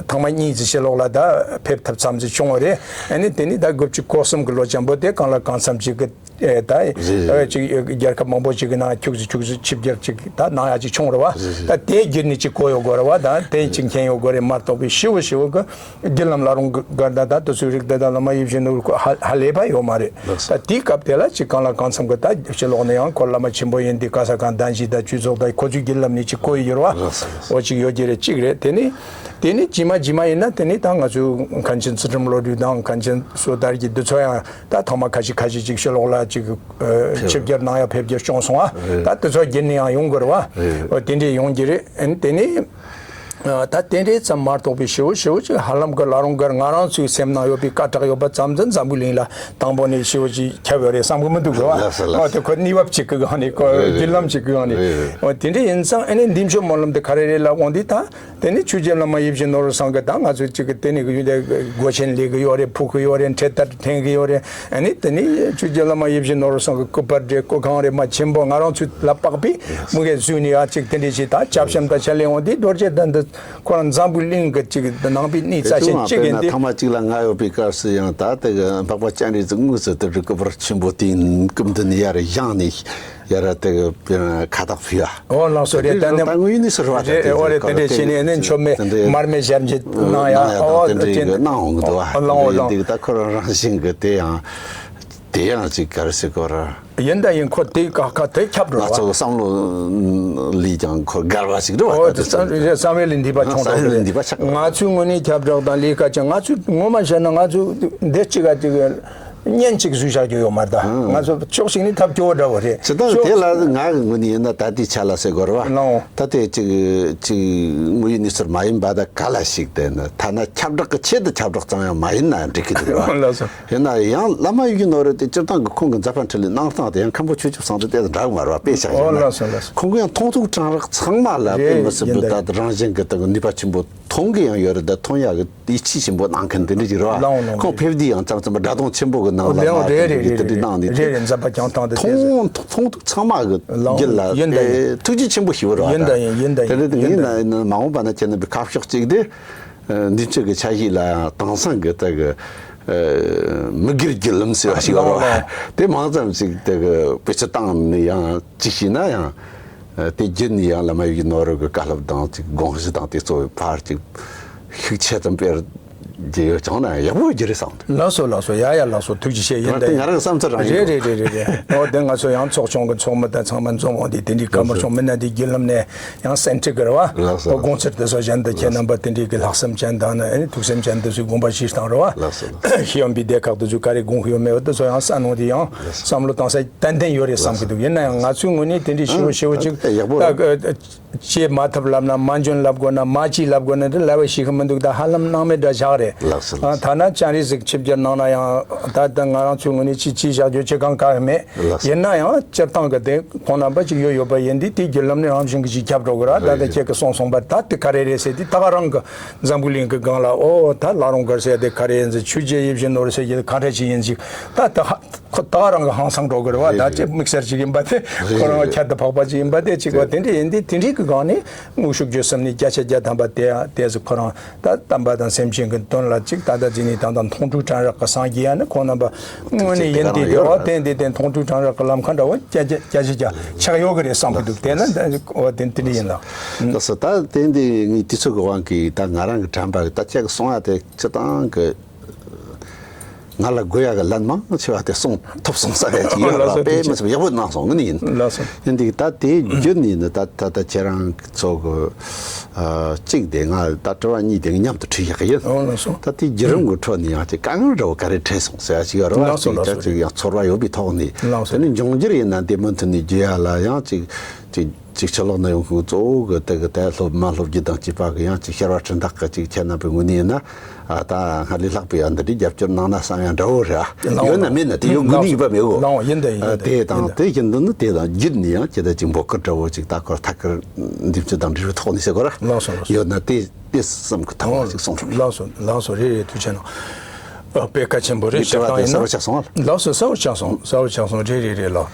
ཐེངས་མ་གཉིས་ཙམ་ཕྱི་ལོགས་ལ་ད་ཕེབས་ཐུབ་ཙམ་ཅིག་བྱུང་བ་རེད། ཨ་ནི་དེ་ནི་ད་དགུ་བཅུ་གོ་གསུམ་གྱི་ལོ་ཆེན་པོ་དེ་གང་ལ་གང་འཚམ་ཅིག་གི་ཨེ་ད་རེད་རེད། ཨེ་ཅིག་རྒྱལ་ཁབ་མང་པོ་ཅིག་གི་ནང་ཁྱུག་ཙམ་ཁྱུག་ཙམ་ཆིབས་བསྒྱུར་ཅིག་ད་གནང་ཡ་ཅིག་བྱུང་རེད་བ། རེད་རེད། ད་དེ་བརྒྱུད་ནས་ཅིག་གོ་ཡོད་དགོས་རེད་བ། ད་དེ་ཅིག་མཁྱེན་ཡོད་དགོས་རེད་མ་གཏོགས་པའི་ཞི་བོ་ཞི་བོ་གི་བརྒྱུད་ལམ་བླ་རུང་སྒར་ད་ད་དུ་ཚོའི་རིགས་དེ་དག་བླ་མ་ཡིད་བཞིན་ནོར་བུ་ཧ་ཧ་ལས་པ་ཡོད་མ་རེད། ལགས་སོ། ད་དེའི་སྐབས་དེ་ལ་ཅིག་གང་ལ་གང་འཚམ་གི་ད་ཕྱི་ལོགས་ནས་ཡང་ཁོ་བླ་མ་ཆེན་པོ་ཡིན་དེ་ག་ས་གང་གདན་ཞུས་ད་ཆོས་ཚོགས་ད་ཁོ་ཚོའི་བརྒྱུད་ལམ་ནས་ཅིག་གོ་ཡི་ཡོད་རེད་བ། ལགས་སོ་ལགས་སོ། འོ་ཅིག་ཡོད་ཀྱི་རེད། གཅིག་རེད། དེ་ནི་དེ་ནི་རྗེས་མ་རྗེས་མ་ཡིན་ན་དེ་ནི་ད་ང་ཚོའི་མཁན་ཆེན་ཚུལ་ཁྲིམས་བློ་གྲོས་དང་མཁན་ཆེན་བསོད་དར་གྱི་འདི་ཚོ་ཡང་ད་ཐོག་མ་ཁ་ཤས་ཁ་ཤས་ཅིག་ཕྱི་ལོགས་ལ་ཅིག་ཨ་ཕེབས། ཆིབས་བསྒྱུར་གནང་ཡ་ཕེབས་བསྒྱུར་བྱུང་སོང་ཨ། རེད། ད་དེ་ཚོ་བརྒྱུད་ནས་ཡང་ཡོང་དགོས་རེད་བ། རེད། འོ་དེ་འདྲས་ཡོང་གི་རེད། ཨ་ནི་དེ་ནི། ཨ་ད་དེ་འདྲས་ཙམ་མ་གཏོགས་པའི་ཞི་བོ་ཞི་བོ་ཅིག་ཧ་ལམ་གི་བླ་རུང་སྒར་ང་རང་ཚོའི་སེམས་ནང་ཡོད་པའི་སྐད་གྲགས་ཡོད་པ་ཙམ་དུ་འཛམ་བུའི་གླིང་ལ་དང་པོ་ནས་ཞི་བོ་ཅིག་ཁྱབ་ཡོད་རེད་བསམ་གི་མི་འདུག་གི་བ། ལགས་སོ་ལགས་སོ། འོ་དེ་ཁོ་གནས་བབ་ཅིག་གི་སྒང་ནས་ཁོ་རེད་རེད། བརྒྱུད་ལམ་ཅིག་གི་སྒང་ནས། རེད་རེད། འོ་དེ་འདྲས་ཡིན་ཙང་ཨ་ནི་འདི་མཆོད་སྨོན་ལམ་དེ་ག་རེ་རེད་ལབ་འོང་དུས་ད་དེ་ནི་ཆོས་རྗེ་བླ་མ་ཡིད་བཞིན་ནོར་བུ་སང་གི་ད་ང་ཚོའི་ཅིག་གི་དེ་ནི་གི་སྒོ་ཆེན་ལས་གི་ཡོད་རེད། ཕུག་གི་ཡོད་རེད། འཕྲེད་དར་འཐེན་གི་ཡོད་རེད། ཨ་ནི་དེ་ནི་ཆོས་རྗེ་བླ་མ་ཡིད་བཞིན་ནོར་བུ་སང་གི་སྐུ་པར་རེད། སྐུ་ཁང་རེད། མ་ཆེན་པོ་ང་རང་ཚོའི་ལ་དཔག་པའི་མི་གའི་བཟོས་ནས་ཡ་ཅིག་དེ་འདྲས་ཅིག་ད་སྐྱབས་བཤམས་ད་ཆ་ལས་འོང་དེ་རྡོ་རྗེ་གདན་འདི་ཁོ་རང་འཛམ་བུའི་གླིང་གི་ཅིག་ནང་པའི་གནས་རྩ་ཆེན་གཅིག་ཡིན་ཏེ། ཐ་མ་གཅིག་ལ་ང་ཡོད་པའི་སྐབས་སུ་ཡང་ད་དེ་གི་འཕགས་པ་སྤྱན་རས་གཟིགས་དངོས་སུ་དེ་རུ་སྐུ་པར་ཆེན་པོ་དེའི་སྐུ་མདུན་ནས་ཡར་བཞེངས་ནས་ཡར་དེ་གི་ཁ་བཏགས་ཕུལ་བ། འོ་ལགས་སོ། རེད། ད་ནི་ད་དངོས་ཡོད་གནས་ཚུལ་རེད་བ། རེད་རེད། འོ་རེད། དེ་འདྲས་བྱས་ནས་ནི་མཆོད་མེ་དེ་འདྲས་མར་མེ་ཞལ་འབྱེད་གནང་ཡ། གནང་ཡ་དང་། འོ་དེ་འདྲས་དེ་གི་གནང་འོང་གི་འདུག་བ། འོ་ལགས་འོ་ལགས། དེ་གི་ད་ཁོ་རང་རང་བཞིན་གི་དེ་ཡང་དེ་ཡང་ཅིག་ག་རེ་ཟེར་དགོས་ར། ཡིན་ད་ཡིན་ཁོ་དེ་ཁ་ཁ་དེ་ཁྱབ་འགྲོ་ང་བ། ཚོ་བསམ་བློ་ལས་ཀྱང་ཁོ་བརྒལ་བ་ཞིག་འགྲོ་བ། འོ་ད་དེ་བསམ་བསམ་ཡས་ལས་འདས་པ་ཆུང་བསམ་ཡས་ལས་འདས་པ་ཆགས། ང་ཚོའི་ངོས་ནས་ཁྱབ་བསྒྲགས་དང་ལས་ཀ་ཅིག་ང་ཚོས་ངོ་མ་བཤད་ན་ང་ཚོ་འདི་གཅིག་ག་ཅིག་ བརྙན་གཅིག་བཟོས་བཞག་རྒྱུ་ཡོད་མ་རེད་ད། ང་ཚོ་ཕྱོགས་གཅིག་ནས་ཐབས་སྐྱོ་བོ་འདྲ་བོ་རེད། ཇི་ལྟར་དེ་ལ་ང་གི་ངོས་ནས་ཡིན་ན་ད་ལྟའི་ཆ་ལ་ཟེར་དགོས་རེད་བ། ལགས་འོང་། ད་དེ་གཅིག་གཅིག་དངོས་ཡོད་གནས་ཚུལ་མ་ཡིན་པ་ད་ག་ལ་ཞིག་དེ་ནི་ཐ་ན་ཁྱབ་བསྒྲགས་ཀྱི་ཆེད་དུ་ཁྱབ་བསྒྲགས་ཙམ་ཡང་མ་ཡིན་ན་འགྲིག་གི་འདུག་རེད་བ། ལགས་སོ། ཡིན་ན་ཡང་བླ་མ་ཡིད་བཞིན་ནོར་བུ་དེ་སྤྱིར་བཏང་གི་ཁོང་གི་མཛད་པ་འཕྲིན་ལས་གནང་སྟངས་དེ་ཡང་མཁན་པོ་ཆོས་སྐྱབས་སངས་རྒྱས་དེ་འདྲ་གི་མ་རེད་བ། དཔེ་བཞག་ཡིན་ན། ཨོ་ལགས་སོ་ལགས་སོ། ཁོང་གི་ཡང་མཐོང་ཐུག་དྲན་རེག་ཚང་མ་ལ་དཔེ་མི་སྲིད་པའི་ད་རང་བཞིན་གི་ད་ནུས་པ་ཆེན་པོ་མཐོང་གི་ཡང་ཡོད་རེད། ད་མཐོང་ཡག་གི་ཡིད་ཆེས་ཆེན་པོ་གནང་མཁན་དེ་འདྲ་ཅིག་རེད་བ། ལགས་འོང་ལགས་འོང་། ཁོང་ཕེབས་དུས་ཡང་ཙམ་ཙམ་སྒྲ་གདངས་ཆེན་པོ་གི་ནང་ལ་ལགས་འོང་། མར་རེད་དེ་རེད་འདྲ་དེ་འདྲ་གནང་ནས་རེད་རེད། མཛད་པ་བསྐྱངས་སྟངས་དེ་དེ་ཚོ་མཐོང་མཐོང་ཐུག་ཚང་མ་གི་ལགས་འོང་། རྒྱུད་ལ་ཡིན་ད་ཡིན། ཐུགས་རྗེ་ཆེན་པོ་ཞུ་བ་རེད་བ། ཡིན་ད་ཡིན་ཡིན་ད་དེ་ཡིན་རེད་དེ་ཡིན་ཡིན་ད་ད་ཡིན། ཡིན་ན་མ་འོངས་པ་ན་ཁྱེད་རྣམ་པའི་ཁ་ཕྱོགས་གཅིག་དེ་འདི་ཚོ་གི་ཆ་ཤས་ལ་ཡང་དེང་སང་གི་ད་གི་མི་སྒེར་བརྒྱུད་ལམ་ཟེར་བ་ཞིག་ཡོད་རེད་བ། ལགས་འོང་། དེ་མང་ཙམ་ཞིག་ད་གི་བེད་སྤྱོད་བཏང་ནས་ཡང་ཅིག་བྱས་ན་ཡང་། དེ་བརྒྱུད་ནས་ཡང་བླ་མ་ཡིད་བཞིན་ནོར་བུ་གི་བཀའ་སློབ་དང་ཅིག་དགོངས་གཞི་དང་དེ་ཚོ་ཕར་ཅིག་ཤུགས་ཆེ་ཙམ་སྤེལ་རྒྱུ་ཡོད་ཀྱང་ན་ཡག་པོ་ཡོད་རྒྱུ་རེད་བསམ་འདུག། ལགས་སོ་ལགས་སོ། ཡ་ཡ་ལགས་སོ། ཐུགས་རྗེ་ཆེ། ཡིན་ད་དེ་ཡིན། ང་རང་བསམ་ཚུལ་རང་ཡིན། རེད་རེད་རེད་རེད་རེད། འོ་དེ་ང་ཚོ་ཡང་ཚོགས་ཆུང་གི་ཚོགས་མི་དང་ཚང་མ་འཛོམས་འོང་དུས་དེ་འདྲའི་བཀའ་མོལ་ལགས་སོ། ཆུང་མི་སྣ་དེ་བརྒྱུད་ལམ་ནས་ཡང་གསན་འཕྲིན་གི་རེད་བ། ལགས་སོ། འོ་དགོངས་ཚུལ་དེ་ཚོ་གཞན་དུ་ཁྱེད་རྣམ་པ་དེ་འདྲའི་གི་ལྷག་བསམ་ཅན་དང་ནི་ཨ་ནི་ཐུགས་སེམས་ཅན་དེ་ཚོའི་དགོངས་པ་གཞིར་བཏང་རེད་བ། ལགས་སོ་ལགས་སོ། ཤེས་ཡོན་པའི་སྡེ་ཁག་དེ་ཚོས་ག་རེ་དགོངས་ཀྱི་ཡོད་མེད་པ་དེ་ཚོ་ཡང་བསམ་བློ་གཏོང་ས་བསམ་བློ་གཏོང་ས་ཏན་ཏན་ཡོད་རེད་བསམ་གྱི་འདུག། ཡིན་ན་ཡང་ང་ཚོའི་ངོས་ནས་དེ་འདྲའི་ཞེ་པོ་ཞེ་པོ་ཅིག་ད་ཡག་པོ་ད་རེད། ཅེས་མ་ཐབས་ལབ་ན་མ་འཇོན་ལབ་དགོས་ན་མ་ཅི་ལབ་དགོས་ན་དེ་ལབ་པ་ཤེས་ཀྱི་མི་འདུག། ད་ཧ་ལམ་སྣང་མེད་འདྲ་ཆགས་རེད། ལགས་སོ་ལགས་སོ། ཐ་ན་ཅང་རིས་ཟིག་ཆིབས་བསྒྱུར་གནང་ན་ཡང་ད་ལྟ་ང་རང་ཚོའི་ངོས་ནས་ཅི་ཅི་བཞག་རྒྱུ་ཅི་གང་ག་གི་མེད། ལགས་སོ། ཡིན་ན་ཡང་སྤྱིར་བཏང་གི་དེ་ཁོང་རྣམ་པ་ཅིག་ཡོད་ཡོད་པ་ཡིན་དུས་དེའི་བརྒྱུད་ལམ་ནས་རང་བཞིན་གྱིས་ཅིག་ཁྱབ་འགྲོ་གི་ར། ད་ལྟ་ཁྱེད་ཀྱིས་གསུངས་སོང་པ་ད་དེ་ག་རེ་རེད་ཟེར་དུས་ད་ག་རང་གི་འཛམ་བུ་གླིང་གི་སྒང་ལ་ཨོ་ད་བླ་རུང་དཀར་ཟེར་དེ་ག་རེ་ཡིན་ཟེར། ཆོས་རྗེ་ཡིད་བཞིན་ནོར་བུ་ཟེར་གྱི་ག་འདྲ་ཅིག་ཡིན་ཅིག་ད་ད་ཧ། ཁོ་ད་རང་གི་ཧང་སང་འགྲོ་གི་རེད་བ། རེད་ད་རེད། ཅི་དམིགས་བསལ་ཅིག་ཡིན་པ་དེ། རེད་ཁོ་རང་རེད། ཁྱད་དུ་འཕགས་པ་ཅིག་ཡིན་པ་དེ་ཅིག་བ། རེད། དེ་འདྲ་ཡིན་དུས་དེ་འདྲའི་གི་སྒང་ནས་དངོས་ཤུགས་བརྒྱུད་གསུམ་ནས་བརྒྱ་ཆ་བརྒྱ་ཐམ་པ་དེ་ཡང་དེ་ཚོ་ཁོ་རང་ད་བསྟན་པ་དང་སེམས་ཅན་གི་དོན་ལ་ཅིག་ད་ལྟ་ཅིག་ནས་ད་ལྟ་མཐོང་གྲོལ་གྲང་རེག་གི་སངས་རྒྱས་ཡང་ནི་ཁོང་རྣམ་པ་དངོས་གནས་ཡིན་དེ་དེ་འོ་དེ་འདི་དེ་མཐོང་གྲོལ་གྲང་རེག་གི་ལམ་ཁ་འདྲ་བོ་བརྒྱ་ཆ་བརྒྱ་ཆ་བརྒྱ་ཆགས་ཡོད་གི་རེད་བསམ་གི་འདུག། དེ་ན་ད་འོ་དེ་དེ་འདྲ་ཡིན་ལ། ལགས་སོ། ད་དེ་འདི་ངས་དུས་ཚོད་ཀྱི་དབང་གིས་ད་ང་རང་གི་དྲན་པ་གི་ད་ཁྱེད་ཀྱི་གསུང་ཡ་དེ་སྤྱི་བཏང་གི་ང་ལ་དགོས་ཡག་གི་ལན་མང་ཆེ་བ་དེ་གསུང་ཐུབ་སོང་ས་རེད་ཅིག་ཡོད་ལགས་ལ་སོ། དཔེ་མི་སྲིད་ཡག་པོ་གནང་སོང་། ངི་ནི་ཡིན། ལགས་སོ། ཡིན་འདུག། ད་དེ་བརྒྱུད་ནས་ནི་ད་ད་ད་ཁྱེད་རང་ཚོ་གི་ཨ་གཅིག་དེ་ང་ད་དྲི་བ་གཉིས་དེ་མཉམ་དུ་དྲིས་ཡག་ཡིན། ཨོ་ལགས་སོ། ད་དེ་བརྒྱུད་རིམ་གི་ཁྲོད་ནས་ཡང་ཅིག་དཀའ་ངལ་འདྲ་བོ་ག་རེ་འཕྲད་སོང་ཟེར་ཡག་ཅིག་ཡོད་རེད་བ། ལགས་སོ། ཅིག་ལགས་ད་སོ། ཅིག་ཡང་ཚོར་བ་ཡོད་པའི་ཐོག་ནས། ལགས་སོ། དེ་ནི་འབྱུང་འགྱུར་ཡིན་ན་དེ་མུ་མཐུད་ནས་བརྒྱུད་ཡག་ལ་ཡང་ཅིག་ཅིག་ཅིག་ཕྱི་ལོགས་ན་ཡོང་མཁན་གཙོ་བོ་གི་དེ་གི་དེ་སློབ་མ་སློབ་རྒྱུ་དང་བཅས་པ་གི་ཡང་ཅིག་ཤེས་རབ་འཕྲིན་སྟེགས་གི་ཅིག་ཁྱེད་རྣམ་པའི་ངོས་ནས་ཡིན་ན། ཨ་ད་སྔར་ལས་ལྷག་པའི་ཡང་འདི་འདྲའི་རྒྱབ་སྐྱོར་གནང་ན་བསམ་ཡང་འདྲ་བོ་རེད། ཨ་ལའོ། ཡོད་ན་མེད་ན་དེ་ཡོད་དགོས་ནི་ཡོད་པ་མེད་གོ། ལའོ་ཡིན་ད་ཡིན་ད་ཨ་དེ་དང་དེ་བཞིན་དུ་ནི་དེ་དང་བརྒྱུད་ནས་ཡང་ཁྱེད་ད་ཅིག་འབོད་སྐུལ་འདྲ་བོ་ཅིག་ད་ཁོར་ཐད་ཀར་འདེམས་སྤྱོད་དང་འབྲེལ་བའི་ཐོག་ནས་ཟེར་དགོས་ར། ལགས་སོ་ལགས་སོ། ཡོད་ན་དེ་དེ་བསམ་གི་ཐོག་ནས་ཅིག་གསུང་རོགས། ལགས་སོ་ལགས་སོ། རེད་རེད། ཐུགས་རྗེ་གནང་། ཨ་དཔེ་གལ་ཆེན་པོ་རེད། འདི་དྲི་བ་དེ་གསལ་བོ་ཆགས་སོང་ཨ། ལགས་སོ། གསལ་བོ་ཆགས་སོང་། གསལ་བོ་ཆགས་སོང་། རེད་རེད་རེད་ལགས།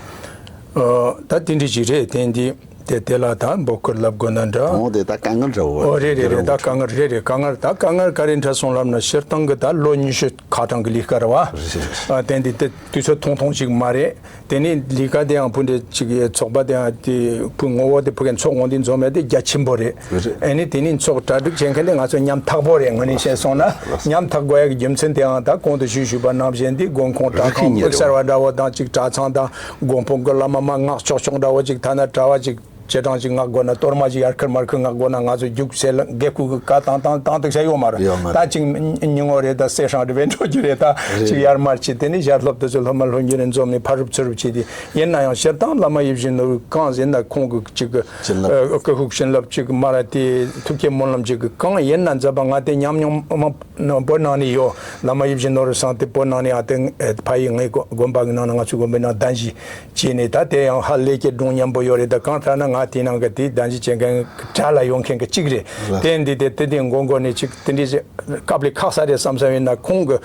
ཨ་ད་དེ་འདྲ་ཅིག་རེད། དེ་འདི་དེ་དེ་ལ་ད་འབོད་སྐུལ་ལབ་དགོས་ན་འདྲ། དང་དེ་ད་དཀའ་ངལ་འདྲ་བོ། ཨོ་རེད་རེད་རེད། ད་དཀའ་ངལ་རེད་རེད། དཀའ་ངལ་ད་དཀའ་ངལ་ག་རེ་འཕྲད་སོང་ལབ་ན་སྤྱིར་བཏང་གི་ད་ལོ་ཉི་ཤུ་ཁ་གྲངས་ཀྱི་ལས་ཀ་རེད་བ། རེད་རེད། ཨ་དེ་འདི་དེ་དུས་ཚོད་ཐུང་ཐུང་ཅིག་མ་རེད། དེ་ནས་ལས་ཀ་དེའང་ཕུ་འདྲེ་ཅིག་ཚོགས་པ་དེའང་དེ་ཕུ་ངོ་བོ་དེ་ཕུ་མཁན་ཚོགས་འོང་དུས་འཛོམས་ཡ་དེ་རྒྱ་ཆེན་པོ་རེད། རེད། ཨ་ནི་དེ་ནས་ཚོགས་གྲ་སྒྲིག་བྱེད་མཁན་དེ་ང་ཚོ་ཉམ་ཐག་པོ་རེད། དངོས་གནས་བཤད་སོང་ན་ཉམ་ཐག་དགོས་ཡ་གི་རྒྱུ་མཚན་དེའང་ད་གོང་དུ་ཞུས་ཞུས་པ་ནང་བཞིན་དེ་དགོན་ཁོངས་གྲྭ་ཁང་དམིགས་བསལ་བ་འདྲ་བོ་དང་ཅིག་གྲྭ་ཚང་དང་དགོན་པོ་གི་བླ་མ་མ་མངགས་ཆོག་ཆོག་འདྲ་བོ་ཅིག་ཐ་ན་གྲྭ་བ་ཅིག་ཆེ་གྲངས་ཅིག་མངགས་དགོས་ན་གཏོར་མ་ཅིག་ཡར་ཁུར་མར་ཁུར་མངགས་དགོས་ན་ང་ཚོ་རྒྱུགས་སེ་ལ་དགེ་བསྐོས་གི་བཀའ་བཏང་བཏང་བཏང་ཐུབ་ས་ཡོད་མ་རེད། ཡོད་མ་རེད། ད་ཅིག་ཉིན་ངོ་རེ་ད་གསེར་སྲང་རེ་བས་འགྲོ་རྒྱུ་རེད། ད་རེད། ཅིག་ཡར་མར་བྱས་དེ་ནས་ཞལ་སློབ་དེ་ཚོ་སློབ་མ་སློབ་གཉེར་རེ་འཛོམས་ནས་ཕར་རུབ་ཚུར་རུབ་བྱས་ཏེ་ཡིན་ན་ཡང་སྤྱིར་བཏང་བླ་མ་ཡིད་བཞིན་ནོར་བུ་གང་ཟེར་ན་ཁོང་གི་ཅིག་གི་བྱིན་རླབས། ཨ་ཀི་ཧུག་བྱིན་རླབས་ཅིག་མ་ར་དེ་ཐུགས་བསྐྱེད་སྨོན་ལམ་ཅིག་གི་གང་ཡིན་ན་མཛད་པ་ང་དེ་ཉམས་མྱོང་མང་པོ་ནང་ནས་ཡོད། བླ་མ་ཡིད་བཞིན་ནོར་བུ་སང་དེ་བོད་ནང་ནས་ཨ་དེ་ཕ་ཡི་ངའི་དགོན་པ་གི་ནང་ན་ང་ཚོའི་དགོན་པའི་ནང་གདན་ཞུ་བྱས་ནས་ད་དེ་ཡང་ཧ་ལས་ཀྱི་སྒྲུང་མཉམ་པོ་ཡོད་རེད། ད་གང་ལྟར་ན་ང་དེའི་ནང་གི་དེའི་གདན་ཞུ་བྱེད་མཁན་གྲལ་ལ་ཡོང་མཁན་གི་གཅིག་རེད། ལགས། དེ་འདི་དེ་དེ་དེ་མགོ་མགོ་ནས་ཅིག་དེ་འདྲའི་སྐབས་ལས་ཁག་ས་རེད་བསམ་བསམ་ཡིན་ན་ཁོང་གི་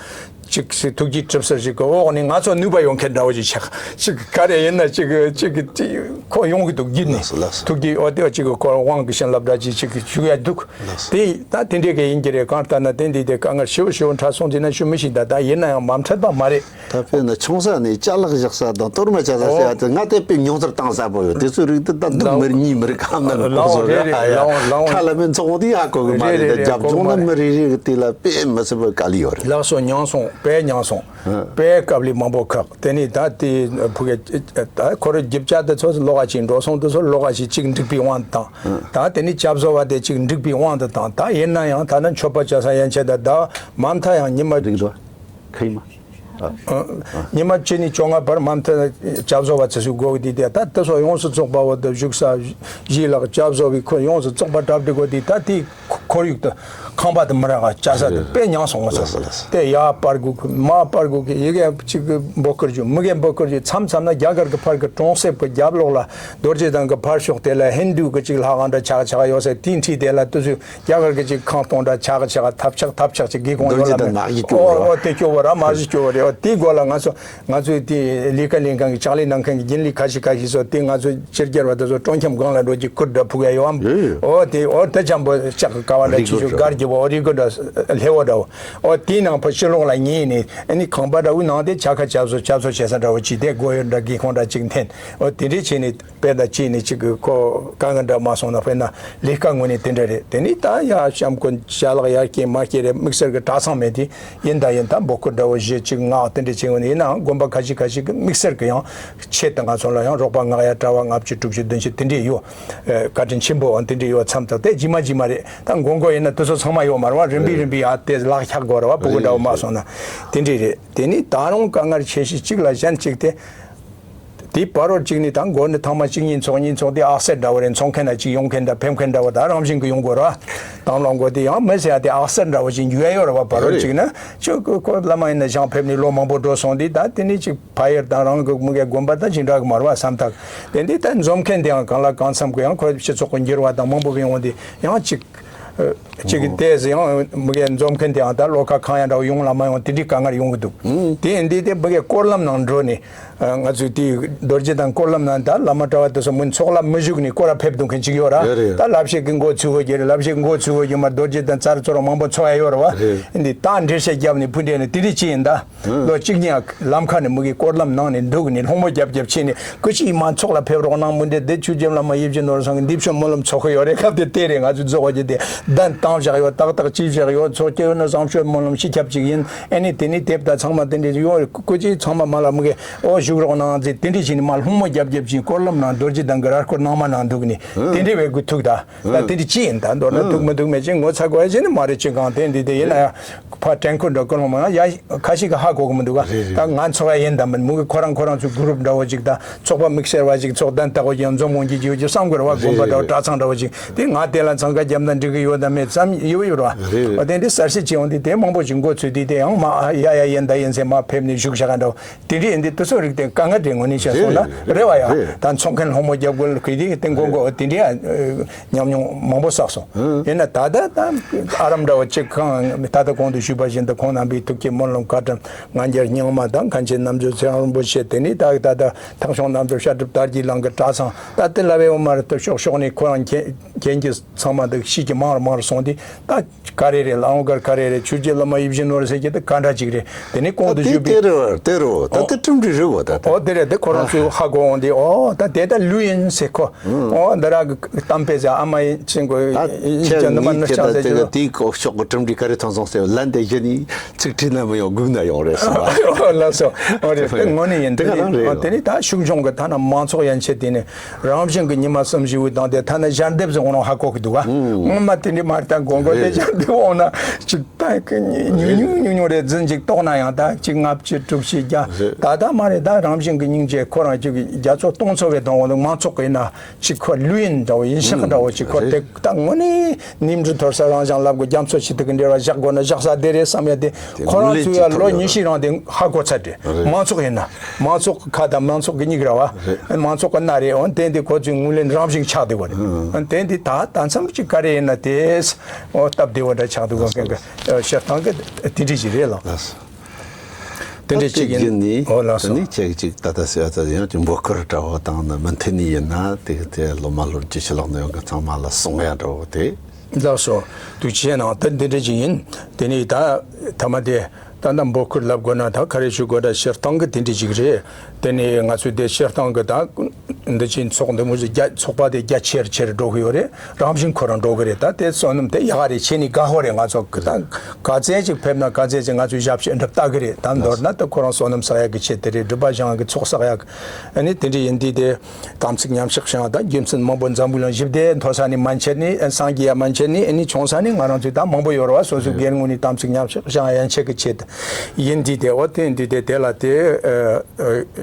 ཅིག་སི་ཐུགས་རྗེ་གྲིབ་སར་ཞིག་གི་འོག་ནས་ང་ཚོ་ནུས་པ་ཡོད་མཁན་འདྲ་བོ་ཅིག་ཆགས་ཅིག་ག་རེ་ཡིན་ན་ཅིག་ཅིག་ཅིག་ཁོ་ཡོང་གི་འདུག་རྒྱུན་ནས། ལགས་སོ་ལགས་སོ། ཐུགས་རྗེ་འོ་དེ་ཅིག་གི་ཁོ་དབང་གི་བྱིན་རླབས་འདྲ་ཅིག་ཅིག་ཞུ་ཡ་འདུག། ལགས་སོ། དེ་ད་དེ་འདྲའི་གི་ཡིན་གྱི་རེད། གང་ལྟར་ན་དེ་འདི་དེ་དཀའ་ངལ་ཞེ་པོ་ཞེ་པོ་འཕྲད་སོང་དེ་ན་ཞུ་མི་ཤེས། ད་ད་ཡིན་ན་ཡང་མ་འཕྲད་པ་མ་རེད། ད་དཔེར་ན་ཆུང་ས་ནས་ཅ་ལག་བཞག་ས་དང་གཏོར་མ་བྱ་ས་ཟེར་ཡ་དེ་ང་དེ་དཔེ་མྱོང་ཚོར་བཏང་ས་པོ་ཡོད། དེ་ཚོའི་རིགས་དེ་ད་འདུག་མི་རེད་གཉིས་མི་རེད་གང་ན་མི་ལགས་འོང་། རེད་རེད། ལགས་འོང་། ཁྲ་ལ་མེད་ཚོགས་འོང་དེ་ཡ་གོ་གི་མ་རེད། རེད་རེད། ད་རྒྱབ་ལྗོངས་ན་མི་རེ་རེ་གི་དེ་ལ་དཔེ་མི་སྲིད་པའི་དཀའ་ལས་ཡོད་རེད། ལགས་སོ། མྱངས་སོང་། དཔེ་མྱངས་སོང་། ཧ། དཔེ་དཀའ་ལས་མང་པོ་ཁག་དེ་ནས་ད་དེ་ཕུ་གེ་ད་ཁོ་རེ་རྒྱུ་ཆ་དེ་ཚོ་ལོག་ག་ཅིག་འགྲོ་སོང་། དེ་ཚོ་ལོག་ག་ཅིག་ཅིག་འགྲིག་པའི་དབང་དུ་བཏང་། ད་དེ་ནས་སྐྱབས་བཟོ་བ་དེ་ཅིག་འགྲིག་པའི་དབང་དུ་བཏང་། ད་ཡིན་ན་ཡང་ད་ནི་མཆོད་པ་བྱ་ས་ཡན་ཆད་ད་ད་མ་མཐའ་ཡང་ཉི་མ་འགྲིག་འགྲོ་ཁ་ཡིན་མ། ཉི་མ་བཅུ་ནས་བཅོ་ལྔ་བར་མ་མཐའ་སྐྱབས་བཟོ་བ་ཚོ་ཞུགས་དགོས་ཀྱི་དེ། ད་དེ་སོགས་ཡོངས་སུ་རྫོགས་པ་བོ་དེ་བཞུགས་ས་གཞིས་ལག་སྐྱབས་བཟོ་བའི་ཁོ་ཡོངས་སུ་རྫོགས་པ་གྲ་སྒྲིག་དགོས་དེ། ད་དེའི་ཁོར་ཡུག་དེ་ཁང་པ་དེ་མི་རག་ག་བཅའ་ས་དེ་དཔེ་ཉམས་སོང་ངོ་ཚ། དེ་ཡར་སྤར་དགོས་ཀི་མར་སྤར་དགོས་ཀི། ཡི་གེ་གཅིག་གི་འབོད་སྐུལ་རྒྱུ། མི་གེ་འབོད་སྐུལ་རྒྱུ། མཚམས་མཚམས་ན་རྒྱ་གར་གི་ཕར་གི་གྲོང་གསེབ་གི་རྒྱབ་ལོགས་ལ་རྡོ་རྗེ་གདན་གི་ཕར་ཕྱོགས་དེ་ལ་ཧིན་རྡུ་གི་གཅིག་ལྷ་ཁང་འདྲ་ཆག་ཆག་ཡོད་ས། དེའི་འཁྲིས་དེ་ལ་དུ་སུ་རྒྱ་གར་གི་ཅིག་ཁང་སྟོང་འདྲ་ཆག་ཆག་ཐབས་ཆག་ཐབས་ཆག་ཅིག་སྒེའུ་ཁུང་ཡོད་ལ་མེད། ཨོ་ཨོ་དེ་སྐྱོ་བོ་ར་མ་གཞི་སྐྱོ་བོ་རེད། ཨོ་དེའི་སྒོ་ལ་ང་ཚོ་ང་ཚོའི་དེ་ལས་ཀ་ལས་མཁན་གྱི་ཕྱག་ལས་གནང་མཁན་གྱི་རྒྱུན་ལས་ཁ་ཤས་ཁ་ཤས་སོ། དེ་ང་ཚོ་ཕྱི་རྒྱལ་བ་དེ་ཚོ་སྤྲོ་འཆམ་སྒང་ལ་འགྲོ་གྱི་ཁུར་འདྲ་ཕུག་ཡ་ཡོད་ཨམ། ཨོ་དེ་ཨོ་དེ་འཆམ་པོ་ལྕགས་ཀྱི་ཀ་བ་འདྲ་ཅིག་ཞུ་གར་གྱི་བོ་རི་གོ་འདྲ་ལྷེ་བོ་འདྲ་བོ། ཨོ་དེའི་ནང་ཕ་ཕྱི་ལོགས་ལ་ཉལ་ནས་ཨ་ནི་ཁང་པ་འདྲ་བོའི་ནང་དེ་ཆ་ཁ་ཆབ་སོ་ཆབ་སོ་བྱེད་ས་འདྲ་བོ་ཅིག་དེ་སྒོ་ཡོད་འདྲ་སྒེའུ་ཁུང་འདྲ་ཅིག་འཐེན། ཨོ་དེ་འདྲས་བྱས་ནས། དཔེ་ད་ཅི་ནས་ཅིག་གི་ཁོ་དཀའ་ངལ་འདྲ་མ་སོང་ན། དཔེར་ན་ལས་ཀ་དངོས་གནས་དེ་འདྲ་རེད། དེ་ནས་ད་ཡ་གཤམ་ཀུན་ཅ་ལག་ཡར་སྐྱེལ་མར་སྐྱེལ་རེད། དམིགས་བསལ་གྱི་གྲྭ་ཚང་མེད་དེ་ཡིན་ད་ཡིན་ད་འབོད་སྐུལ་འདྲ་བོ་བཞི་གཅིག་ལྔ་དེ་འདྲ་བྱེད་ངོ་ནས། ཡིན་ནའང་དགོན་པ་ཁ་ཤས་ཁ་ཤས་ཀྱི་དམིགས་བསལ་གྱི་ཡང་ཆེད་དུ་ང་ཚོ་ལ་ཡང་རོགས་པ་མངག་ཡ་གྲྭ་བ་ལྔ་བཅུ་དྲུག་ཅུ་བདུན་ཅུ་དེ་འདྲས་ཡོད། ཨེ་བཀའ་དྲིན་ཆེན་པོ་འོ་དེ་འདྲས་ཡོད་མཚམས་དག་དེ་ཇི་མ་ཇི་མ་རེད། ད་མགོ་མགོ་ཡིན་ན་དེ་ཚོ་ཚང་མ་ཡོད་མ་རེད་བ། རིམ་པས་རིམ་པས་ཡ་དེ་ལག་ཆགས་དགོས་རེད་བ། སྤུ་གུ་འདྲ་བོ་མ་སོང་ན་དེ་འདྲས་རེད། དེ་ནས་ད་རུང་དཀའ་ངལ་ཆེ་ཤོས་གཅིག་ལ་གཞན་གཅིག་དེ། དེའི་བར་རོ་གཅིག་ནས་ད་མགོ་ནས་ཐང་མ་གཅིག་གཉིས་ཚོགས་གཉིས་ཚོགས་དེ་ཨག་སེར་འདྲ་བོ་རེད། འཚོང་མཁན་ན་གཅིག་ཡོང་མཁན་དང་ཕེབས་མཁན་འདྲ་བོ་ད་རང་བཞིན་གྱི་ཡོང་དགོས་ར། དང་བླངས་དགོས་དེ་ཡང་མི་ཟེར་ཡ་དེ་ཨག་སེར་འདྲ་བོ་ཅིག་འཇུ་ཡ་ཡོད་ར་བ། བར་རོ་གཅིག་ན་ཁྱོད་ཁོ་ཁོ་བླ་མ་ཡིན་ན་ཞང་ཕེབས་ནས་ལོ་མང་པོ་འགྲོ་སོང་དུས། ད་དེ་ནས་ཅིག་ཕ་ཡུལ་དང་རང་གི་མི་གའི་དགོན་པ་ད་ཅིག་འདྲ་གི་མ་རེད་བ་བསམ་ཐག་དེ་འདི་ད་འཛོམས་མཁན་དེ་ཡང་གང་ལ་གང་འཚམ་གི་ཡང་ཁོ་སྤྱི་ཚོགས་ཀྱི་འགྱུར་བ་དང་མང་པོ་གི་ཡོང་དུས་ཡང་ཅིག་གཅིག་གི་ཏོག་ཙམ་ཡང་མི་གའི་འཛོམས་མཁན་དེའང་ད་བློ་ཁ་ཁེངས་ཡ་འདྲ་བོ་ཡོང་ལ་མ་ཡོང་དེ་འདྲའི་དཀའ་ངལ་ཡོང་གི་འདུག་དེ་ཡིན་དུས་དེ་མི་གའི་སྐོར་ལམ་ནང་འགྲོ་ནས་ང་ཚོས་དེའི་རྡོ་རྗེ་གདན་སྐོར་ལམ་ནང་ད་བླ་མ་གྲྭ་བ་དེ་ཚོ་མི་ཚོགས་ལ་མི་བཞུགས་ནས་སྐོར་ར་ཕེབས་འདུག་མཁན་ཅིག་ཡོད་ར། རེད་རེད། ད་བསླབ་བྱའི་གི་འགོ་ཚུགས་ཡོད་ཀྱི་རེད། བསླབ་བྱའི་གི་འགོ་ཚུགས་ཡོད་ཀྱི་མ་རྡོ་རྗེ་གདན་རྩ་རུ་ཚོ་ར་མང་པོ་འཚོགས་ཡ་ཡོད་ར་བ། རེད། འདི་ད་འགྲེལ་བཤད་བརྒྱབ་ནས་ཕུ་འདྲེ་ནས་དེ་འདྲའི་ཅི་ཡིན་ད། ལོ་གཅིག་གཉིས་ལམ་ཁ་ནས་མི་གི་སྐོར་ལམ་ནང་ནས་འདུག་ནས་སློང་མོ་རྒྱབ་རྒྱབ་བྱས་ནས་སྐུ་མཁྱེན་མ་ཚོགས་ལ་ཕེབས་རོགས་གནང་མི་འདྲེ་དེ་ཆོས་རྒྱལ་བླ་མ་ཡིད་བཞིན་ནོར་བུ་ཚང་གི་འདི་ཕྱོགས་སྨོན་ལམ་ཚོགས་ཁུལ་ཡོད་རེད། སྐབས་དེ་དེ་རེད། ང་ཚོས་རྫོགས་པ་ཅི་དེ་གདན་བཏང་བཞག་ཡོད། ཏག་ཏག་ཅི་བཞག་ཡོད། ཚོགས་སྐྱེ་བོ་ནི་བཟང་སྤྱོད་སྨོན་ལམ་སྤྱི་ཁྱབ་ཅིག་ཡིན། ཨེ་ནི་དེ་ནི་དེབ་ད་ཚང་མ་དེ་འདྲས་ཡོད། སྐུ་མཁྱེན་ཚང་མ་མ་ལ་མི་གི་ཨོ་བཞུགས་རོགས་གནང་ཟེར་དེ་འདྲས་བྱས་ནས་མ་སློང་མོ་རྒྱབ་རྒྱབ་བྱས་སྐོར་ལམ་ནང་རྡོ་རྗེ་གདན་གི་ར་སྐོར་གནང་མ་གནང་འདུག་ནས་དེ་འདྲས་བས་དགོས་ཐུག་ད། ད་དེ་འདྲ་ཅི་ཡིན་ད་མདོར་ན་ཐུག་མི་ཐུག་མེད་ཅིང་ངོ་ཚ་དགོས་ཡ་ཅི་ནི་མ་རེད། ཅི་གང་དེ་འདི་དེ་ཡིན་ན་ཡང་ཕ་དྲན་ཁུལ་འདྲ་ཀུན་སློང་མ་ཡ་ཁ་ཤས་ཀྱི་ཧ་གོ་གི་མི་འདུག་ག་རེད་རེད། ད་ང་ཚོགས་ཡ་ཡིན་ད་མིན་མུ་གི་ཁོ་རང་ཁོ་རང་ཚོའི་གུ་རུབ་འདྲ་བོ་ཅིག་ད་ཚོགས་པ་དམིགས་བསལ་བ་ཅིག་ཚོགས་གདན་བཏགས་པ་ཅིག་ཡང་འཛོམས་འོང་གི་ཅིག་ཡོད་ཅིག་བསམ་དགོས་རེད་བ། དགོན་པ་འདྲ་བོ་གྲྭ་ཚང་འདྲ་བོ་ཅིག་དེ་ང་དེ་ལ་འཚང་ཁ་བརྒྱབ་ན་འགྲིག་གི་ཡོད་ད་མེད་བསམ་ཡི་བ་ཡོད་རེད་བ། རེད་རེད། འོ་དེ་འདི་གསར་བཤད་བྱས་འོང་དུས་དེ་མང་པོ་ཅིག་མགོ་ཚོས་དུས་དེ་ཡང་མ་ཡ་ཡ་ཡིན་ད་ཡིན་ཟེར་མ་ཕེབས་ནས་བཞུགས་བཞག་ག་འདྲ་བོ། དེ་འདྲའི་ཡིན་དུས་དེ་ཚོ་རིགས་དེ་དཀའ་ངལ་རེད། དངོས་གནས་བཤད་སོང་ན་རེད་རེད་རེད་བ། ཡང་རེད། ད་འཚོང་མཁན་སློང་མོ་རྒྱབ་དགོས་ལ་གི་དེ་དེ་མགོ་མགོ་དེ་འདྲའི་ཉམས་མྱོང་མང་པོ་བསགས་སོང་། ཡིན་ན་ད་ལྟ་ད་ཨ་རམ་འདྲ་བ་གཅིག་ཁང་ད་ལྟ་གོང་དུ་ཞུས་པ་བཞིན་དུ་ཁོང་རྣམ་པའི་ཐུགས་བསྐྱེད་སྨོན་ལམ་བཀའ་དྲིན་ང་རྒྱལ་རྙིང་མ་དང་མཁན་ཆེན་རྣམ་དཔྱོད་ཚེ་དབང་རིན་པོ་ཆེ། དེ་ནས་ད་ད་ཐང་ཤོང་རྣམ་དཔྱོད་བཤད་སྒྲུབ་དར་གྱི་ལང་གི་གྲྭ་ཚང་ད་དེ་ལ་བས་འོ་མ་རེད། ད་ཕྱོགས་ཕྱོགས་ནས་ཁོ་རང་མཁྱེན་མཁྱེན་གྱི་ཚང་མ་འདུག་ཤེས་ཀྱི་མང་རུ་མང་རུ་སོང་དུས་ད། ག་རེ་རེད། ལའང་གར་ག་རེ་རེད། ཆོས་རྒྱལ་བླ་མ་ཡིད་བཞིན་ནོར་ཟེར་གྱི་དེ་ག་འདྲ་ཅིག་རེད། དེ་ནི་གོང་དུ་ཞུས་པའི་དེ་རེད་དེ་རེད། ད་དེ་གྲུབ་འབྲས་རེད་བ། ད་ཨོ་དེ་རེད། དེ་ཁོ་རང་ཚོས་ཧ་གོ་འོང་དེ་ཨོ་ད་དེ་ད་ལུས་ཡིན་ཟེར་ཁོ་ཨོ་འདི་ར་གི་གཏམ་དཔེ་ཟེར་ཨ་མ་ཡིན་ཅིང་གོ་ད་ཡིན་ཁྱེད་ཀྱང་ནུ་མ་ངའི་ནུ་ཁྱེད་ཆང་ད་ཟེར་དེ་གི་གྱི་དེའི་ཀོ་ཤོག་གི་གྲུབ་འབྲས་ག་རེ་ཐོན་སོང་ཟེར་ལན་དེ་གཞི་ནས་ཚིག་ཁྲིད་ན་མི་ཡོང་སྒུག་ན་ཡོང་རེད་ཟེར་བ། ཨོ་ལགས་སོ། ཨོ་རེད། དེ་དངོས་གནས་ཡིན། དེ་དེ་ག་རང་རེད། ཨོ་དེ་ནི་ད་ཤུགས་འབྱུང་གི་ཐ་ན་མང་ཚོགས་ཡན་ཆད་དེ་ནི། རང་བཞིན་གྱི་ཉི་མ་གསུམ་བཞི་བའི་དང་དེ་ཐ་ན་ཞལ་འདེབས་སུ་འོང་རུང་ཧ་གོ་གི་འདུག་ག་ངོ་མ་དེ་འདྲའི་མ་རེད། ད་མགོན་པོ་དེ་ཞལ་འདེབས་འོང་ན་ཅིག་ད་ཉུང་ཉུང་ཉུང་ཉུང་རེད། རྫུན་ཅིག་རྟོགས་ན་ཡང་ད་ཅིག་ལྔ་བཅུ་དྲུག་ཅུ་བརྒྱ། ད་ད་མ་རེད། ད་རང་བཞིན་གྱི་སྙིང་རྗེ་ཁོ་རང་ཅིག་རྒྱ་མཚོ་སྟོང་ཚོ་བའི་དང་འོང་དུ་མང་ཚོགས་ཀྱི་ཡིན་ན་ཅིག་ཁོ་ལུས་ཡིན་འདྲ་བོ་ཡིན་ཤག་འདྲ་བོ་ཅིག་ཁོ་དེ་ད་དངོས་གནས་ནིམ་གྲུ་ཐོར་ས་རང་བཞིན་ལབ་དགོས། རྒྱ་མཚོ་ཆེ་ཐིག་གི་འབྲེལ་བ་བཞག་དགོས་ན་བཞག་ས་དེ་རེད་བསམ་ཡ་དེ་ཁོ་རང་ཚོ་ཡ་ལོ་ཉི་ཤུའི་རིང་དེ་ཧ་གོ་ཚར་ཏེ་མང་ཚོགས་ཡིན་ན། མང་ཚོགས་ཀྱི་ཁ་དང་མང་ཚོགས་ཀྱི་མིག་ར་བ། མང་ཚོགས་ཀྱི་སྣ་རེད། འོན་ཏེ་འདི་ཁོ་ཚོའི་ངོས་ལེན་རང་བཞིན་ཆགས་བསྡད་པ་རེད། འོན་ཏེ་འདི་ད་ད་མཚམས་ཀྱི་ག་རེ་ཡིན་ན་དེས་འོ་སྟབས་བདེ་བ་འདྲ་ཆགས་འདུག་ག་སྤྱིར་བཏང་གི་དེ་འདྲ་ཞིག་རེད་ལགས། དེ་འདྲ་ཅིག་ཡིན། འོ་ལགས་སོ། ནི་ཁྱེད་ཀྱིས་ད་ལྟ་ཟེར་བ་ཙམ་ཡང་ཅིག་འབོད་སྐུལ་འདྲ་བོ་དང་ནི་མུ་མཐུད་ནས་ཡིན་ན་དེ་གི་དེ་ལོ་མ་ལོ་རྒྱུས་ཕྱི་ལོགས་ནས་ཡོང་གི་ཚང་མ་ལ་གསུང་ཡ་འདྲ་བོ་དེ། ལགས་སོ། ཐུགས་རྗེ་གནང་། ད་འདི་འདྲ་ཅིག་ཡིན། དེ་ནས་ད་ཐ་མ་དེ་ད་ལྟ་འབོད་སྐུལ་ལབ་དགོས་ན་ད་ག་རེ་ཞུ་དགོས། ད་སྤྱིར་བཏང་གི་དེ་འདྲ་ཅིག་རེད། དེ་ནས་ང་ཚོས་དེ་སྤྱིར་བཏང་གི་ད་འདི་ཅིག་ཚོགས་འདུ་མོ་ཞིག་རྒྱ་ཚོགས་པ་དེ་རྒྱ་ཆེར་ཆེར་འགྲོ་གི་ཡོད་རེད། རང་བཞིན་ཁོ་རང་འགྲོ་གི་རེད། ད་དེ་བསོད་ནམས་དེ་ཡག་ག་རེད། བྱས་ནས་དགའ་ཧོ་རེད། ང་ཚོ་གི་ད་ག་ཚད་ཅིག་ཕེབས་ན་ག་ཚད་ཅིག་ང་ཚོས་ཞབས་ཕྱི་འདྲ་ལྟ་གི་རེད། ད་མདོར་ན་ད་ཁོ་རང་བསོད་ནམས་བསགས་ཡག་གི་ཆེད་དེ་རེད། སྒྲུབ་པ་བཞེངས་ཡག་གི་ཚོགས་བསགས་ཡག་གི་ཨ་ནི་དེ་འདྲ་ཡིན་དུས་དེ། དམ་ཚིག་མཉམ་གཞག་བྱ་བ་དང་རྒྱུ་མཚན་མང་པོ་འཛམ་བུ་གླིང་ཞི་བདེ་མཐོ་ས་ནས་མན་ཆད་ནས་སངས་རྒྱས་ཡ་མན་ཆད་ནས་ཨ་ནི་ཆུང་ས་ནས་ང་རང་ཚོའི་ད་མང་པོ་ཡོད་རེད་བ། སོ་སོའི་སྒེར་ངོས་ནས་དམ་ཚིག་མཉམ་གཞག་བྱ་བ་ཡན་ཆད་ཀྱི་ཆེད་དུ་ ཡིན་དུས་དེ་འོ་དེ་དུས་དེ་དེ་ལ་དེ་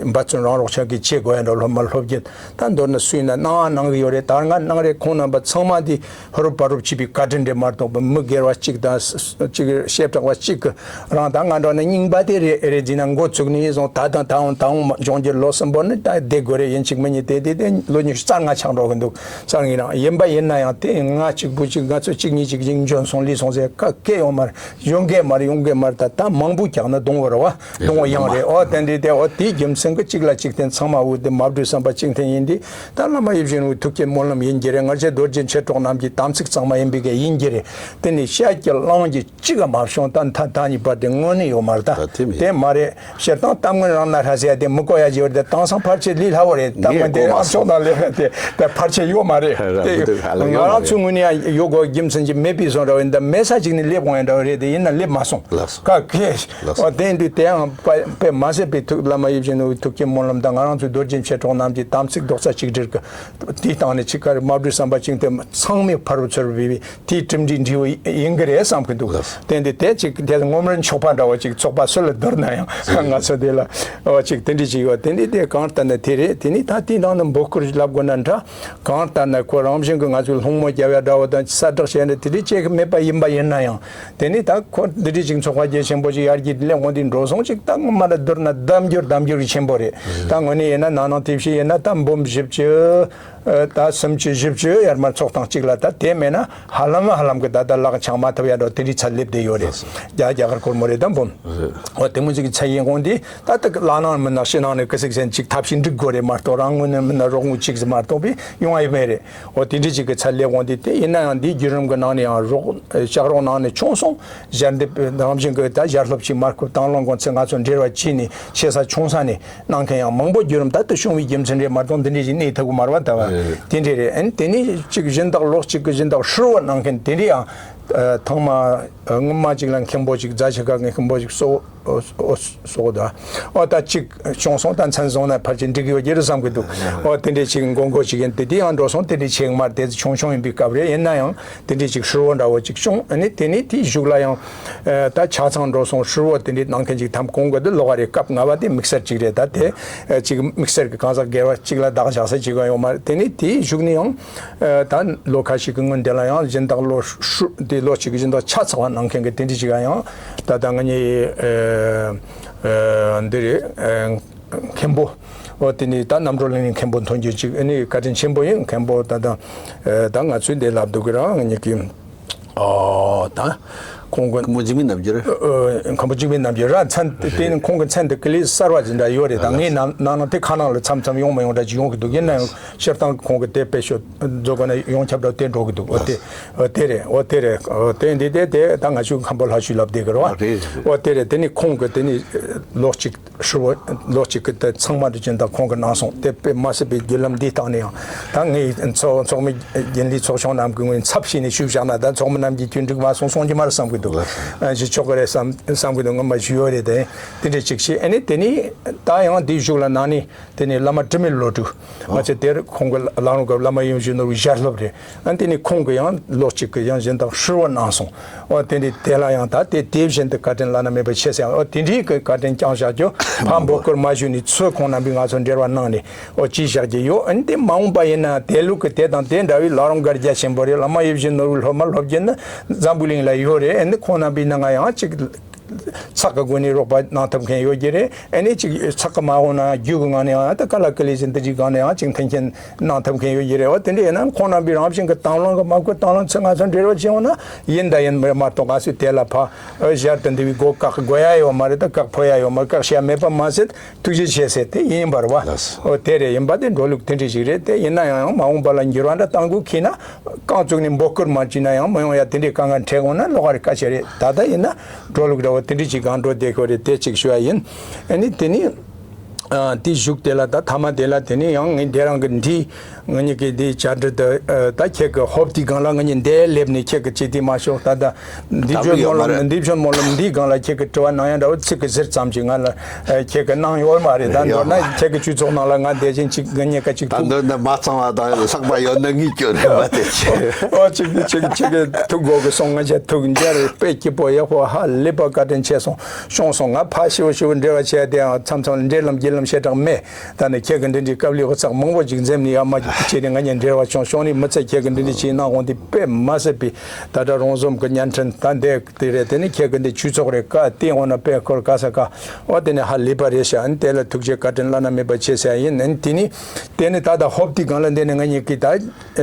འབད་བརྩོན་རང་རོགས་ཆག་གི་བྱེད་དགོས་ཡ་འདྲ། སློབ་མ་སློབ་རྒྱུ་ད་མདོར་ན་སུས་ན་གནང་བ་གནང་གི་ཡོད་རེད། ད་ང་གནང་རེད། ཁོང་རྣམ་པ་ཚང་མ་དེ་ཧ་རུབ་བ་རུབ་བྱས་པའི་བཀའ་དྲིན་རེད་མ་གཏོགས་པ། མི་སྒེར་བ་གཅིག་དང་གཅིག་བཤད་གྲགས་པ་གཅིག་གི་རང་ད་ང་འདྲ་ན་རྙིང་པ་དེ་རེད་རེད་ཟེར་ན་འགོ་ཚུགས་ནས་བཟུང་ད་དང་ད་འོང་ད་འོང་འབྱུང་འགྱུར་ལོ་གསུམ་པོ་ནི་ད་བསྡད་དགོས་རེད། ཡིན་གཅིག་མིན་གཉིས་དེ་དེ་དེ་ལོ་ཉི་ཤུ་རྩ་ལྔ་ཆགས་འགྲོ་གི་འདུག་རྩ་ལྔའི་རིང་ཡིན་པ་ཡིན་ན་ཡང་དེ་ང་གཅིག་བུ་གཅིག་ང་ཚོ་གཅིག་གཉིས་གཅིག་གཅིག་འཇོན་སོང་ལས་སོང་ཟེར་ག་གེ་ཡོད་མ་རེད། ཡོང་གི་མ་རེད། ཡོང་གི་མ་རེད། ད་ད་མང་པོ་རྒྱག་ན་གདོང་བོ་རེད་བ། གདོང་བོ་ཡང་རེད། ཨོ་དེ་འདྲའི་དེ་ཨོ་དེའི་རྒྱུ་མཚན་གྱི་གཅིག་ལ་གཅིག་བརྟེན་ཚང་མ་འུ་དེ་མ་བགྲོས་བསམ་པ་གཅིག་མཐུན་ཡིན་དུས་ད་བླ་མ་ཡིད་བཞིན་ནོར་བུའི་ཐུགས་བསྐྱེད་སྨོན་ལམ་ཡིན་གྱི་རེད། ང་ཚོའི་རྡོ་རྗེ་མཆེད་གྲོགས་རྣམས་ཀྱི་དམ་ཚིག་གཙང་མ་ཡིན་པའི་གེ་ཡིན་གྱི་རེད། དེ་ནི་བཤད་ཀྱི་བླང་གྱི་གཅིག་ག་མ་བྱུང་། ད་མཐའ་ད་གཉིས་བར་དེ་དངོས་གནས་ཡོད་མ་རེད། ད་ད་དེ་མེད། དེ་མ་རེད། སྤྱིར་བཏང་གཏམ་ངན་རང་ན་ཧྲ་ཟེར་ཡ་དེ་མི་གོ་ཡ་ཅིག་ཡོད་རེད། དེ་དེང་སང་ཕལ་ཆེར་ལས་སླ་བོ་རེད། གཏམ་ངན་དེ་ངས་གོ་མ་རང་ཕྱོགས་ནང་སླེབས་ཡ་དེ་དེ་ཕལ་ཆེར་ཡོད་མ་རེད། ར་དེ་མི་འདུག་ཧ་ལམ་ང་ཡོད་མ་རང་རེད། ཚོའི་ངོས་ནས་ཡང་ཡོད་དགོས་རྒྱུ་མཚན་ཅིག་མེད་པའི་བཟོ་འདྲ་བོ་ཡིན། ད་མེད་ས་ཅིག་ནས་སླེབས་འོང་ཡ་འདྲ་བོ་རེད། དེ་ཡིན་ན་སླེབས་མ་སོང་། ལགས་སོ། ག་གེ། ལགས་སོ། ཨོ་དེ་འདུག་དེ་ཡང་དཔེ་དཔེ་མ་སྲིད་པའི་ཐུགས་བླ་མ་ཡིད་བཞིན་ནོར་བུའི་ཐུགས་བསྐྱེད་སྨོན་ལམ་དང་ང་རང་ཚོའི་རྡོ་རྗེ་མཆེད་གྲོགས་རྣམས་ཀྱི་དམ་ཚིག་རྡོག་རྩ་གཅིག་སྒྲིལ་གྱི་དེའི་སྟེང་ནས་ཅིག་ག་རེ་མ་བགྲོས་བསམ་པ་གཅིག་མཐུན་ཚང་མས་ཕ་རོལ་ཚུར་བུས་པའི་དེའི་གྲུབ་འབྲས་འབྲས་བུ་ཡིན་གྱི་རེད་བསམ་གྱི་འདུག་ལགས། དེ་འདི་དེ་ཅིག་དེ་ངོམ་རིན་ཆོག་པ་འདྲ་བོ་ཅིག་ཚོགས་པ་སུ་ལ་བསྡུར་ན་ཡང་ང་ཚོ་དེ་ལ་འོ་ཅིག་དེ་འདྲི་ཅིག་ཡོད། དེ་འདི་དེ་གང་ལྟར་ན་དེ་རེད། དེ་ནི་ད་དེའི་ནང་ནས་འབོད་སྐུལ་ལབ་དགོས་ན་འདྲ། གང་ལྟར་ན་ཁོ་རང་བཞིན་གྱི་ང་ཚོའི་སློང་མོ་རྒྱབ་ཡ་འདྲ་བོ་དང་གསལ་བསྒྲགས་བྱས་ནས་དེ་འདྲི་བྱེད་ཀྱི་མེད་པ་ཡིན་པ་ཡིན་ན་ཡང་། དེ་ནི་ད་ཁོ་འདི་འདྲི་ཅིག་ཚོགས་པ་རྒྱ་ཆེན་པོ་ཅིག་ཡར་རྒྱས་སླེབས་འོང་དུས་འགྲོ་སོང་ཅིག་ད་ངོ་མ་ལ་བསྡུར་ན་ལྡབ་འགྱུར་ལྡབ་འགྱུར་གྱི་ཆེན་པོ་རེད། ད་དངོས་གནས་ཡིན་ན་ནང་ནང་དེ་བཞིན་ཡིན་ན་ད་འབུམ་བཞི་བཅུ། ཨ་ད་སུམ་ཅུ་བཞི་བཅུ་ཡར་མར་ཚོགས་སྟངས་གཅིག་ལ་ད་དེ་མེད་ན་ཧ་ལམ་ཧ་ལམ་གི་ད་ལྟ་ལག་འཆང་མ་ཐུབ་ཡ་འགྲོ་དེ་འདྲའི་ཚད་སླེབས་བསྡད་ཡོད་རེད། རྒྱ་རྒྱ་གར་སྒོར་མོ་རེད་ད་འབུམ། རེད། འོ་དེ་མོ་ཅིག་གི་ཚད་ཡིན་དགོངས་དེ་ད་ལྟ་ལག་ནང་མིན་ན་ཕྱི་ནང་ནས་གི་སིག་སན་ཅིག་ཐབས་ཤེས་འགྲིག་དགོས་རེད་མ་གཏོགས་རང་ངོས་ནས་མིན་ན་རོགས་དངུལ་ཅིག་མ་གཏོགས་པའི་ཡོང་ཡ་མེད་རེད། འོ་དེ་འདྲའི་ཅིག་གི་ཚད་སླེབས་དགོངས་དེ་དེ་ཡིན་ན་ཡང་འདིའི་བརྒྱུད་རིམ་གི་ནང་ནས་ཡང་རོགས་ལྕགས་རོགས་ནང་ནས་བྱུང་སོང་། ཞལ་འདེབས་རང་བཞིན་གྱི་ད་ཞལ་སློབ་ཅིག་མར་ཁུ་དང་བླངས་གོང་ཚད་ང་ཚོ་འབྲེལ་བ་བྱས་ནས་ཆེ་ས་ཆུང་ས་ནས་གནང་མཁན་ཡང་མང་པོ་བརྒྱུད་རིམ་ད་ལྟ་བྱུང་བའི་རྒྱུ་མཚན་རེད་མ་གཏོགས་འདི་འདྲས་ཞིག་གནས་ཐུབ་ཀྱི་མ་རེད་བ། ད་བ་རེད། དེ་འདྲས་རེད། ཨན་དེ་ནས་ཅིག་སྦྱིན་བདག་ལོགས་གཅིག་གི་སྦྱིན་བདག་ཧྲིལ་བོ་གནང་མཁན་དེ་འདྲས་ཡང་ཐེངས་མ་སྔོན་མ་ཅིག་ལ་མཁན་པོ་ཅིག་རྫ་ཆུ་ཁ་གི་མཁན་པོ་ཅིག་གསོ་གསོ་གོ་ད། ཨོ་ད་ཅིག་བྱུང་སོང་། ད་མཚན་བཟུང་ན་ཕལ་ཆེར་འགྲིག་གི་ཡོད་ཀྱི་རེད་བསམ་གི་འདུག་ཨོ་དེ་འདྲས་ཅིག་མགོ་མགོ་ཅིག་ཡིན་དེ་དེ་ཡང་འགྲོ་སོང་དེ་འདྲས་ཆེ་གི་མ་རེད། དེ་ཆུང་ཆུང་ཡིན་པའི་སྐབས་རེད། ཡིན་ན་ཡང་དེ་འདྲས་ཅིག་ཧྲིལ་བོ་འདྲ་བོ་ཅིག་བྱུང་། ཨ་ནི་དེ་ནས་དེའི་གཞུག་ལ་ཡང་ཨ་ད་ཆ་ཚང་འགྲོ་སོང་ཧྲིལ་བོ་དེ་འདྲའི་གནང་མཁན་ཅིག་ཐམ་གོང་གི་དེ་ལོག་ག་རེད། སྐབས་ལྔ་པ་དེ་དམིགས་བསལ་ཅིག་རེད། ད་དེ་ཨ་ཅིག་དམིགས་བསལ་གྱི་གང་ཟག་སྒེར་བ་ཅིག་ལ་བདག་བཞག་ས་ཅིག་ཡང་ཡོད་མ་རེད། དེ་ནས་དེའི་གཞུག་ནས་ཡང་ཨ་ད་ལོ་ཁ་ཤས་ཀྱི་སྔོན་དེ་ལ་ཡང་སྦྱིན་བདག་ལོ་ཧྲིལ་དེ་ལོ་གཅིག་གི་སྦྱིན་བདག་ཆ་ཚང་བ་གནང་མཁན་གྱི་དེ་འདྲའི་ཅིག་ཡང་ད་ད་ང་གཉིས་ཨ་ཨ་འདི་རེད། ཨ་མཁན་པོ། འོ་དེ་ནི་ད་རྣམ་གྲོལ་གླིང་ནས་མཁན་པོ་མཐོང་རྒྱུ་ཅིག་ཨ་ནི་བཀའ་དྲིན་ཆེན་པོ་ཡིན། མཁན་པོ་ད་ད་ཨ་ད་ང་ཚོས་འདི་ལབ་འདུག་གི་རང་ཉིད་ཀྱི་ཨོ་ད་ཁོང་གི་མཁན་པོ་འཇིགས་མེད་རྣམ་རྒྱལ། ཨ་མཁན་པོ་འཇིགས་མེད་རྣམ་རྒྱལ་ར་མཚན་དེ་དེ་ནི་ཁོང་གི་མཚན་དེ་ཀི་ལི་གསར་བ་ཅིག་འདྲ་ཡོད་རེད། ད་ངའི་ནང་ནང་ནང་དེ་ཁ་ནང་ལ་མཚམས་མཚམས་ཡོང་མ་ཡོང་འདྲ་ཅིག་ཡོང་གི་འདུག་ཡིན་ན་ཡང་སྤྱིར་བཏང་ཁོང་གི་དེ་དཔེ་ཤོད་རྫོགས་དགོས་ན་ཡོངས་ཁྱབ་འདྲ་དེ་འགྲོ་གི་འདུག་འོ་དེ་འོ་དེ་རེད། འོ་དེ་རེད། འོ་དེ་འདི་དེ་དེ་ད་ང་ཚོས་མཁན་པོ་ལྷ་ཆོས་ལབ་བསྡད་གི་རེད་བ། རེད་རེད། འོ་དེ་རེད། དེ་ནི་ཁོང་གི་དེ་ནི་ལོ་གཅིག་ཧྲིལ་བོ་ལོ་གཅིག་གི་དེ་ཚང་མ་དུ་སྦྱིན་བདག་ཁོང་གིས་གནང་སོང་། དེ་དཔེ་མ་སྲིད་པའི་བརྒྱུད་ལམ་འདིའི་སྟེང་ནས་ཡང་ད་ངའི་ཚོགས་ཚོགས་མི་རྒྱུན་ལས་ཚོགས་ཆུང་རྣམས་ཀྱི་ངོས་ནས་ཚབ་བྱས་ནས་ཞུས་བཞག་ན་ད་ཚོགས་མི་རྣམས་ཀྱིས་ཁྱོད་འགྲིག་མ་སོང་གསུང་གི་མ་རེད་བསམ་གི་འདུག་ཨ་ཞིག་ཆོག་གི་རེད་བསམ་བསམ་གི་འདུག་ངོ་མ་ཞུ་ཡོད་རེད། དེ་དེ་འདྲ་ཅིག་བྱས། ཨ་ནི་དེ་ནི་ད་ཡང་འདིའི་གཞུག་ལ་ནང་ནས་དེ་ནི་བླ་མ་དྲི་མེད་བློ་གྲོས་ང་ཚོ་དེར་ཁོང་གི་བླ་རུང་གི་བླ་མ་ཡིད་བཞིན་ནོར་བུའི་ཞལ་སློབ་རེད། ཨ་དེ་ནི་ཁོང་གིས་ཡང་ལོ་གཅིག་གི་ཡང་སྦྱིན་བདག་ཧྲིལ་བོ་གནང་སོང་། འོ་དེ་འདྲའི་དེ་ལ་ཡང་ད་དེ་དེ་བཞིན་དུ་བཀའ་དྲིན་བླ་ན་མེད་པ་ཆེ་ཟེར། འོ་དེ་འདྲའི་གི་བཀའ་དྲིན་བསྐྱངས་བཞག་རྒྱུ་ཕར་འབོད་སྐུལ་མ་ཞུས་ནས་ཚུར་ཁོང་རྣམ་པས་ང་ཚོ་འབྲེལ་བ་གནང་ནས་འོ་ཅི་བཞག་རྒྱུ་ཡོད། ཨ་ནི་དེ་མ་འོངས་པ་ཡིན་ན་དེ་ལུགས་ཀྱི་དེ་དང་དེ་འདྲ་བའི་བླ་རུང་སྒར་རྒྱ་ཆེན་པོ་རེད། བླ་མ་ཡིད་བཞིན་ནོར་བུའི་སློབ་མ་སློབ་རྒྱུན་ནི་འཛམ་བུ་གླིང་ལ་ཡོད་རེད། ཨ་ནི་ཁོང་རྣམ་པས་ནི་ང་ཡང་ཅིག་ཚགས་ཀྱི་སྒོ་ནས་རོགས་པ་གནང་ཐུབ་མཁན་ཡོད་ཀྱི་རེད། ཨ་ནི་ཅིག་ཚགས་ཀྱི་མ་འོངས་ན་རྒྱུ་གི་ངང་ནས་ཡང་ད་ཀ་ལ་ཀི་ལི་ཟིན་དེ་ཅིག་སྒང་ནས་ཡང་ཅིག་མཐུན་རྐྱེན་གནང་ཐུབ་མཁན་ཡོད་ཀྱི་རེད། འོ་དེ་འདྲ་ཡིན་ན་ཁོང་རྣམ་པས་རང་བཞིན་གྱི་དང་བླངས་གི་མ་བསྐུལ་དང་བླངས་ཚུར་ང་ཚོ་འབྲེལ་བ་བྱས་འོང་ན་ཡིན་ད་ཡིན་མ་གཏོགས་ང་ཚོས་དེ་ལ་ཕ་ཨ་ཞར་དུ་འདི་བའི་སྒོ་བཀག་དགོས་ཡ་ཡོད་མ་རེད། ད་བཀག་ཕོད་ཡ་ཡོད་མ་རེད། བཀག་བྱ་མེད་པ་མ་ཟད་ཐུགས་རྗེ་ཆེ་ཟེར་དེ་ཡིན་པར་བ། ལགས་སོ། འོ་དེ་རེད། ཡིན་པ་དེ་འགྲོ་ལུགས་དེ་འདྲ་ཞིག་རེད། དེ་ཡིན་ན་ཡང་མ་འོངས་པ་ལ་འགྱུར་བ་འདྲ་གཏང་དགོས་ཁེལ་ན་རྐང་བཙུགས་ནས་འབོད་སྐུལ་མ་བྱས་ན་ཡང་མི་ཡོང་ཡ་དེ་འདྲའི་དཀའ་ངལ་འཕྲད་འོང་ན་ལོག་ག་རེ་དཀའ་ཆེ་རེད། ད་ལྟ་ཡིན་ན་འགྲོ་ལུགས་འདྲ་བོ་དེ་འདྲ་ཅིག་གང་འགྲོ་བསྡད་ཁོ་རེད། དེ་ཅིག་ཞུ་བ་ཡིན། ཨ་ནི་དེ་ནི། ཨ། དེ་བཞུགས་དེ་ལ་ད་མཐའ་མ་དེ་ལ་དེ་ནས་ཡང་ངས་འདི་རང་གི་འདི་ང་གཉིས་ཀྱི་འདི་བཅར་འདྲི་དུ་ད་ཁྱེད་ཀྱི་ཧོབ་དེའི་སྒང་ལ་ང་གཉིས་འདིར་སླེབས་ནས་ཁྱེད་ཀྱི་ཅི་དེ་མ་ཞོག་ད་ད་འདི་བརྗོད་སྨོན་ལམ་འདི་བརྗོད་སྨོན་ལམ་འདིའི་སྒང་ལ་ཁྱེད་ཀྱི་དྲི་བ་གནང་ཡ་འདྲ་བོ་ཚིག་གི་ཟུར་ཙམ་ཅིག་ང་ལ་ཁྱེད་ཀྱི་གནང་ཡོད་མ་རེད། ད་མདོར་ན་ཁྱེད་ཀྱི་སྤྱི་ཚོགས་ནང་ལ་ང་བསྡད་བཞིན་ཅིག་ང་གཉིས་ཀ་ཅིག་ད་ཐུག་འདི་འདི་མ་ཚང་བ་དང་ལྷག་པ་ཡོད་ན་ངས་སྐྱོན་རེད་བ་དེ་ཆེ། ཨོ་ཅིག་ཅིག་ཅིག་ཐུག་དགོས་གི་སོང་། ང་ཅག་ཐུག་འཇའ་རེ་དཔེ་སྐྱིད་པོ་ཡག་པོ་ཧ་ལས་པ་བཀའ་དྲིན་ཆེ་སོང་། ཤོང་སོང་། ང་ཕ་ཞིའུ་ཞིའུ་འབྲེལ་བ་བྱས་དེའང་མཚམས་མཚམས་འབྲེལ་ལམ་བརྒྱུད་ལམ་ཞེ་དྲག་མེད། ད་ནི་ཁྱེད་ཀྱི་འདི་འདྲའི་དཀའ་ལས་ཧུར་ཐག་མང་པོ་ཅིག་འཛེམ་ནས་ཡར་མར་བྱས་ཏེ་ང་གཉིས་འབྲེལ་བ་བྱུང་། ཤོང་ནས་མི་ཚེ་ཁྱེད་ཀྱི་འདི་འདྲ་ཅིག་གནང་འོང་དེ་དཔེ་མ་སྲིད་པའི་ད་ལྟ་རོང་ཟོམ་གྱི་བརྙན་འཕྲིན་ད་འདི་དེ་རེད། དེ་ནི་ཁྱེད་ཀྱི་འདི་ཆོས་ཚོགས་རེད། བཀའ་བསྟན་འོང་ན་དཔེ་འཁོར་ག་ས་ག་ཨོ་དེ་ནི་ཧ་ལས་པ་རེད་ཤག་ཨ་ནི་དེ་ལ་ཐུགས་རྗེ་བཀའ་དྲིན་བླ་ན་མེད་པ་ཆེ་ཟེར་ཡ་ཡིན། ཨ་ནི་དེ་ནི་དེ་ནི་ད་ལྟ་ཧོབ་དེའི་སྒང་ལ་འདི་ནི་ང་གཉིས་ཀྱིས་ད་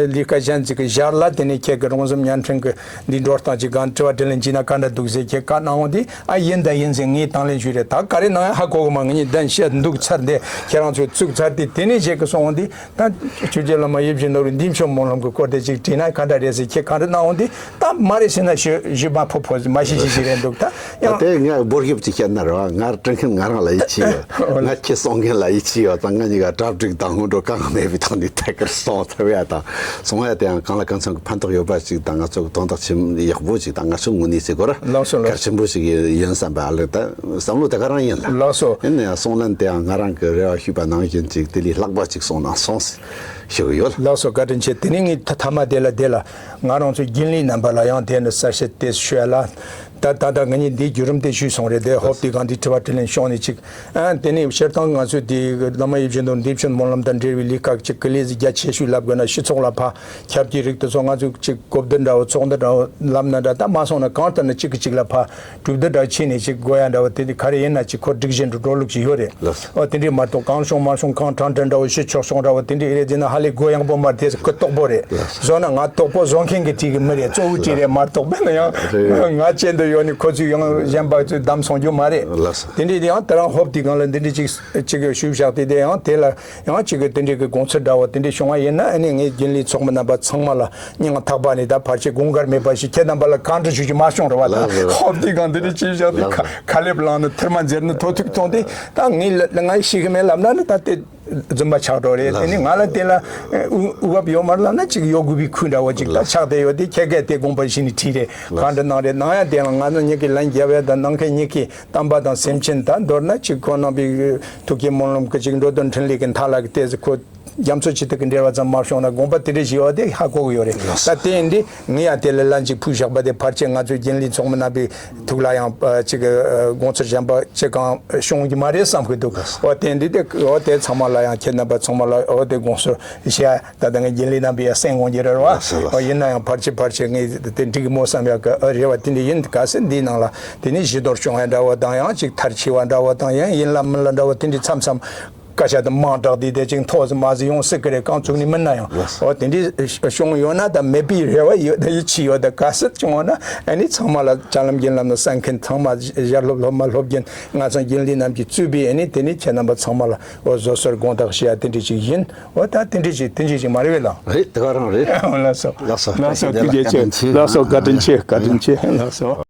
ལས་ཀ་གཞན་ཅིག་གི་ཞར་ལ་དེ་ནས་ཁྱེད་ཀྱི་རོང་ཟོམ་བརྙན་འཕྲིན་གྱི་འདི་འགྲོ་སྟངས་ཅིག་གང་དྲི་བ་དྲིས་ལན་བྱས་ན་ག་འདྲ་འདུག་ཟེར་ཁྱེད་བཀའ་གནང་འོང་དུས། ཨ་ཡིན་ད་ཡིན་ཟེར་ངས་དང་ལེན་ཞུས་རེད། ད་ག་རེ་གནང་ཡ་ཧ་གོ་གི་མ། ང་གཉིས་གདན་ཞུ་འདུག་ཚར་འདི་ཁྱེད་རང་ཚོས་བཙུགས་ཚར་དུས་དེ་ནས་ཁྱེད་ཀྱིས་གསུངས་འོང་དུས། ད་ཆོས་རྗེ་བླ་མ་ཡིད་བཞིན་ནོར་བུའི་འདི་བརྗོད་སྨོན་ལམ་གྱི་སྐོར་དེ་ཅིག་དྲིས་ན་ག་འདྲ་རེད་ཟེར། ཁྱེད་ག་འདྲ་གནང་འོང་དུས། ད་མ་རེད་ཟེར་ན་ཞུ་ཞུ་མ་ཕོད་ཕོད་མ་ཤི་ཤི་ཞིག་རེད་འདུག་ད་ད་ཡང་དེ་ངས་སྦོར་ཞིབ་ཅིག་བཤད་ན་རེད་བ། ང་དྲི་མཁན་ང་རང་ལ་ཡིད་ཆེས་ཡོད། ང་ཁྱེད་གསུང་མཁན་ལ་ཡིད་ཆེས་ཡོད། ད་ང་གཉིས་ཀ་གྲ་སྒྲིག་དང་སྔོན་འགྲོ་གང་མེད་པའི་ཐོག་ནས་ཐད་ཀར་གསུང་ཐུབ་ཡ་དང་གསུང་ཡ་དེའང་གང་ལ་གང་འཚམ་གྱི་ཕན་ཐོགས་ཡོད་པ་ཞིག་དང་ང་ཚོ་གི་དོན་དག་ཆེན་ཡག་པོ་ཞིག་དང་ང་ཚོའི་ངོས་ནས་ཟེར་དགོས་ར། ལགས་སོ་ལགས་གལ་ཆེན་པོ་ཞིག་ཡིན་བསམ་པ་ཨ་ལེ་ད་བསམ་བློ་དེ་ག་རང་ཡིན་ལ། ལགས་སོ། ཡིན་ན་ཡང་གསུང་ལན་དེའང་ང་རང་གི་རེ་བ་ཞུས་པ་ནང་བཞིན་ཅིག་དེ་ལས་ལྷག་པ་ཅིག་གསུངས་གནང་སོང་ཞུ་གི་ཡོད། ལགས་སོ། བཀའ་དྲིན་ཆེ། དེ་ནས་ངས་ཐ་མ་དེ་ལ་དེ་ལ་ང་རང་ཚོའི་རྒྱུན་ལས་རྣམ་པ་ལ་ཡང་དེ་ནི་གསལ་བཤད་དེ་ཞུ་ཡ་ལ། ད་ད་ལྟ་ང་གཉིས་འདིའི་བརྒྱུད་རིམ་དེ་ཞུས་སོང་རེད། དེ་ཧོབ་དེའི་སྒང་དེ་དྲི་བ་དྲིས་ལན་ཤོང་ནས་ཅིག་ཨ་དེ་ནས་སྤྱིར་བཏང་ང་ཚོས་དེ་བླ་མ་ཡིད་བཞིན་ནོར་བུ་འདི་བརྗོད་སྨོན་ལམ་དང་འབྲེལ་བའི་ལས་ཀ་ཅིག་གི་ལས་གཞི་རྒྱ་ཆེ་ཤོས་ལབ་དགོས་ན་སྤྱི་ཚོགས་ལ་ཕར་ཁྱབ་ཀྱི་རིགས་དེ་ཚོ་ང་ཚོས་ཅིག་གོ་བསྡུར་འདྲ་བོ་ཚོགས་འདུ་འདྲ་བོ་ལབ་ན་འདྲ། ད་མ་སོང་ན་གང་ལྟར་ན་གཅིག་གིས་གཅིག་ལ་ཕར་གྲོས་བསྡུར་འདྲ་བྱས་ནས་ཅིག་དགོས་ཡ་འདྲ་བོ་དེ་འདྲ་ག་རེ་ཡིན་ན་ཅིག་ཁོ་སྒྲིག་གཞི་འགྲོ་འགྲོ་ལུགས་ཅིག་ཡོད་རེད། ལགས་སོ། ཨོ་དེ་འདྲས་མ་གཏོགས་གང་བྱུང་མ་བྱུང་གང་དྲང་དྲང་འདྲ་བོ་ཞུ་ཆོག་ཆོག་འདྲ་བོ་དེ་འདྲས་རེད་ཟེར་ན་ཧ་ལས་དགོས་ཡངས་པོ་མ་རེད། དེ་གི་རྟོགས་པོ་རེད། ལགས་སོ། བཟོ་ན་ང་རྟོགས་པོ་བཟོ་མཁན་གྱི་གྲས་ཀྱི་མི་རེད། གཙོ་བོ་གྲས་རེད་མ་གཏོགས་པས་ན་ཡང་རེད། ང་ཅན་དུ་ཡོད་ནི་ཁོ་ཚོས་ཡང་གཞན་པ་ཚོས་བདམས་སོང་རྒྱུ་མ་རེད། ལགས་སོ། དེ་འདྲས་དེ་ཡང་དེ་རང་ཧོབ་དེའི་སྒང་ལ་འདི་འདྲས་ཅིག་ཅིག་ཞུས་བཞག་དེ་དེ་ཡང་དེ་ལ། ཡང་གཅིག་གི་དེ་འདྲའི་གི་དགོངས་ཚུལ་འདྲ་བོ་དེ་འདྲའི་བྱུང་བ་ཡིན་ན། ཨ་ནི་ངས་རྒྱུན་ལས་ཚོགས་མི་རྣམ་པ་ཚང་མ་ལ་སྙིང་ཐག་པ་ནས་ད་ཕལ་ཆེར་དགོངས་འགལ་མེད་པ་ཞིག་ཁྱེད་རྣམ་པ་ལ་གང་འདྲ་ཞུ་རྒྱུ་མ་བྱུང་རེད་བ། ད་ལགས་སོ། ཧོབ་དེའི་སྒང་དེ་འདྲ་ཅིག་བཞག་དེ་ལགས་སོ། ཁ་ལེབ་བླངས་ནས་ཐུར་མ་འཛེར་ནས་ཐོ་ཐུག་གཏོང་དེ་ད་ངས་ལ་ང་ཡི་ཤེས་གི་མེད་ལབ་ན་ནི་ད་དེ་རྫུན་པ་ཆགས་འགྲོ་རེད། ལགས་སོ། དེ་ནི་ང་ལ་དེ་ལ་འུ་འུ་བབ་ཡོད་མ་རེད་ལབ་ན་ཅིག་གཡོ་དགོས་པའི་ཁུལ་འདྲ་བོ་ཅིག་ད་ལགས་སོ། ཆགས་བསྡད་ཡོད། དེ་ཁྱེད་ཀས་དེ་དགོངས་པ་གཞི་ནས་བྲིས་རེད། ལགས་གང་འདྲ་གནང་རེད། གནང་ཡ་དེ་ལ་ང་ཚོ་གཉིས་ཀྱིས་ལན་རྒྱབ་ཡ་དང་གནང་མཁན་གཉིས་ཀྱིས་བསྟན་པ་དང་སེམས་ཅན། ད་མདོར་ན་ཅིག་ཁོ་རྣམ་པའི་ཐུགས་བསྐྱེད་སྨོན་ལམ་གྱི་ཅིག་འགྲོ་དོན་འཕྲིན་ལས་ཀྱི་མཐའ་ལ་གི་ཏོག་ཙམ་ཁོ་རྒྱ་མཚོ་ཆེ་ཐིག་གི་འབྲེལ་བ་ཙམ་མ་བྱུང་ན་དགོངས་པ་དེ་འདྲ་ཞིག་ཡོད་དེ་ཧ་གོ་གི་ཡོད་རེད། ད་དེ་ཡིན་དུས་ངས་ཡང་དེ་ལ་ལན་ཅིག་ཕུལ་བཞག་པ་དེ་ཕལ་ཆེར་ང་ཚོའི་རྒྱུན་ལས་ཚོགས་མི་རྣམ་པའི་ཐུགས་ལ་ཡང་ཅིག་དགོངས་ཚུལ་གཞན་པ་ཅི་གང་བྱུང་གི་མ་རེད་བསམ་གི་འདུག་འོ་དེ་འདི་དེ་འོ་དེ་ཚང་མ་ལ་ཡང་ཁྱེད་རྣམ་པ་ཚང་མ་ལ་འོ་དེ་དགོངས་ཚུལ་བཤད། ད་ལྟ་ངས་རྒྱུན་ལས་རྣམ་པས་ཡང་གསན་དགོངས་ཀྱི་རེད་བ། ལགས་སོ་ལགས་སོ། ཡིན་ན་ཡང་ཕལ་ཆེར་ཕལ་ཆེར་ངས་དེ་འགྲིག་གི་མོ་བསམ་ཡག་གི་རེད་བ། དེ་འདྲ་ཡིན། གལ་སྲིད་འདིའི་ནང་ལ་དེ་ནས་ཞི་དོར་བྱུང་བ་འདྲ་བོ་དང་ཡང་ཅིག་མཐར་ཕྱིན་པ་འདྲ་བོ་དང་ཡང་ཡིན་ལ་མིན་ལ་འདྲ་བོ་དེ་འདྲའི་མཚམས་མཚམས་སྐད་ཆ་དེ་མང་དྲགས་དེ་དེ་ཅིག་མཐོ་ཙམ་དམའ་ཙམ་ཡོང་སྲིད་གི་རེད། རྐང་བཙུགས་ནས་མིན་ན་ཡང་། ལགས་སོ། འོ་དེ་འདྲའི་བྱུང་ཡོད་ན་ད་མེད་པའི་རེ་བ་ཡོད། ད་ཡིད་ཆེས་ཡོད། ད་གལ་སྲིད་བྱུང་བ་ན་ཨ་ནི་ཚང་མ་ལ་ལྕགས་ལམ་རྒྱུན་ལམ་ནས་གསན་མཁན་ཚང་མ་ཞལ་སློབ་སློབ་མ་སློབ་རྒན་ང་ཚོ་རྒྱུན་ལས་རྣམས་ཀྱིས་གཙོས་པའི་ཨ་ནི་དེ་ནས་ཁྱེད་རྣམ་པ་ཚང་མ་ལ་འོ་བཟོད་གསོལ་དགོངས་དག་ཞུ་ཡ་དེ་འདྲ་ཅིག་ཡིན། འོ་ད་དེ་འདྲ་ཅིག་དེ་འདྲ་ཅིག་མ་རེད་བས་ལགས། རེད། དེ་ག་རང་རེད། ལགས་སོ། ལགས་སོ། ལགས་སོ། ཐུགས་རྗེ་ཆེ། ལགས་སོ། བཀའ་དྲིན་ཆེ། བཀའ་དྲིན་ཆེ། ལགས་སོ།